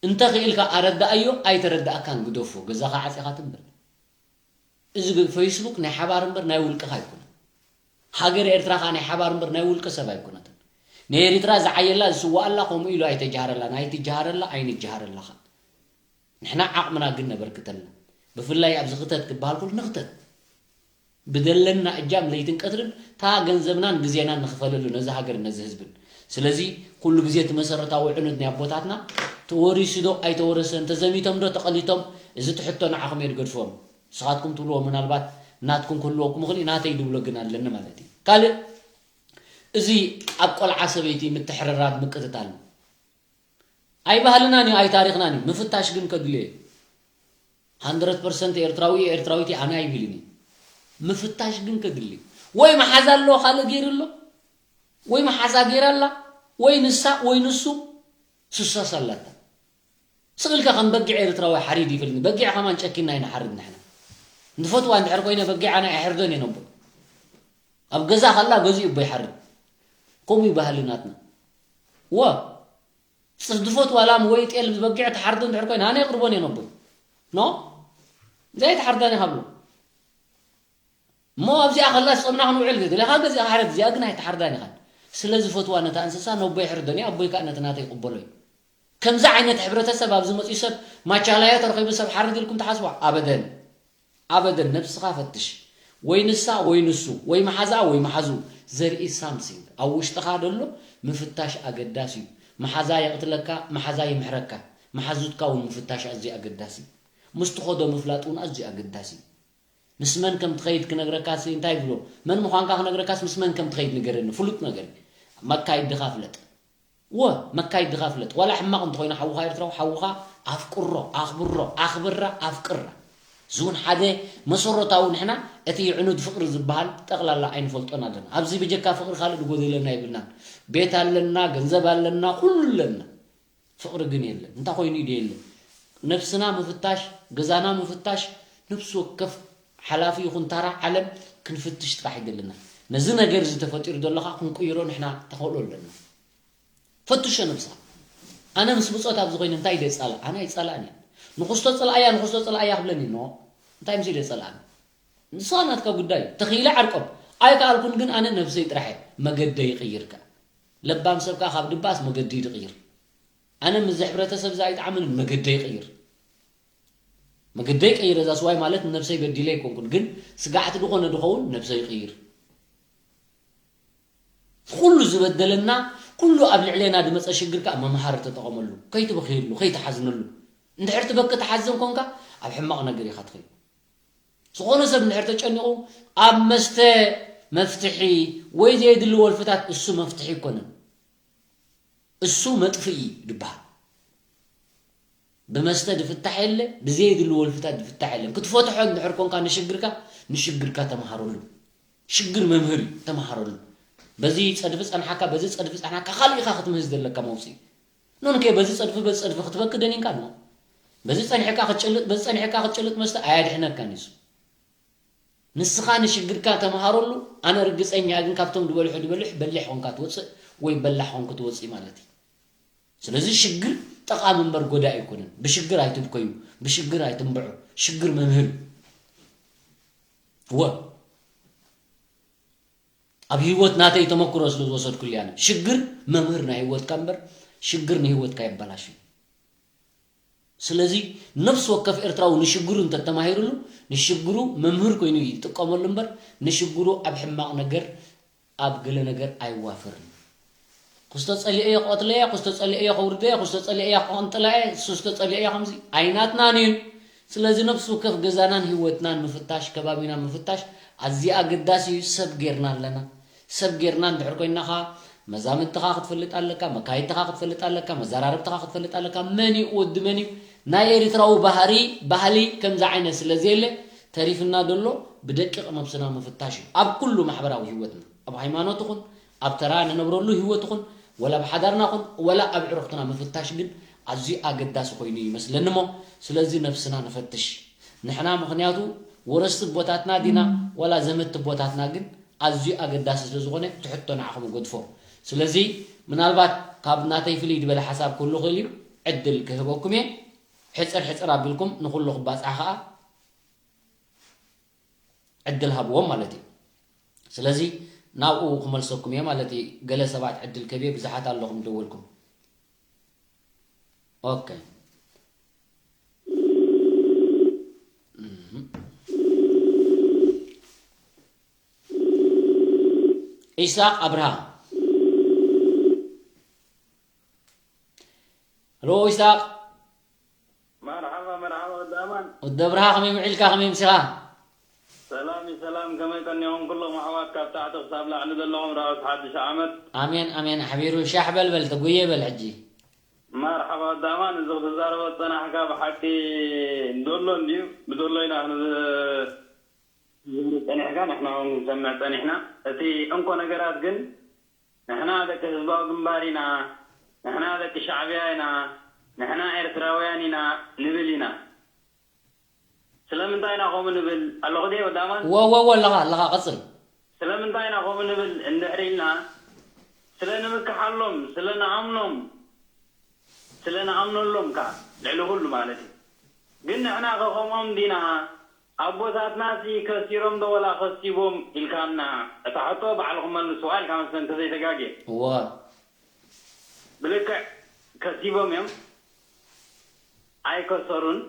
እንተ ኽኢልካ ኣረዳኣዮ፣ ኣይተረዳኣካን ግደፎ፣ ገዛኻ ዓጺኻ ትንበር። እዚ ግ-፣ ፌስቡክ ናይ ሓባር እምበር ናይ ውልቅኻ ኣይኮነን። ሃገር ኤርትራ ከኣ ናይ ሓባር እምበር ናይ ውልቀ ሰብ ኣይኮነትን። ንኤሪትራ ዝዓየላ ዝስዋኣላ ከምኡ ኢሉ ኣይተጃሃረላን፣ ኣይትጃሃረላ፣ ኣይንጃሃረላ ከኣ። ንሕና ዓቕምና ግን ነበርክተልና። ብፍላይ ኣብዚ ክተት ክበሃል ከሎ ንኽተት። ብደለና እጃም ለይትን ቀትርን እታ ገንዘብናን ግዜናን ንኽፈለሉ ነዚ ሃገርን ነዚ ህዝብን። ስለዚ ኩሉ ግዜ እቲ መሰረታዊ ዕኑድ ናይ ኣቦታትና ተወሪሱ ዶ ኣይተወረሰን፣ ተዘሚቶም ዶ ተቐሊቶም፣ እዚ እቲ ሕቶ ንዓኹም እየ ዝገድፎም። ንስኻትኩም ትብልዎ ምናልባት ናትኩም ክህልወኩም ይኽእል እዩ፣ ናተይ ዝብሎ ግን ኣለኒ ማለት እዩ። ካልእ እዚ ኣብ ቆልዓ ሰበይቲ ምትሕርራብ ምቅትታል ኣይባህልናን እዩ፣ ኣይታሪኽናን እዩ። ምፍታሽ ግን ከድልዮ እዩ። ሃንድረድ ፐርሰንት ኤርትራዊ እዩ፣ ኤርትራዊት እየ ኣነ ኣይብልን እዩ። ምፍታሽ ግን ከድሊ። ወይ መሓዛ ኣሎ ካልእ ገይሩ ኣሎ፣ ወይ መሓዛ ገይራ ኣላ፣ ወይ ንሳ ወይ ንሱ ሱሳስ ኣላታ። ስቕ ኢልካ ከም በጊዕ ኤርትራዊ ሓሪድ ይፈልኒ። በጊዕ ከማን ጨኪና ኣይንሓርድ ንሕና። ንፈትዋ እንድሕር ኮይነ በጊዕ ኣነ ኣይሕርደን እየ ነቦይ። ኣብ ገዛ ከላ ገዚኡ እቦ ይሓርድ። ከምኡ እዩ ባህሊ ናትና። ወ ጽድፎት ዋላ ወይ ጤል በጊዕ ተሓርዶ እንድሕር ኮይና ኣነ የቕርቦን እየ ነቦይ። ኖ? እዚኣ ኣይተሓርዳን እየ ካብሎ። እሞ ኣብዚኣ ከላ ጾምና ክንውዕል ገ-፣ ደለኻ ገዚኣ ሓረድ፣ እዚኣ ግን ኣይተሓርዳን ኢኻን። ስለ ዝፈትዋ ነታ እንስሳ ነቦይ ሕርደን እየ፣ ኣቦይ ከኣ ነቲ ናተይ ይቕበሎ እዩ። ከምዚ ዓይነት ሕብረተሰብ ኣብዚ መጺኡ ሰብ ማቻላዮ ተረኺቡ ሰብ ሓርድ ኢልኩም ትሓስቡ? ኣበደን። ኣበደን። ነብስኻ ፈትሽ። ወይ ንሳ ወይ ንሱ፣ ወይ መሓዛኣ ወይ መሓዙ ዘርኢ ሳምሲንግ ኣብ ውሽጥኻ ደሎ ምፍታሽ ኣገዳሲ እዩ። መሓዛ የቕትለካ፣ መሓዛ ይምሕረካ። መሓዙትካ እውን ምፍታሽ ኣዝዩ ኣገዳሲ እዩ። ምስ ትኸዶ ምፍላጥ እውን ኣዝዩ ኣገዳሲ እዩ። ምስ መን ከም ትኸይድ ክነግረካስ እንታይ ይብሎ? መን ምዃንካ ክነግረካስ ምስ መን ከም ትኸይድ ንገረኒ። ፍሉጥ ነገር እዩ። መካይድኻ ፍለጥ። ወ መካይድኻ ፍለጥ። ዋላ ሕማቕ እንተኾይኑ ሓውኻ ኤርትራዊ፣ ሓውኻ ኣፍቅሮ፣ ኣኽብሮ፣ ኣኽብራ፣ ኣፍቅራ። እዚ እውን ሓደ መሰረታዊ፣ ንሕና እቲ ዕኑድ ፍቕሪ ዝበሃል ጠቕላላ ኣይንፈልጦን ኣለና። ኣብዚ ብጀካ ፍቕሪ ካልእ ዝጎደለና የብልናን። ቤት ኣለና፣ ገንዘብ ኣለና፣ ኩሉ ኣለና። ፍቕሪ ግን የለን። እንታይ ኮይኑ እዩ የለን? ነብስና ምፍታሽ፣ ገዛና ምፍታሽ፣ ነብሲ ወከፍ ሓላፊ ይኹን ታራ ዓለም ክንፍትሽ ጥራሕ ይደለና። ነዚ ነገር እዚ ተፈጢሩ ዘሎ ኸዓ ክንቅይሮ ንሕና ተኽእሎ ኣለና። ፈትሾ ነብስኻ። ኣነ ምስ ብጾት ኣብዚ ኮይነ እንታይ ኢለ ይጻላእ? ኣነ ኣይጻላእን እየ። ንኽስቶ ጽልኣያ፣ ንኽስቶ ጽልኣያ ክብለኒ ኖ። እንታይ ምስ ኢለ ይጸልኣኒ? ንስኻ ናትካ ጉዳይ እዩ። ተኽኢለ ዓርቆም። ኣይከኣልኩን ግን ኣነ ነብሰይ ጥራሕ እየ መገደይ ይቕይር ከኣ። ለባም ሰብ ከኣ ካብ ድባስ መገዲ ድቕይር። ኣነ ምስዚ ሕብረተሰብ እዚ ኣይጠዓመንን፣ መገደይ ይቕይር። መገደይ ቀይረ፣ እዛ ስዋይ ማለት ንነብሰይ በዲለ ኣይኮንኩን፣ ግን ስጋዕቲ ዝኾነ ድኸውን ነብሰይ ይቕይር። ኩሉ ዝበደለና፣ ኩሉ ኣብ ልዕሌና ድመጸ ሽግር ከኣ መምሃሪ ተጠቐመሉ። ከይትበኽየሉ፣ ከይትሓዝነሉ። እንድሕር ትበኪ ትሓዝን ኮንካ፣ ኣብ ሕማቕ ነገር ኢኻ ትኸይድ። ዝኾነ ሰብ እንድሕር ተጨኒቑ፣ ኣብ መስተ መፍትሒ ወይ ዘየድሊ ወልፍታት፣ እሱ መፍትሒ ኣይኮነን። እሱ መጥፍኢ ድበሃል። ብመስተ ድፍታሕ የለ፣ ብዘየድሊ ወልፍታት ድፍታሕ የለን። ክትፈትሖ እንድሕር ኮንካ ንሽግርካ፣ ንሽግርካ ተመሃረሉ። ሽግር መምህር እዩ፣ ተመሃረሉ። በዚ ጸድፊ ጸንሓካ፣ በዚ ጸድፊ ጸንሓካ፣ ካልእ ኢኻ ክትምህዝ ዘለካ መውጽኢ። ኖንከ በዚ ጸድፊ፣ በዚ ጸድፊ ክትበኪ ደኒንካ ኖ። በዚ ጸኒሕካ ክትጭልጥ፣ በዚ ጸኒሕካ ክትጭልጥ መስተ ኣያድሕነካን እዩ እሱ። ንስኻ ንሽግርካ ተመሃረሉ። ኣነ ርግጸኛ ግን ካብቶም ዝበልሑ ዝበልሕ በሊሕ ኾንካ ትወጽእ ወይ በላሕ ኾንክ ትወጽእ ማለት እዩ። ስለዚ ሽግር ጠቓሚ እምበር ጎዳኢ ኣይኮነን። ብሽግር ኣይትብከዩ፣ ብሽግር ኣይትንብዑ። ሽግር መምህር እዩ። ወ ኣብ ህይወት ናተይ ተመክሮ ስለ ዝወሰድኩሉ እያ። ሽግር መምህር ናይ ህይወትካ እምበር ሽግር ንህይወትካ የበላሽ እዩ። ስለዚ ነፍሲ ወከፍ ኤርትራዊ ንሽግሩ እንተተማሂሩሉ፣ ንሽግሩ መምህር ኮይኑ ይጥቀመሉ እምበር፣ ንሽግሩ ኣብ ሕማቕ ነገር፣ ኣብ ገለ ነገር ኣይዋፈርን። ክስቶ ጸሊኤዮ ክቐትለየ፣ ክስቶ ጸሊኤዮ ከውርደየ፣ ክስቶ ጸሊኤዮ ክቐንጥላየ፣ ክስቶ ጸሊኤዮ ከምዚ ኣይናትናን እዩን። ስለዚ ነፍሲ ወከፍ ገዛናን ህይወትናን ምፍታሽ፣ ከባቢና ምፍታሽ ኣዝዩ ኣገዳሲ እዩ። ሰብ ጌርና ኣለና። ሰብ ጌርና እንድሕር ኮይንና ኸኣ፣ መዛምድትኻ ክትፈልጥ ኣለካ፣ መካይድትኻ ክትፈልጥ ኣለካ፣ መዘራርብትኻ ክትፈልጥ ኣለካ። መን እዩ ወዲ መን እዩ? ናይ ኤርትራዊ ባህሪ፣ ባህሊ ከምዚ ዓይነት ስለ ዘየለ፣ ተሪፍና ዘሎ ብደቂቕ ነብስና ምፍታሽ እዩ። ኣብ ኩሉ ማሕበራዊ ህይወትና፣ ኣብ ሃይማኖት ይኹን፣ ኣብ ተራ ንነብረሉ ህይወት ይኹን፣ ወላ ብሓዳርና ኹን ወላ ኣብ ዕርኽትና ምፍታሽ ግን ኣዝዩ ኣገዳሲ ኮይኑ ይመስለኒ እሞ፣ ስለዚ ነብስና ንፈትሽ። ንሕና ምኽንያቱ ወረስቲ ቦታትና ዲና ወላ ዘመድቲ ቦታትና ግን ኣዝዩ ኣገዳሲ ስለ ዝኾነ እቲ ሕቶ ንዓኹም እገድፎ። ስለዚ ምናልባት ካብ ናተይ ፍልይ ዝበለ ሓሳብ ክህሉ ይኽእል እዩ፣ ዕድል ክህበኩም እየ። ሕጽር ሕጽር ኣቢልኩም ንኹሉ ክባጻሕ ከኣ ዕድል ሃብዎም ማለት እዩ። ስለዚ ናብኡ ክመልሰኩም እየ ማለት እዩ። ገለ ሰባት ዕድል ከብየ ብዙሓት ኣለኹም ደወልኩም። ኦኬ። እም። ኢሳቅ ኣብርሃ። ሄሎ ኢሳቅ። መርሓባ መርሓባ ወዲ ኣማን። ወዲ ኣብርሃ ከመይ ውዒልካ ከመይ ምሲኻ? ሰላም እዩ ሰላም፣ ከመይ ቀኒኹም ኩሎም ኣሕዋት ካብ ታሕቲ ክሳብ ላዕሊ ዘለኹም ርሑስ ሓድሽ ዓመት። ኣሜን ኣሜን። ሓቢሩ ሻሕ በል በል ተጉየ በል ሕጂ። መርሓባ ወዲ ኣማን፣ እዚ ክትዛረቦ ዝጸናሕካ ብሓቂ ዶሎ እንድዩ፣ ብዶሎ ኢና ክንዛረብ ጸኒሕካ፣ ንሕና እውን ክንሰምዕ ጸኒሕና። እቲ እንኮ ነገራት ግን ንሕና ደቂ ህዝባዊ ግንባር ኢና፣ ንሕና ደቂ ሻዕብያ ኢና፣ ንሕና ኤርትራውያን ኢና ንብል ኢና። ስለምንታይ ኢና ከምኡ ንብል ኣለኹ ድየ ወዲ ኣማን? እወ እወ እወ ኣለኻ ኣለኻ ቀጽል። ስለምንታይ ኢና ከምኡ ንብል እንድሕር ኢልና ስለ ንምክሓሎም፣ ስለ ንኣምኖም፣ ስለ ንኣምነሎም ከኣ ልዕሊ ኩሉ ማለት እዩ። ግን ንሕና ከ ከምኦም ዲና? ኣቦታትናሲ ከሲሮም ዶ ወላ ከሲቦም ኢልካና? እታ ሕቶ ባዕልኹም መልስዋ ኢልካ መስለኒ እንተዘይተጋግየ። እወ። ብልክዕ ከሲቦም እዮም። ኣይከሰሩን።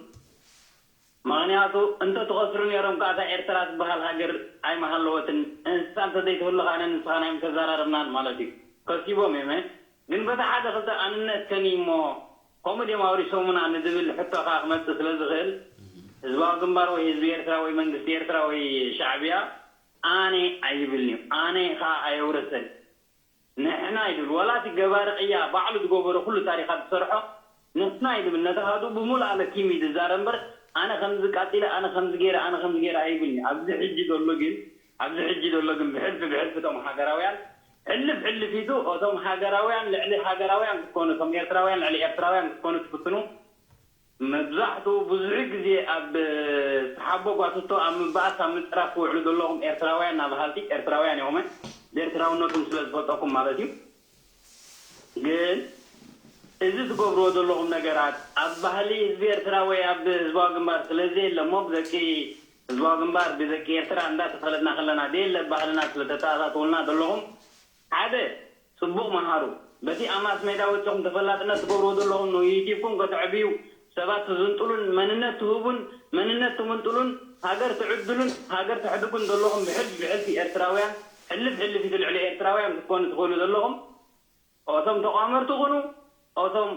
ምኽንያቱ እንተትኸስሩ ነይሮም ከኣ እታ ኤርትራ ትበሃል ሃገር ኣይምሃለወትን። እንስሳ እንተዘይትህሉ ከኣ ኣነን ንስኻን ኣይምተዘራረብናን ማለት እዩ። ከሲቦም እዮም። ግን በቲ ሓደ ክልተ ኣንነት ከን እሞ ከምኡ ድዮም ኣውሪሶሙና ንዝብል ሕቶ ከኣ ክመጽእ ስለ ዝኽእል ህዝባዊ ግንባር ወይ ህዝቢ ኤርትራ ወይ መንግስቲ ኤርትራ ወይ ሻዕብያ ኣነ ኣይብልን እዩ። ኣነ ከኣ ኣየውረሰን። ንሕና እዩ ዝብል። ዋላ እቲ ገባሪ ቅያ ባዕሉ ዝገበሮ ኩሉ ታሪኻት ዝሰርሖ ንሕና እዩ ዝብል። ነቲ ሃዱ ብምሉእ ኣለኪም እዩ ዝዛረብ እምበር ኣነ ከምዚ ቃጺለ፣ ኣነ ከምዚ ገይረ፣ ኣነ ከምዚ ገይረ ኣይብልን እዩ። ኣብዚ ሕጂ ዘሎ ግን ኣብዚ ሕጂ ዘሎ ግን ብሕልፊ ብሕልፊ እቶም ሃገራውያን ሕልፍ ሕልፊቱ እቶም ሃገራውያን ልዕሊ ሃገራውያን ክትኮኑ እቶም ኤርትራውያን ልዕሊ ኤርትራውያን ክትኮኑ ትፍትኑ መብዛሕትኡ ብዙሕ ግዜ ኣብ ሰሓቦ ጓትቶ ኣብ ምባኣስ ኣብ ምጽራፍ ትውዕሉ ዘለኹም ኤርትራውያን ኢና በሃልቲ ኤርትራውያን ኢኹም ብኤርትራውነትኩም ስለ ዝፈልጠኩም ማለት እዩ ግን እዚ ትገብርዎ ዘለኹም ነገራት ኣብ ባህሊ ህዝቢ ኤርትራ ወይ ኣብ ህዝባዊ ግንባር ስለ ዘየለ እሞ ብደቂ ህዝባዊ ግንባር ብደቂ ኤርትራ እንዳተፈለጥና ከለና ዘየለ ባህልና ስለ ተተኣታትውልና ዘለኹም ሓደ ጽቡቕ መሃሩ። በቲ ኣብ ማስ ሜዳ ወጺኹም ተፈላጥነት ትገብርዎ ዘለኹም ንዩቲብኩም ከተዕብዩ፣ ሰባት ትዝንጥሉን መንነት ትህቡን መንነት ትምንጥሉን ሃገር ትዕድሉን ሃገር ተሕድጉን ዘለኹም ብሕልፊ ብሕልፊ ኤርትራውያን ሕልፍ ሕልፍ ኢቲ ልዕሊ ኤርትራውያን ክትኮኑ ትኽእሉ ዘለኹም ኦቶም ተቋመርቲ ኩኑ ኦቶም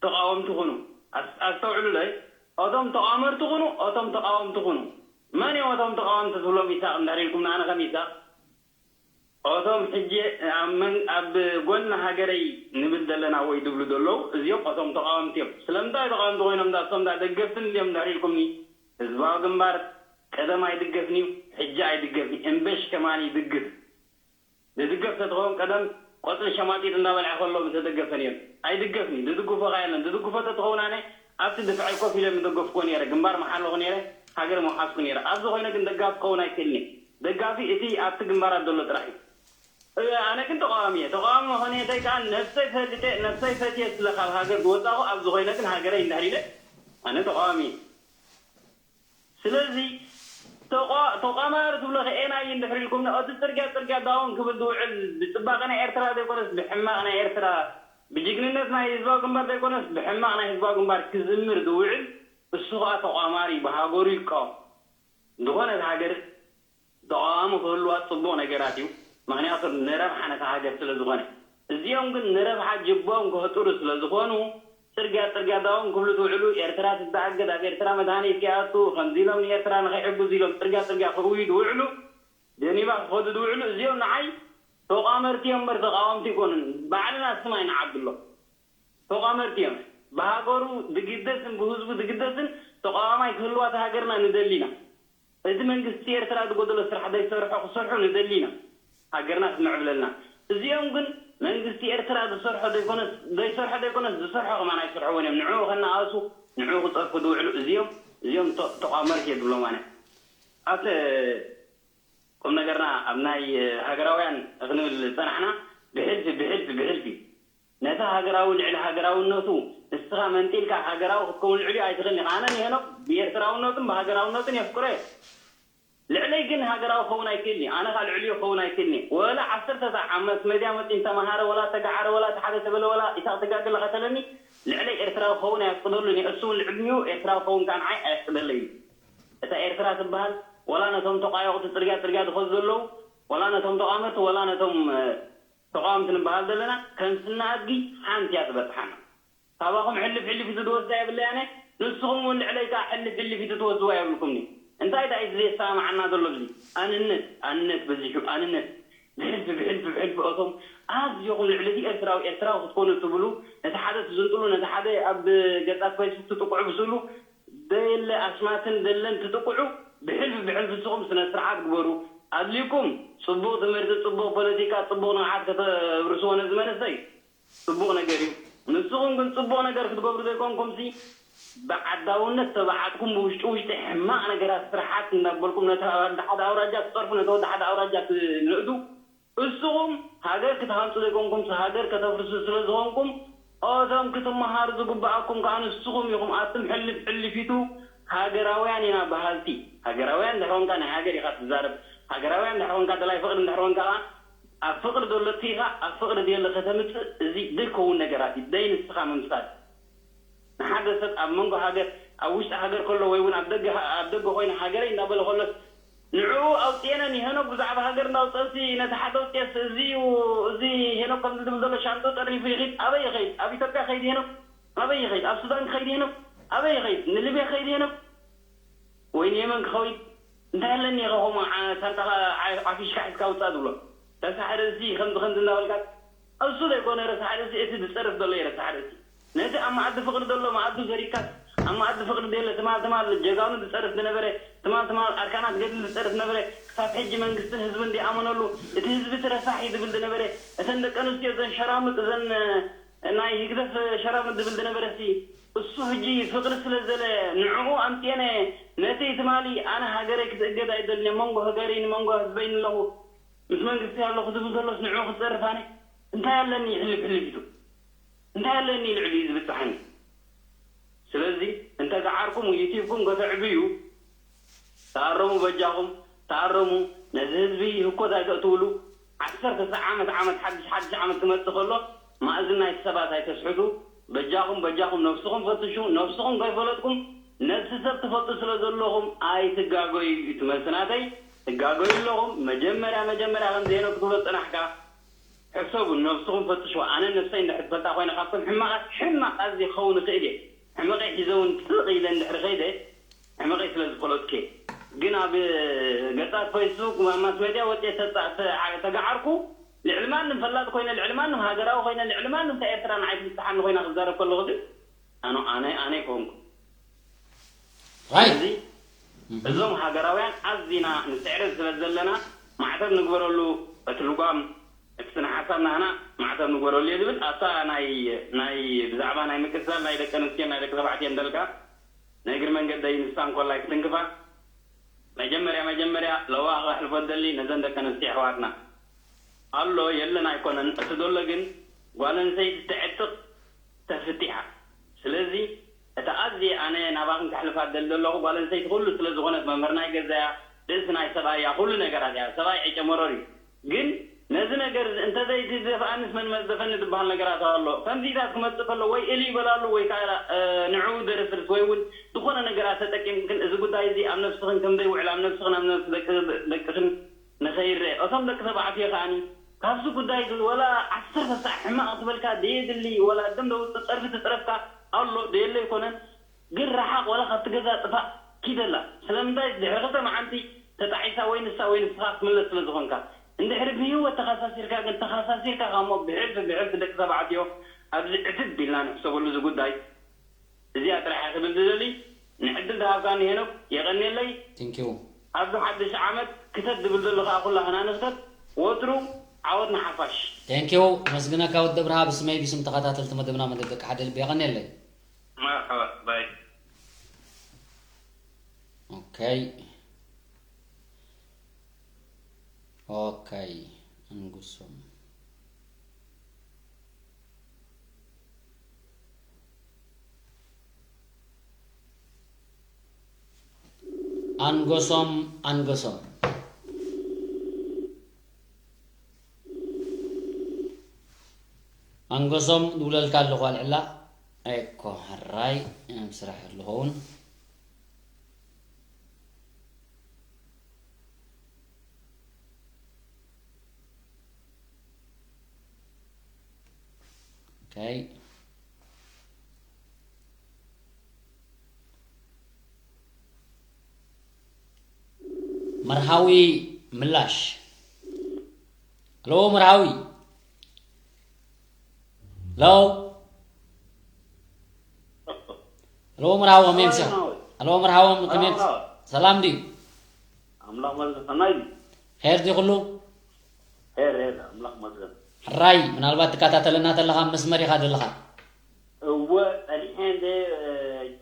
ተቓወምቲ ኩኑ። ኣስተውዕሉለይ፣ ኦቶም ተቓመርቲ ኩኑ ኦቶም ተቓወምቲ ኩኑ። መን እዮም ኦቶም ተቓወምቲ ትብሎም ኢሳቕ እንድሕር ኢልኩም ንኣነ ከም ኢሳቕ ኦቶም ሕጂ ኣብ ጎኒ ሃገረይ ንብል ዘለና ወይ ዝብሉ ዘለዉ እዚኦም ኦቶም ተቓወምቲ እዮም። ስለምንታይ ተቓወምቲ ኮይኖም ዳ እሶም ዳ ደገፍቲ ንድዮም እንድሕር ኢልኩምኒ ህዝባዊ ግንባር ቀደም ኣይድገፍን እዩ ሕጂ ኣይድገፍን እምበሽ ከማን ይድግፍ ዝድገፍ ተትኸውን ቀደም ቆጽሊ ሸማጢጥ እንዳበልዐ ከሎ ምተደገፈ ነይሩ። ኣይድገፍን እዩ። ዝድግፎ ከ የለን። ዝድግፎ ተትኸውን ኣነ ኣብቲ ድፍዐይ ኮፍ ኢለ ምደገፍክዎ ነይረ። ግንባር ምሓለኹ ነይረ። ሃገር ምውሓስኩ ነይረ። ኣብዚ ኮይነ ግን ደጋፊ ክኸውን ኣይክእልን እየ። ደጋፊ እቲ ኣብቲ ግንባራት ዘሎ ጥራሕ እዩ። ኣነ ግን ተቃዋሚ እየ። ተቃዋሚ ምዃነይ እንታይ ከኣ ነብሰይ ፈሊጠ ነብሰይ ፈትየ ስለ ካብ ሃገር ዝወጻኹ ኣብዚ ኮይነ ግን ሃገረይ እንድሕር ኢለ ኣነ ተቃዋሚ እየ። ስለዚ ተቋማሪ ትብሎ ከኤናይ እንድሕር ኢልኩም እቲ ፅርግያ ፅርግያ ዳውን ክብል ዝውዕል ብፅባቐ ናይ ኤርትራ ዘይኮነስ ብሕማቕ ናይ ኤርትራ ብጅግንነት ናይ ህዝባዊ ግንባር ዘይኮነስ ብሕማቕ ናይ ህዝባዊ ግንባር ክዝምር ዝውዕል እሱ ከዓ ተቋማሪ ብሃገሩ ይቃወም ዝኾነት ሃገር ተቓዋሚ ክህልዋ ጽቡቕ ነገራት እዩ፣ ምኽንያቱ ንረብሓ ነታ ሃገር ስለ ዝኾነ። እዚኦም ግን ንረብሓ ጅቦም ከህጥሩ ስለ ዝኾኑ ጽርግያ ጽርግያ ዳውን ክብሉ ዝውዕሉ፣ ኤርትራ ትተኣገድ፣ ኣብ ኤርትራ መድሃኒት ከይኣቱ፣ ከምዚ ኢሎም ንኤርትራ ንኸይሕግዙ ኢሎም ጽርግያ ጽርግያ ክእውዩ ዝውዕሉ፣ ጀኒቫ ክኸዱ ዝውዕሉ እዚኦም ንዓይ ተቋመርቲ እዮም እምበር ተቓወምቲ ኣይኮኑን። ባዕልና ስም ኣይንዓብሎም። ተቋመርቲ እዮም። ብሃገሩ ዝግደስን ብህዝቡ ዝግደስን ተቓዋማይ ክህልዋ እታ ሃገርና ንደሊ ኢና። እዚ መንግስቲ ኤርትራ ዝጎደሎ ስራሕ ዘይሰርሖ ክሰርሑ ንደሊ ኢና። ሃገርና ክትምዕብለልና። እዚኦም ግን መንግስቲ ኤርትራ ዝሰርሖ ዘይኮነስ ዘይሰርሖ ዘይኮነስ ዝሰርሖ ከማን ኣይሰርሕዎን እዮም። ንዕኡ ከነኣእሱ ንዕኡ ክጸርፉ ዝውዕሉ እዚኦም እዚኦም ተ- ተቋመርቲ እየ ዝብሎም ኣነ። ኣብቲ ቁም ነገርና ኣብ ናይ ሃገራውያን ክንብል ዝጸናሕና ብሕልፊ ብሕልፊ ብሕልፊ ነቲ ሃገራዊ ልዕሊ ሃገራውነቱ ንስኻ መንጢልካ ሃገራዊ ክትከውን ልዕሊኡ ኣይትኽእልን ኢኻ። ኣነ ንሄኖክ ብኤርትራውነቱን ብሃገራውነቱን የፍቅሮ እየ። ልዕለይ ግን ሃገራዊ ክኸውን ኣይክእልኒ። ኣነ ኸኣ ልዕሊኡ ክኸውን ኣይክእልኒ። ወላ ዓሰርተ ሰዓት ኣብ ማስ መድያ መጺኡ እንተመሃረ ወላ ተጋዓረ ወላ እቲ ሓደ ተበለ ወላ ኢሳቕ ትጋገ ኣለኻ ተለኒ ልዕለይ ኤርትራዊ ክኸውን ኣየፍቅደሉን እየ። እሱ እውን ልዕሊኡ ኤርትራዊ ክኸውን ከኣ ንዓይ ኣየፍቅደለይ እዩ። እታ ኤርትራ ትበሃል ወላ ነቶም ተቋየቑቲ ጽርግያ ጽርግያ ዝኸዱ ዘለዉ ወላ ነቶም ተቋመርቲ ወላ ነቶም ተቃወምቲ ንበሃል ዘለና ከም ስና ኣድጊ ሓንቲ እያ ትበጽሓና። ካባኹም ሕልፍ ሕልፊቱ ዝወስዳ የብለይ ኣነ፣ ንስኹም እውን ልዕለይ ከኣ ሕልፍ ሕልፊቱ ትወስድዋ የብልኩምኒ። እንታይ ደኣ እዩ ዘየሰማምዓና ዘሎ ኣብዚ? ኣንነት፣ ኣንነት በዚሑ፣ ኣንነት። ብሕልፊ፣ ብሕልፊ፣ ብሕልፊ እቶም ኣዝዮኹም ልዕሊ እቲ ኤርትራዊ፣ ኤርትራዊ ክትኮኑ እትብሉ፣ ነቲ ሓደ ትዝንጥሉ፣ ነቲ ሓደ ኣብ ገጻት ፌስቡክ ትጥቅዑ ብስእሉ፣ ደየለ ኣስማትን ደለን ትጥቅዑ፣ ብሕልፊ፣ ብሕልፊ ንስኹም ስነ ስርዓት ግበሩ። ኣድልዩኩም ጽቡቕ ትምህርቲ፣ ጽቡቕ ፖለቲካ፣ ጽቡቕ ንቕሓት ከተብርስዎ ነዚ መንእሰይ። ጽቡቕ ነገር እዩ። ንስኹም ግን ጽቡቕ ነገር ክትገብሩ ዘይኮንኩምሲ፣ ብዓዳውነት ተባዓጥኩም ብውሽጢ ውሽጢ ሕማቕ ነገራት ስራሓት እንዳበልኩም ነቲ ወዲ ሓደ ኣውራጃ ትጸርፉ፣ ነቲ ወዲ ሓደ ኣውራጃ ትንእዱ። እስኹም ሃገር ክትሃንጹ ዘይኮንኩምሲ ሃገር ከተፍርሱ ስለ ዝኾንኩም፣ ኦቶም ክትመሃሩ ዝግብኣኩም ከኣ ንስኹም ኢኹም። ኣቱም ሕልፍ ሕልፊቱ ሃገራውያን ኢና በሃልቲ። ሃገራውያን እንድሕር ኮንካ ናይ ሃገር ኢኻ ትዛረብ። ሃገራውያን እንድሕር ኮንካ ደላይ ፍቕሪ እንድሕር ኮንካ ከኣ ኣብ ፍቕሪ ዘሎ እትኢኻ ኣብ ፍቕሪ ድየለ ከተምጽእ እዚ ዘይከውን ነገራት እዩ። ደይ ንስኻ ምምሳል ንሓደ ሰብ ኣብ መንጎ ሃገር ኣብ ውሽጢ ሃገር ከሎ ወይ እውን ኣብ ደገ ኣብ ደገ ኮይኑ ሃገረይ እንዳበለ ከሎስ ንዕኡ ኣውፅኤነ ንሄኖክ ብዛዕባ ሃገር እንዳውፀእሲ ነቲ ሓደ ውፅኤስ እዚ እዩ እዚ ሄኖክ ከምዚ ዝብል ዘሎ ሻንጡ ጠሪፉ ይኺድ ኣበይ ይኸይድ ኣብ ኢትዮጵያ ከይድ ሄኖክ ኣበይ ይኸይድ ኣብ ሱዳን ክኸይድ ሄኖክ ኣበይ ይኸይድ ንሊብያ ከይድ ሄኖክ ወይ ንየመን ክኸይድ እንታይ ኣለኒ ኢኻ ከምኡ ዓ- ሳንጣኻ ዓ- ዓፊሽካ ሒዝካ ውፃእ ዝብሎ ረሳሕ ርእሲ ከምዚ ከምዚ እንዳበልካ እሱ ዘይኮነ ረሳሕ ርእሲ እቲ ዝፀርፍ ዘሎ እዩ ረሳሕ ርእሲ ነቲ ኣብ መኣዲ ፍቕሪ ዘሎ መኣዱ ዘሪግካስ ኣብ መኣዲ ፍቕሪ ዘየለ ትማል ትማል ጀጋኑ ዝፀርፍ ዝነበረ ትማል ትማል ኣርካናት ገድሊ ዝፀርፍ ዝነበረ ክሳብ ሕጂ መንግስትን ህዝብን ዘይኣመነሉ እቲ ህዝቢ እቲ ረሳሕ እዩ ዝብል ዝነበረ እተን ደቂ ኣንስትዮ እዘን ሸራሙጥ እዘን ናይ ህግደፍ ሸራሙጥ ዝብል ዝነበረሲ እሱ ሕጂ ፍቕሪ ስለ ዘለ ንዕኡ ኣምፅኤነ ነቲ ትማሊ ኣነ ሃገረይ ክትእገድ ኣይደልን እየ መንጎ ሃገረይን መንጎ ህዝበይን ኣለኹ ምስ መንግስቲ ኣለኹ ዝብል ዘሎስ ንዕኡ ክፀርፍ ኣነ እንታይ ኣለኒ ሕልፍ ሕልፍ ኢሉ እንታይ ኣለኒ ልዕሊኡ ዝብፅሓኒ ስለዚ እንተ ገዓርኩም ዩቲብኩም ከተዕብዩ ተኣረሙ በጃኹም ተኣረሙ ነዚ ህዝቢ ህኮት ኣይተእትውሉ ዓሰርተ ዓመት ዓመት ሓድሽ ሓድሽ ዓመት ክመፅእ ከሎ ማእዝን ናይቲ ሰባት ኣይተስሕቱ በጃኹም በጃኹም ነብስኹም ፈትሹ ነብስኹም ከይፈለጥኩም ነብሲ ሰብ ትፈልጡ ስለ ዘለኹም ኣይትጋገዩ እዩ እቲ መልሲ ናተይ ትጋገዩ ኣለኹም መጀመርያ መጀመርያ ከም ዘይነ ክትብሎ ዝፅናሕካ ሕሰቡ ነብስኹም ፈትሹ ኣነ ነብሰይ እንድሕር ትፈልጣ ኮይነ ካብቶም ሕማቓት ሕማቕ ኣዝየ ክኸውን እኽእል እየ ሕመቐይ ሒዘ እውን ስቕ ኢለ እንድሕር ከይደ ሕመቐይ ስለ ዝፈለጥኩ እየ ግን ኣብ ገፃት ፌስቡክ ኣብ ማስ ሜድያ ወፅየ ተፃ- ተ- ተጋዓርኩ ልዕሊ ማንም ፈላጥ ኮይነ ልዕሊ ማንም ሃገራዊ ኮይነ ልዕሊ ማንም ካብ ኤርትራ ንዓይ ትብፅሓኒ ኮይና ክዛረብ ከለኹ ግን ኣነ ኣነ ኣነ ኣይኮንኩ ራይት ስለዚ እዞም ሃገራውያን ኣዚና ንስዕረት ስለ ዘለና ማዕተብ ንግበረሉ እቲ ልጓም እቲ ስነ ሓሳብ ናህና ማዕተብ ንግበረሉ እየ ዝብል ኣብታ ናይ ናይ ብዛዕባ ናይ ምቅትታል ናይ ደቂ ኣንስትዮን ናይ ደቂ ተባዕትዮን ደልካ ንእግሪ መንገደይ ንሳ እንኮላይ ክትንክፋ መጀመርያ መጀመርያ ለዋህ ከሕልፎ ደሊ ነዘን ደቂ ኣንስትዮ ኣሕዋትና ኣሎ የለን ኣይኮነን እቲ ዘሎ ግን ጓል ኣንስተይቲ ተዕጥቕ ተፍቲሓ ስለዚ እታ ኣዝየ ኣነ ናባኽን ከሕልፋ ደሊ ዘለኹ ጓል ኣንስተይቲ ኩሉ ስለ ዝኾነት መምህር ናይ ገዛያ ርእሲ ናይ ሰብኣያ ኩሉ ነገራት እያ ሰብኣይ ዕጨ መሮር እዩ ግን ነዚ ነገር እዚ እንተዘይትደፍኣንስ መን መዝደፈኒ ዝበሃል ነገራት ኣሎ ከምዚታት ክመፅእ ከሎ ወይ እሊ ይበላሉ ወይ ከዓ ንዕኡ ደርፍርስ ወይ እውን ዝኾነ ነገራት ተጠቂምክን እዚ ጉዳይ እዚ ኣብ ነብስኽን ከምዘይውዕል ኣብ ነብስኽን ኣብ ነብሲ ደቅኽን ንኸይረአ እቶም ደቂ ተባዕትዮ ከዓኒ ካብዚ ጉዳይ እዚ ወላ ዓሰርተ ሳዕ ሕማቕ ትበልካ ደየድሊ ወላ ደም ደውፅእ ፀርፊ ትፅረፍካ ኣሎ ደየለ ኣይኮነን ግን ረሓቕ ወላ ካብቲ ገዛ ጥፋእ ኪደላ ስለምንታይ ድሕሪ ክልተ መዓልቲ ተጣዒሳ ወይ ንሳ ወይ ንስኻ ክትምለስ ስለ ዝኾንካ እንድሕሪ ብህይወት ተኸሳሲርካ ግን ተኸሳሲርካ ካሞ ብሕልፊ ብሕልፊ ደቂ ተባዕትዮ ኣብዚ ዕትብ ኢልና ንሕሰበሉ እዚ ጉዳይ እዚኣ ጥራሕ እየ ክብል ዝደሊ ንዕድል ዝሃብካኒ ሄኖክ የቐንየለይ ቴንኪው ኣብዚ ሓድሽ ዓመት ክተት ዝብል ዘሎ ከዓ ኩላህና ንክተት ወትሩ ዓወት ንሓፋሽ Thank you. ኣመስግነካ ወዲ ኣብርሃ፣ ብስመይ ብስም ተኸታተልቲ መደብና መደብ ደቂ ሓደ ልቢ የቐንየለይ። መርሓባ ባይ። Okay. Okay. ኣንጉሶም። ኣንጎሶም ኣንጎሶም ኣንጎሶም ድውለልካ ኣለኹ ኣልዕላ። እኮ ሕራይ ኣብ ስራሕ ኣለኸውን። Okay. መርሃዊ ምላሽ። ሄሎ መርሃዊ። ሄሎ። ሄሎ መርሃዊ ከመይ ምሰ? ሄሎ መርሃዊ ከመይ ምሰ? ሰላም ድዩ? ኣምላኽ መዝገብ ሰናይ ድዩ? ሄር ድዩ ኩሉ? ሄር ሄር ኣምላኽ መዝገብ። ሕራይ ምናልባት ትከታተለና ተለኻ ኣብ መስመር ኢኻ ዘለኻ። እወ ጸኒሐ እንደ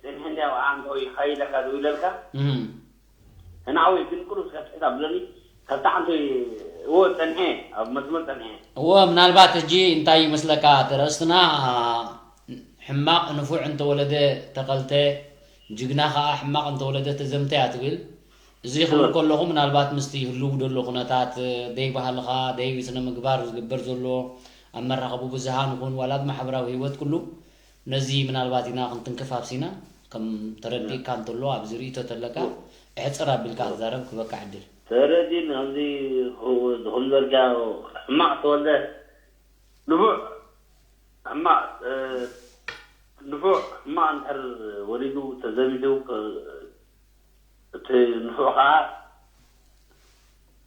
ጸኒሐ እንደ ኣብ ዓንቶ ይኸይደካ ዝብለልካ። እም። ንዓወይ ግን ቁሩብ ከፍትሕታ ብለኒ። ካብታ ዓንቶ እወ ጸኒሐ ኣብ መስመር ጸኒሐ። እወ ምናልባት ሕጂ እንታይ ይመስለካ እቲ ርእስትና፣ ሕማቕ ንፉዕ እንተወለደ ተቐልተ፣ ጅግና ኸኣ ሕማቕ እንተወለደ ተዘምተ እያ ትብል። እዚ ክብል ከለኹ ምናልባት ምስቲ ህልው ዘሎ ኩነታት፣ ደይ ባህልኻ፣ ደይ ስነ ምግባር ዝግበር ዘሎ ኣብ መራኸቢ ብዙሃን ይኹን ዋላ ኣብ ማሕበራዊ ህይወት ኩሉ ነዚ ምናልባት ኢና ክንትንክፍ ኣብሲና ከም ተረዲእካ እንተሎ ኣብዚ ርእይቶ ተለካ እሕፅር ኣቢልካ ክትዛረብ ክበካ ዕድል። ተረዲን ኣብዚ ዝኹም ዘርጋ ሕማቕ ተወልደ ንፉዕ ሕማቕ ንፉዕ ሕማቕ እንድሕር ወሊዱ ተዘሚቱ እቲ ንፉዕ ከዓ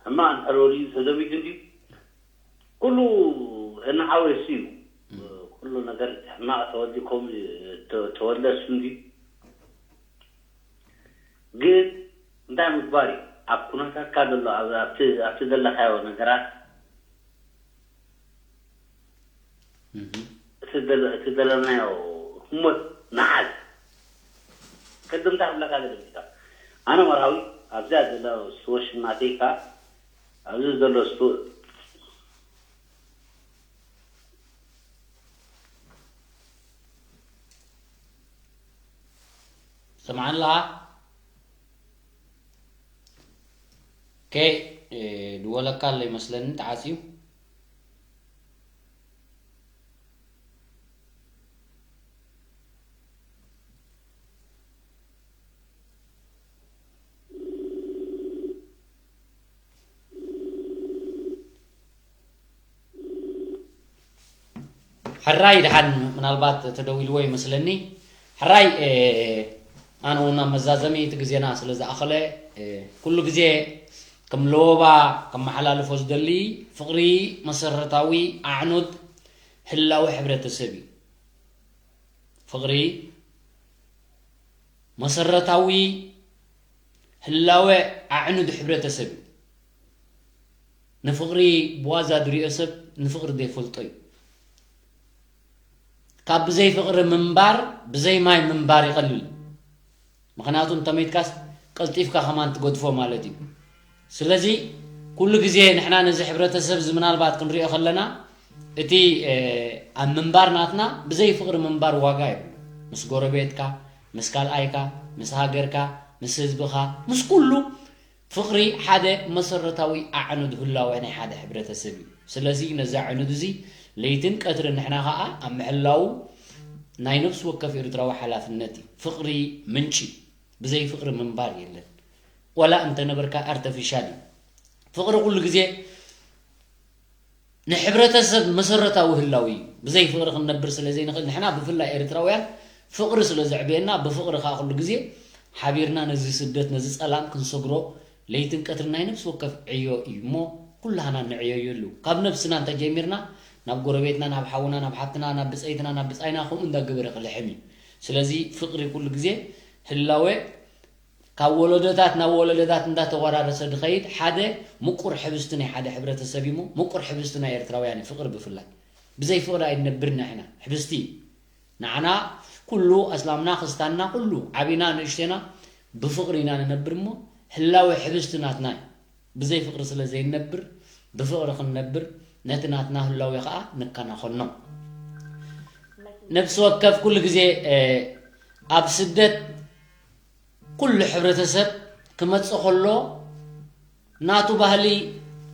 ሕማቕ እንድሕር ወሊዱ ተዘሚቱ እንድዩ ኩሉ እናሓወሱ እዩ። ኩሉ ነገር ሕማቕ ተወልዲ ከም ተወልደ እሱ እንድዩ። ግን እንታይ ምግባር እዩ ኣብ ኩነታትካ ዘሎ ኣብቲ ዘለካዮ ነገራት እቲ ዘለናዮ ህሞት ንዓል ቅድምታ ክብለካ ዘደልካ ኣነ መርሃዊ ኣብዚኣ ዘሎ ስወሽን ናተይካ ኣብዚ ዘሎ ስቱ ሰምዓኒ ኣለኻ? ኦኬ፣ ድወለካ ኣሎ ይመስለኒ ተዓፅዩ። ሕራይ ደሓን ምናልባት ተደዊልዎ ይመስለኒ። ሕራይ ኣነ እውን ኣብ መዛዘሚ እቲ ግዜና ስለ ዝኣኸለ ኩሉ ግዜ ከም ለወባ ከመሓላልፎ ዝደሊ ፍቕሪ መሰረታዊ ኣዕኑድ ህላወ ሕብረተሰብ እዩ። ፍቕሪ መሰረታዊ ህላወ ኣዕኑድ ሕብረተሰብ እዩ። ንፍቕሪ ብዋዛ ዝሪኦ ሰብ ንፍቕሪ ዘይፈልጦ እዩ። ካብ ብዘይ ፍቕሪ ምንባር ብዘይ ማይ ምንባር ይቐልል። ምኽንያቱ እንተመይትካስ ቀልጢፍካ ከማን ትገድፎ ማለት እዩ። ስለዚ ኩሉ ግዜ ንሕና ነዚ ሕብረተሰብ እዚ ምናልባት ክንሪኦ ከለና እቲ ኣብ ምንባር ናትና ብዘይ ፍቕሪ ምንባር ዋጋ የብሉ። ምስ ጎረቤትካ፣ ምስ ካልኣይካ፣ ምስ ሃገርካ፣ ምስ ህዝብኻ፣ ምስ ኩሉ ፍቕሪ ሓደ መሰረታዊ ኣዕኑድ ህላወ ናይ ሓደ ሕብረተሰብ እዩ። ስለዚ ነዚ ኣዕኑድ እዚ ለይትን ቀትርን ንሕና ኸኣ ኣብ ምሕላዉ ናይ ነፍሲ ወከፍ ኤርትራዊ ሓላፍነት እዩ። ፍቕሪ ምንጪ፣ ብዘይ ፍቕሪ ምንባር የለን። ዋላ እንተነበርካ ኣርተፊሻል እዩ። ፍቕሪ ኩሉ ግዜ ንሕብረተሰብ መሰረታዊ ህላዊ እዩ። ብዘይ ፍቕሪ ክንነብር ስለ ዘይንኽእል ንሕና ብፍላይ ኤርትራውያን ፍቕሪ ስለ ዘዕበየና ብፍቕሪ ከኣ ኩሉ ግዜ ሓቢርና ነዚ ስደት ነዚ ጸላም ክንሰግሮ ለይትን ቀትርን ናይ ነፍሲ ወከፍ ዕዮ እዩ እሞ ኩላህና ንዕየየሉ። ካብ ነብስና እንተጀሚርና ናብ ጎረቤትና ናብ ሓውና ናብ ሓብትና ናብ ብጸይትና ናብ ብጻይና ከምኡ እንዳገበረ ክልሕም እዩ። ስለዚ ፍቕሪ ኩሉ ግዜ ህላወ ካብ ወለዶታት ናብ ወለዶታት እንዳተወራረሰ ዝኸይድ ሓደ ምቁር ሕብስቲ ናይ ሓደ ሕብረተሰብ እዩ እሞ፣ ምቁር ሕብስቲ ናይ ኤርትራውያን እዩ፣ ፍቕሪ ብፍላይ። ብዘይ ፍቕሪ ኣይንነብርን ኢና። ሕብስቲ እዩ። ንዓና ኩሉ፣ ኣስላምና፣ ክስታንና፣ ኩሉ ዓቢና ንእሽተና ብፍቕሪ ኢና ንነብር እሞ፣ ህላወ ሕብስቲ ናትና እዩ። ብዘይ ፍቕሪ ስለ ዘይንነብር፣ ብፍቕሪ ክንነብር፣ ነቲ ናትና ህላወ ኸኣ ንከናኸኖ። ነፍሲ ወከፍ ኩሉ ግዜ፣ እ፣ ኣብ ስደት ኩሉ ሕብረተሰብ ክመጽእ ከሎ፣ ናቱ ባህሊ፣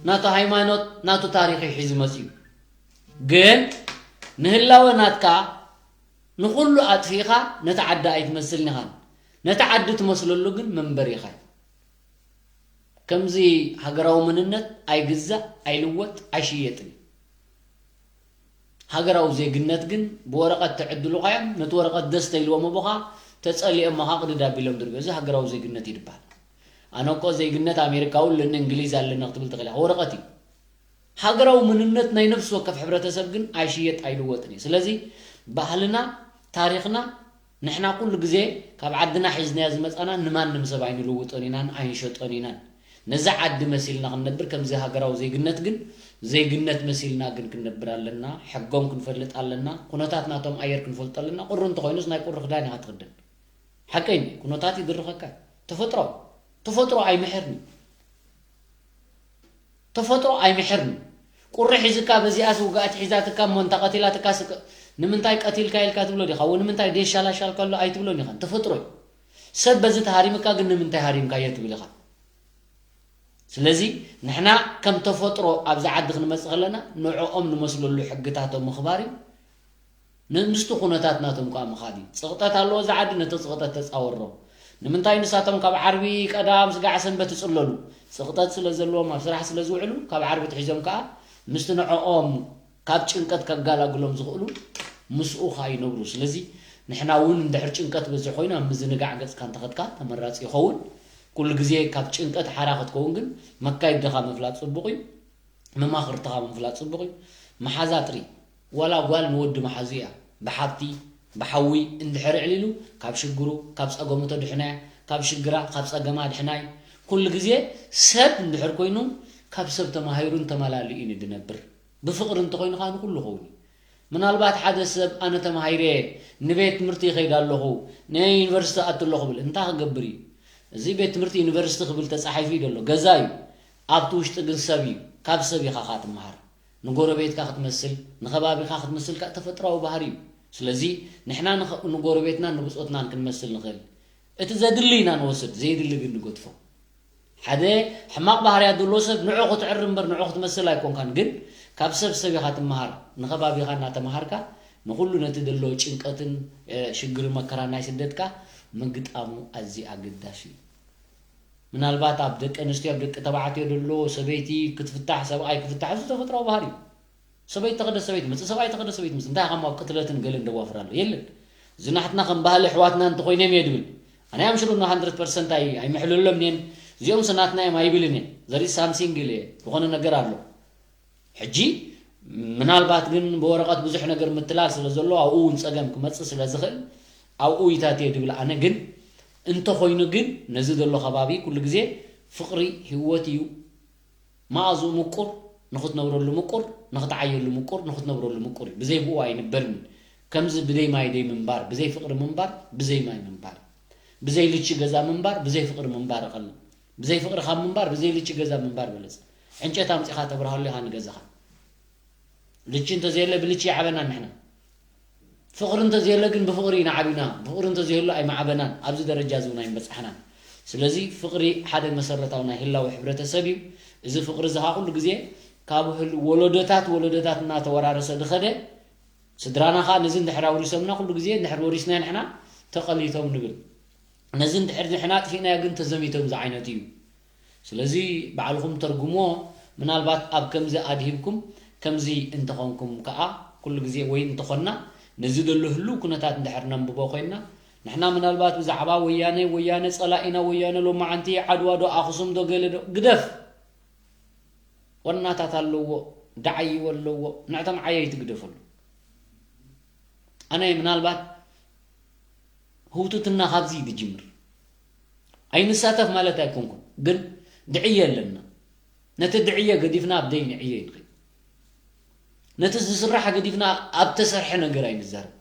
ናቱ ሃይማኖት፣ ናቱ ታሪኽ እዩ ሒዙ መጽዩ። ግን ንህላወ ናትካ ንኹሉ ኣጥፊእኻ ነቲ ዓዲ ኣይትመስልን ኢኻን። ነቲ ዓዲ ትመስለሉ ግን መንበሪ ኢኻ። ከምዚ ሃገራዊ መንነት ኣይግዛእ፣ ኣይልወጥ፣ ኣይሽየጥን እዩ። ሃገራዊ ዜግነት ግን ብወረቐት ተዕድሉኻ እዮም። ነቲ ወረቐት ደስ ተኢልዎም ኣቦኻ ተጸሊኦም መኻ ቅድድ ኣቢሎም ድርብዮ። እዚ ሃገራዊ ዜግነት እዩ ዝበሃል። ኣነ እኮ ዜግነት ኣሜሪካዊ ኣለኒ፣ እንግሊዝ ኣለኒ ክትብል ትኽእል ኢኻ። ወረቐት እዩ። ሃገራዊ መንነት ናይ ነፍሲ ወከፍ ሕብረተሰብ ግን ኣይሽየጥ ኣይልወጥን እዩ። ስለዚ ባህልና፣ ታሪኽና ንሕና ኩሉ ግዜ ካብ ዓድና ሒዝናዮ ዝመጻና ንማንም ሰብ ኣይንልውጦን ኢናን ኣይንሸጦን ኢናን። ነዛ ዓዲ መሲልና ክንነብር ከምዚ ሃገራዊ ዜግነት ግን ዜግነት መሲልና ግን ክንነብር ኣለና። ሕጎም ክንፈልጥ ኣለና። ኩነታት ናቶም ኣየር ክንፈልጦ ኣለና። ቁሪ እንተኾይኑስ ናይ ቁሪ ክዳን ኢኻ ትኽደን። ሓቀይ ኩነታት ይድርኸካ። ተፈጥሮ፣ ተፈጥሮ ኣይምሕርን እዩ። ተፈጥሮ ኣይምሕርን። ቁሪ ሒዝካ በዚኣስ ውግኣት ሒዛትካ እሞ እንታ ቀቲላትካ ስቅ-፣ ንምንታይ ቀቲልካ ኢልካ ትብሎ ዲኻ? ወይ ንምንታይ ደሻላሻል ከሎ ኣይትብሎን ኢኻ። ተፈጥሮ እዩ። ሰብ በዚ ተሃሪምካ ግን ንምንታይ ሃሪምካዮ ትብል ኢኻ። ስለዚ ንሕና ከም ተፈጥሮ ኣብዚ ዓዲ ክንመጽእ ከለና ንዕኦም ንመስለሉ ሕግታቶም ምኽባር እዩ። ን-፣ ምስቲ ኩነታት ናቶም ከኣ ምኻድ እዩ። ጽቕጠት ኣለዎ እዚ ዓዲ፣ ነቲ ጽቕጠት ተጻወሮ። ንምንታይ ንሳቶም ካብ ዓርቢ ቀዳም ስጋዕ ሰንበት ይጽለሉ? ጽቕጠት ስለ ዘለዎም ኣብ ስራሕ ስለ ዝውዕሉ ካብ ዓርቢ ትሒዞም ከኣ ምስቲ ንዕኦም ካብ ጭንቀት ከጋላግሎም ዝኽእሉ ምስኡ ከኣ ይነብሩ። ስለዚ ንሕና እውን እንድሕር ጭንቀት በዝሕ ኮይኑ ኣብ ምዝንጋዕ ገጽካ እንተኸድካ ተመራጺ ይኸውን። ኩሉ ግዜ ካብ ጭንቀት ሓራ ክትከውን ግን መካይድኻ ምፍላጥ ጽቡቕ እዩ። መማኽርትኻ ምፍላጥ ጽቡቕ እዩ። መሓዛ ጥሪ፣ ዋላ ጓል ንወዲ መሓዙ እያ። ብሓብቲ፣ ብሓዊ እንድሕር ኣዕሊሉ ካብ ሽግሩ፣ ካብ ጸገሙ ተድሕኖ እያ። ካብ ሽግራ፣ ካብ ጸገማ ኣድሕና እዩ። ኩሉ ግዜ ሰብ እንድሕር ኮይኑ ካብ ሰብ ተማሂሩን ተመላሊኡን እዩ ዝነብር። ብፍቕሪ እንተኾይኑ ከኣ ንኹሉ ኸውን እዩ። ምናልባት ሓደ ሰብ ኣነ ተማሂረ ንቤት ትምህርቲ ይኸይድ ኣለኹ፣ ንዩኒቨርሲቲ ኣቱ ኣለኹ ብል እንታይ ክገብር እዩ? እዚ ቤት ትምህርቲ ዩኒቨርሲቲ ክብል ተጻሒፉ እዩ ዘሎ፣ ገዛ እዩ። ኣብቲ ውሽጢ ግን ሰብ እዩ። ካብ ሰብ ኢኻ ኸኣ ትመሃር። ንጎረቤትካ ክትመስል፣ ንኸባቢኻ ክትመስል ከኣ ተፈጥራዊ ባህሪ እዩ። ስለዚ ንሕና ንኸ-፣ ንጎረቤትናን ንብጾትናን ክንመስል ንኽእል። እቲ ዘድሊ ኢና ንወስድ፣ ዘይድሊ ግን ንገድፎ። ሓደ ሕማቕ ባህርያት ዘለዎ ሰብ ንዑ ክትዕሪ እምበር ንዑ ክትመስል ኣይኮንካን። ግን ካብ ሰብ ሰብ ኢኻ ትመሃር። ንኸባቢኻ እናተመሃርካ ንኹሉ ነቲ ዘሎ ጭንቀትን፣ እ፣ ሽግርን መከራን ናይ ስደትካ ምግጣሙ ኣዝዩ ኣገዳሲ እዩ። ምናልባት ኣብ ደቂ ኣንስትዮ፣ ኣብ ደቂ ተባዕትዮ ዘሎ ሰበይቲ ክትፍታሕ፣ ሰብኣይ ክፍታሕ፣ እዚ ተፈጥራዊ ባህሪ እዩ። ሰበይቲ ተኸደ ሰበይቲ መጽእ፣ ሰብኣይ ተኸደ ሰበይቲ መጽእ። እንታይ ከም ኣብ ቅትለትን ገለን ደዋፍር ኣሎ? የለን። እዚ ናትና ከም ባህሊ ኣሕዋትና እንተኾይኖም እየ ድብል። ኣነ ኣምሽሩ ን hundred percent ኣይ-፣ ኣይምሕልሎምን እየን። እዚኦም ስናትና እዮም ኣይብልን እየ። There is something ኢለ እየ። ዝኾነ ነገር ኣሎ። ሕጂ ምናልባት ግን ብወረቐት ብዙሕ ነገር ምትላል ስለ ዘሎ ኣብኡ እውን ጸገም ክመጽእ ስለ ዝኽእል ኣብኡ ይታትየ ድብል። ኣነ ግን እንተኾይኑ ግን ነዚ ዘሎ ከባቢ ኩሉ ግዜ ፍቕሪ ህይወት እዩ። መኣዝኡ ምቁር፣ ንኽትነብረሉ ምቁር፣ ንኽትዓየሉ ምቁር፣ ንኽትነብረሉ ምቁር እዩ። ብዘይ ብኡ ኣይንበርን። ከምዚ ብዘይ ማይ ደይ ምንባር፣ ብዘይ ፍቕሪ ምንባር፣ ብዘይ ማይ ምንባር፣ ብዘይ ልቺ ገዛ ምንባር፣ ብዘይ ፍቕሪ ምንባር ይቐልል። ብዘይ ፍቕሪ ካብ ምንባር፣ ብዘይ ልቺ ገዛ ምንባር ይበልጽ። ዕንጨት ኣምጺኻ ተብርሃሉ ኢኻ ንገዛኻ። ልቺ እንተዘየለ ብልቺ ይዓበና ንሕና። ፍቕሪ እንተዘየለ ግን ብፍቕሪ ኢና ዓቢና፣ ፍቕሪ እንተዘየሎ ኣይምዓበናን፣ ኣብዚ ደረጃ እዚ እውን ኣይምበጻሕናን። ስለዚ ፍቕሪ ሓደ መሰረታዊ ናይ ህላወ ሕብረተሰብ እዩ። እዚ ፍቕሪ እዚ ኸኣ ኩሉ ግዜ ካብ ህል-፣ ወለዶታት ወለዶታት እናተወራረሰ ዝኸደ፣ ስድራና ኸኣ ነዚ እንድሕር ኣውሪሶምና፣ ኩሉ ግዜ እንድሕር ወሪስናዮ ንሕና ተቐሊቶም ንብል። ነዚ እንድሕር ንሕና ኣጥፊእናዮ ግን ተዘሚቶም ዝዓይነቱ እዩ። ስለዚ ባዕልኹም ተርጉምዎ። ምናልባት ኣብ ከምዚ ኣድሂብኩም፣ ከምዚ እንተኾንኩም ከኣ ኩሉ ግዜ ወይ እንተኾንና ነዚ ዘሎ ህሉው ኩነታት እንድሕር ነንብቦ ኮይንና፣ ንሕና ምናልባት ብዛዕባ ወያነ፣ ወያነ ጸላኢና፣ ወያነ ሎማዓንቲ ዓድዋ ዶ ኣኽሱም ዶ ገለ ዶ ግደፍ። ወናታት ኣለዎ፣ ደዓይዎ ኣለዎ። ንዕቶም ዓየይቲ ግደፈሉ። ኣነ ምናልባት ህውትትና ካብዚ እዩ ዝጅምር። ኣይንሳተፍ ማለት ኣይኮንኩን፣ ግን ድዕየ ኣለና። ነቲ ድዕየ ገዲፍና ኣብ ደይ ንዕየ ይንኸድ። ነቲ ዝስራሕ ገዲፍና ኣብ ተሰርሐ ነገር ኣይንዛረብ።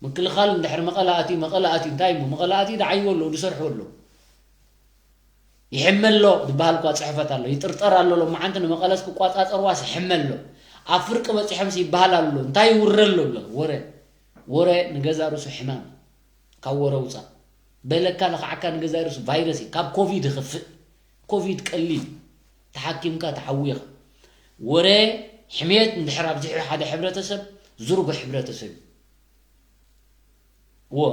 ምክልኻል እንድሕር መቐለ ኣትዩ፣ መቐለ ኣትዩ እንታይ እሞ፣ መቐለ ኣትዩ ደዓይዎ ኣለዉ፣ ዝሰርሑ ኣለዉ። ይሕመሎ ዝበሃል እኳ ጽሕፈት ኣሎ፣ ይጥርጠር ኣሎ። ሎማዓንቲ ንመቐለስ ክቋጻጸርዋስ ይሕመሎ። ኣብ ፍርቂ በጺሖምስ ይበሃል ኣሎ፣ እንታይ ይውረ ኣሎ ብለ። ወረ፣ ወረ ንገዛ ርእሱ ሕማም። ካብ ወረ ውጻእ። በለካ ለኽዓካ ንገዛ ርእሱ ቫይረስ እዩ። ካብ ኮቪድ ይኸፍእ። ኮቪድ ቀሊል። ተሓኪምካ ተሓዊኻ። ወረ ሕሜት እንድሕር ኣብዚሑ ሓደ ሕብረተሰብ፣ ዝርጉሕ ሕብረተሰብ እዩ። ዎ፣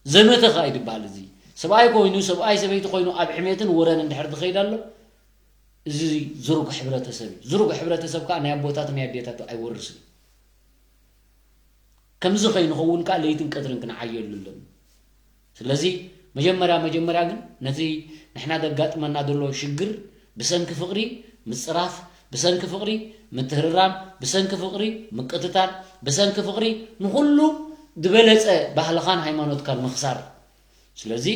ዘመተ ኸኣ እዩ ዝበሃል እዚ። ሰብኣይ ኮይኑ፣ ሰብኣይ ሰበይቲ ኮይኑ ኣብ ሕሜትን ወረን እንድሕር ዝኸይድ ኣሎ፣ እዚ ዝርጉሕ ሕብረተሰብ እዩ። ዝርጉሕ ሕብረተሰብ ከኣ ናይ ኣቦታትን ናይ ኣዴታትን ኣይወርስን እዩ። ከምዚ ከይንኸውን ከኣ ለይትን ቀትርን ክንዓየሉ ኣለና። ስለዚ መጀመርያ፣ መጀመርያ ግን ነቲ ንሕና ዘጋጥመና ዘሎ ሽግር ብሰንኪ ፍቕሪ ምጽራፍ፣ ብሰንኪ ፍቕሪ ምትህርራም፣ ብሰንኪ ፍቕሪ ምቅትታል፣ ብሰንኪ ፍቕሪ ንኹሉ ዝበለጸ ባህልኻን ሃይማኖትካን ምኽሳር። ስለዚ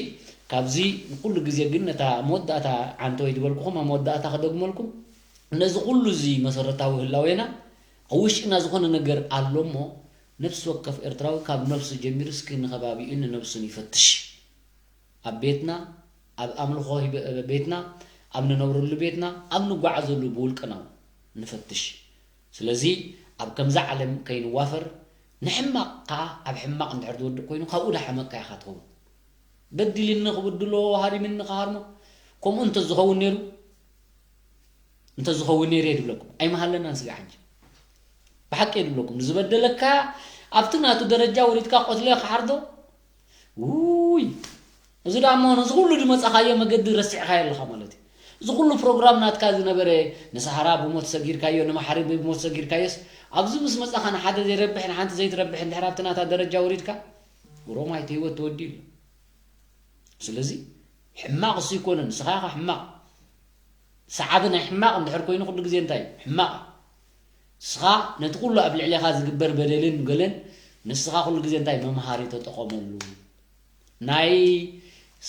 ካብዚ ንኹሉ ግዜ ግን ነታ መወዳእታ ዓንተወይ ዝበልኩኹም ኣብ መወዳእታ ክደግመልኩም፣ ነዚ ኩሉ እዚ መሰረታዊ ህላዌና ኣብ ውሽጥና ዝኾነ ነገር ኣሎ እሞ፣ ነፍሲ ወከፍ ኤርትራዊ ካብ ነፍሱ ጀሚሩ እስኪ ንኸባቢኡን ንነፍሱን ይፈትሽ። ኣብ ቤትና፣ ኣብ ኣምልኾ ሂበ-፣ ቤትና፣ ኣብ ንነብረሉ ቤትና፣ ኣብ ንጓዓዘሉ ብውልቅና ንፈትሽ። ስለዚ ኣብ ከምዛ ዓለም ከይንዋፈር፣ ንሕማቕ ከኣ ኣብ ሕማቕ እንድሕር ዝወድቕ ኮይኑ፣ ካብኡ ደሓመቕካ ኢኻ ትኸውን። በዲልኒ ክብድሎ፣ ሃሪምኒ ክሃርሞ፣ ከምኡ እንተዝኸውን ነይሩ፣ እንተዝኸውን ነይሩ እየ ድብለኩም። ኣይምሃለናን ስጋዕ ሕጂ። ብሓቂ እየ ድብለኩም። ንዝበደለካ ኣብቲ ናቱ ደረጃ ወሪድካ ቆትለ ክሓርዶ፣ ውይ፣ እዚ ደኣ እሞ ነዚ ኩሉ ዝመጻኻዮ መገዲ ረሲዕካዮ ኣለኻ ማለት እዩ። እዚ ኩሉ ፕሮግራም ናትካ ዝነበረ፣ ንሳሃራ ብሞት ሰጊርካዮ፣ ንማሕሪ ብሞት ሰጊርካዮስ፣ ኣብዚ ምስ መጻኻ ንሓደ ዘይረብሕ፣ ንሓንቲ ዘይትረብሕ እንድሕር ኣብቲ ናታ ደረጃ ወሪድካ፣ ሮማይ እቲ ህይወት ተወዲኡ ኣሎ። ስለዚ ሕማቕ እሱ ይኮነን፣ ንስኻ ኢኻ ሕማቕ። ሰዓቢ ናይ ሕማቕ እንድሕር ኮይኑ ኩሉ ግዜ እንታይ እዩ? ሕማቕ። ንስኻ ነቲ ኩሉ ኣብ ልዕሌኻ ዝግበር በደልን ገለን ንስኻ ኩሉ ግዜ እንታይ መምሃሪ ተጠቐመሉ። ናይ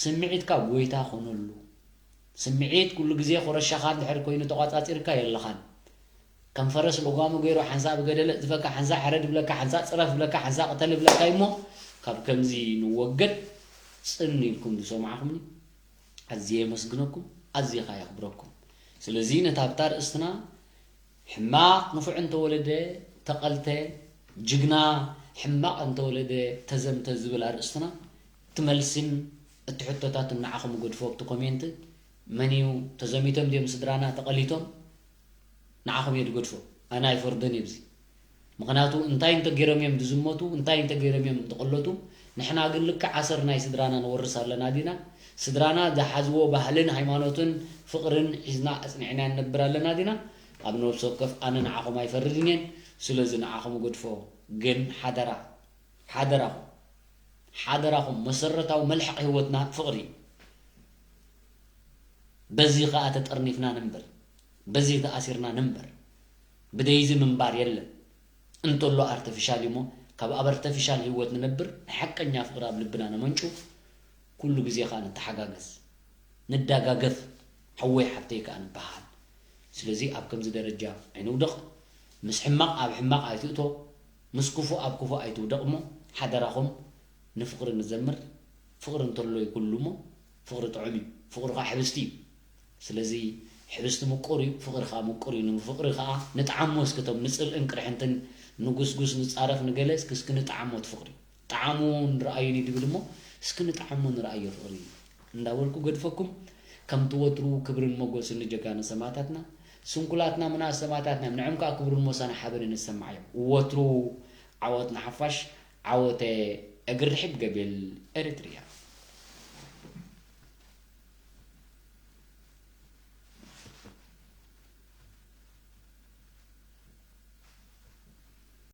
ስምዒትካ ጎይታ ኮነሉ። ስምዒት ኩሉ ግዜ ኮረሻኻ እንድሕር ኮይኑ ተቋጻጺርካ የለኻን። ከም ፈረስ ልጓሙ ገይሩ ሓንሳእ ብገደል እጥፈካ፣ ሓንሳእ ሕረድ ብለካ፣ ሓንሳእ ጽረፍ ብለካ፣ ሓንሳእ ቅተል ብለካ እሞ ካብ ከምዚ ንወገድ ጽን ኢልኩም ዝሰማዕኹምኒ ኣዝየ የመስግነኩም፣ ኣዝየ ኸኣ የኽብረኩም። ስለዚ ነታ ኣብታ ኣርእስትና ሕማቕ ንፉዕ እንተወለደ ተቐልተ፣ ጅግና ሕማቕ እንተወለደ ተዘምተ ዝብል ኣርእስትና እቲ መልስን እቲ ሕቶታትን ንዓኹም እገድፎ ኣብቲ ኮሜንት። መን እዩ ተዘሚቶም ድዮም ስድራና ተቐሊቶም? ንዓኹም እየ ዝገድፎ። ኣነ ኣይፈርዶን እየ ብዚ። ምኽንያቱ እንታይ እንተገይሮም እዮም ዝዝመቱ፣ እንታይ እንተገይሮም እዮም ዝቕለቱ፣ ንሕና ግን ልክዕ ኣሰር ናይ ስድራና ንወርስ ኣለና ዲና? ስድራና ዝሓዝዎ ባህልን ሃይማኖትን ፍቕርን ሒዝና ኣጽኒዕና ንነብር ኣለና ዲና? ኣብ ነብሲ ወከፍ ኣነ ንዓኹም ኣይፈርድን እየን። ስለዚ ንዓኹም እገድፎ። ግን ሓደራ፣ ሓደራኹም፣ ሓደራኹም መሰረታዊ መልሕቕ ህይወትና ፍቕሪ እዩ። በዚ ኸኣ ተጠርኒፍና ንንበር፣ በዚ ተኣሲርና ንንበር። ብደይዚ ምንባር የለን። እንተሎ ኣርተፊሻል እዩ እሞ፣ ካብ ኣብ ኣርተፊሻል ህይወት ንነብር፣ ናይ ሓቀኛ ፍቕሪ ኣብ ልብና ነመንጩ፣ ኩሉ ግዜ ኸኣ ንተሓጋገዝ፣ ንደጋገፍ፣ ሓወይ ሓብተይ ከኣ ንበሃል። ስለዚ ኣብ ከምዚ ደረጃ ኣይንውደቕ። ምስ ሕማቕ ኣብ ሕማቕ ኣይትእቶ፣ ምስ ክፉእ ኣብ ክፉእ ኣይትውደቕ እሞ፣ ሓደራኹም ንፍቕሪ ንዘምር። ፍቕሪ እንተሎ እዩ ኩሉ እሞ፣ ፍቕሪ ጥዑም እዩ። ፍቕሪ ኸኣ ሕብስቲ እዩ። ስለዚ ሕብስቲ ምቁር እዩ፣ ፍቕሪ ኸኣ ምቁር እዩ። ንፍቕሪ ኸኣ ንጥዓሞ እስኪ፣ እቶም ንጽልእን ቅርሕንትን ንጉስጉስ ንጻረፍ ንገለ እስኪ፣ እስኪ ንጥዓሞ እቲ ፍቕሪ። ጣዕሙ ንርኣዩኒ ድብል እሞ፣ እስኪ ንጥዓሞ ንርኣዮ ፍቕሪ እንዳበልኩ ገድፈኩም። ከምቲ ወትሩ ክብርን ሞገስን ንጀጋኑ ሰማእታትና። ስንኩላትና ምንኣስ ሰማእታትና እዮም። ንዕም ከኣ ክብርን ሞሳን ሓበንን ይሰማዓዮም። ወትሩ ዓወት ንሓፋሽ፣ ዓወተ እግሪ ርሒብ ገቤል ኤሪትሪያ።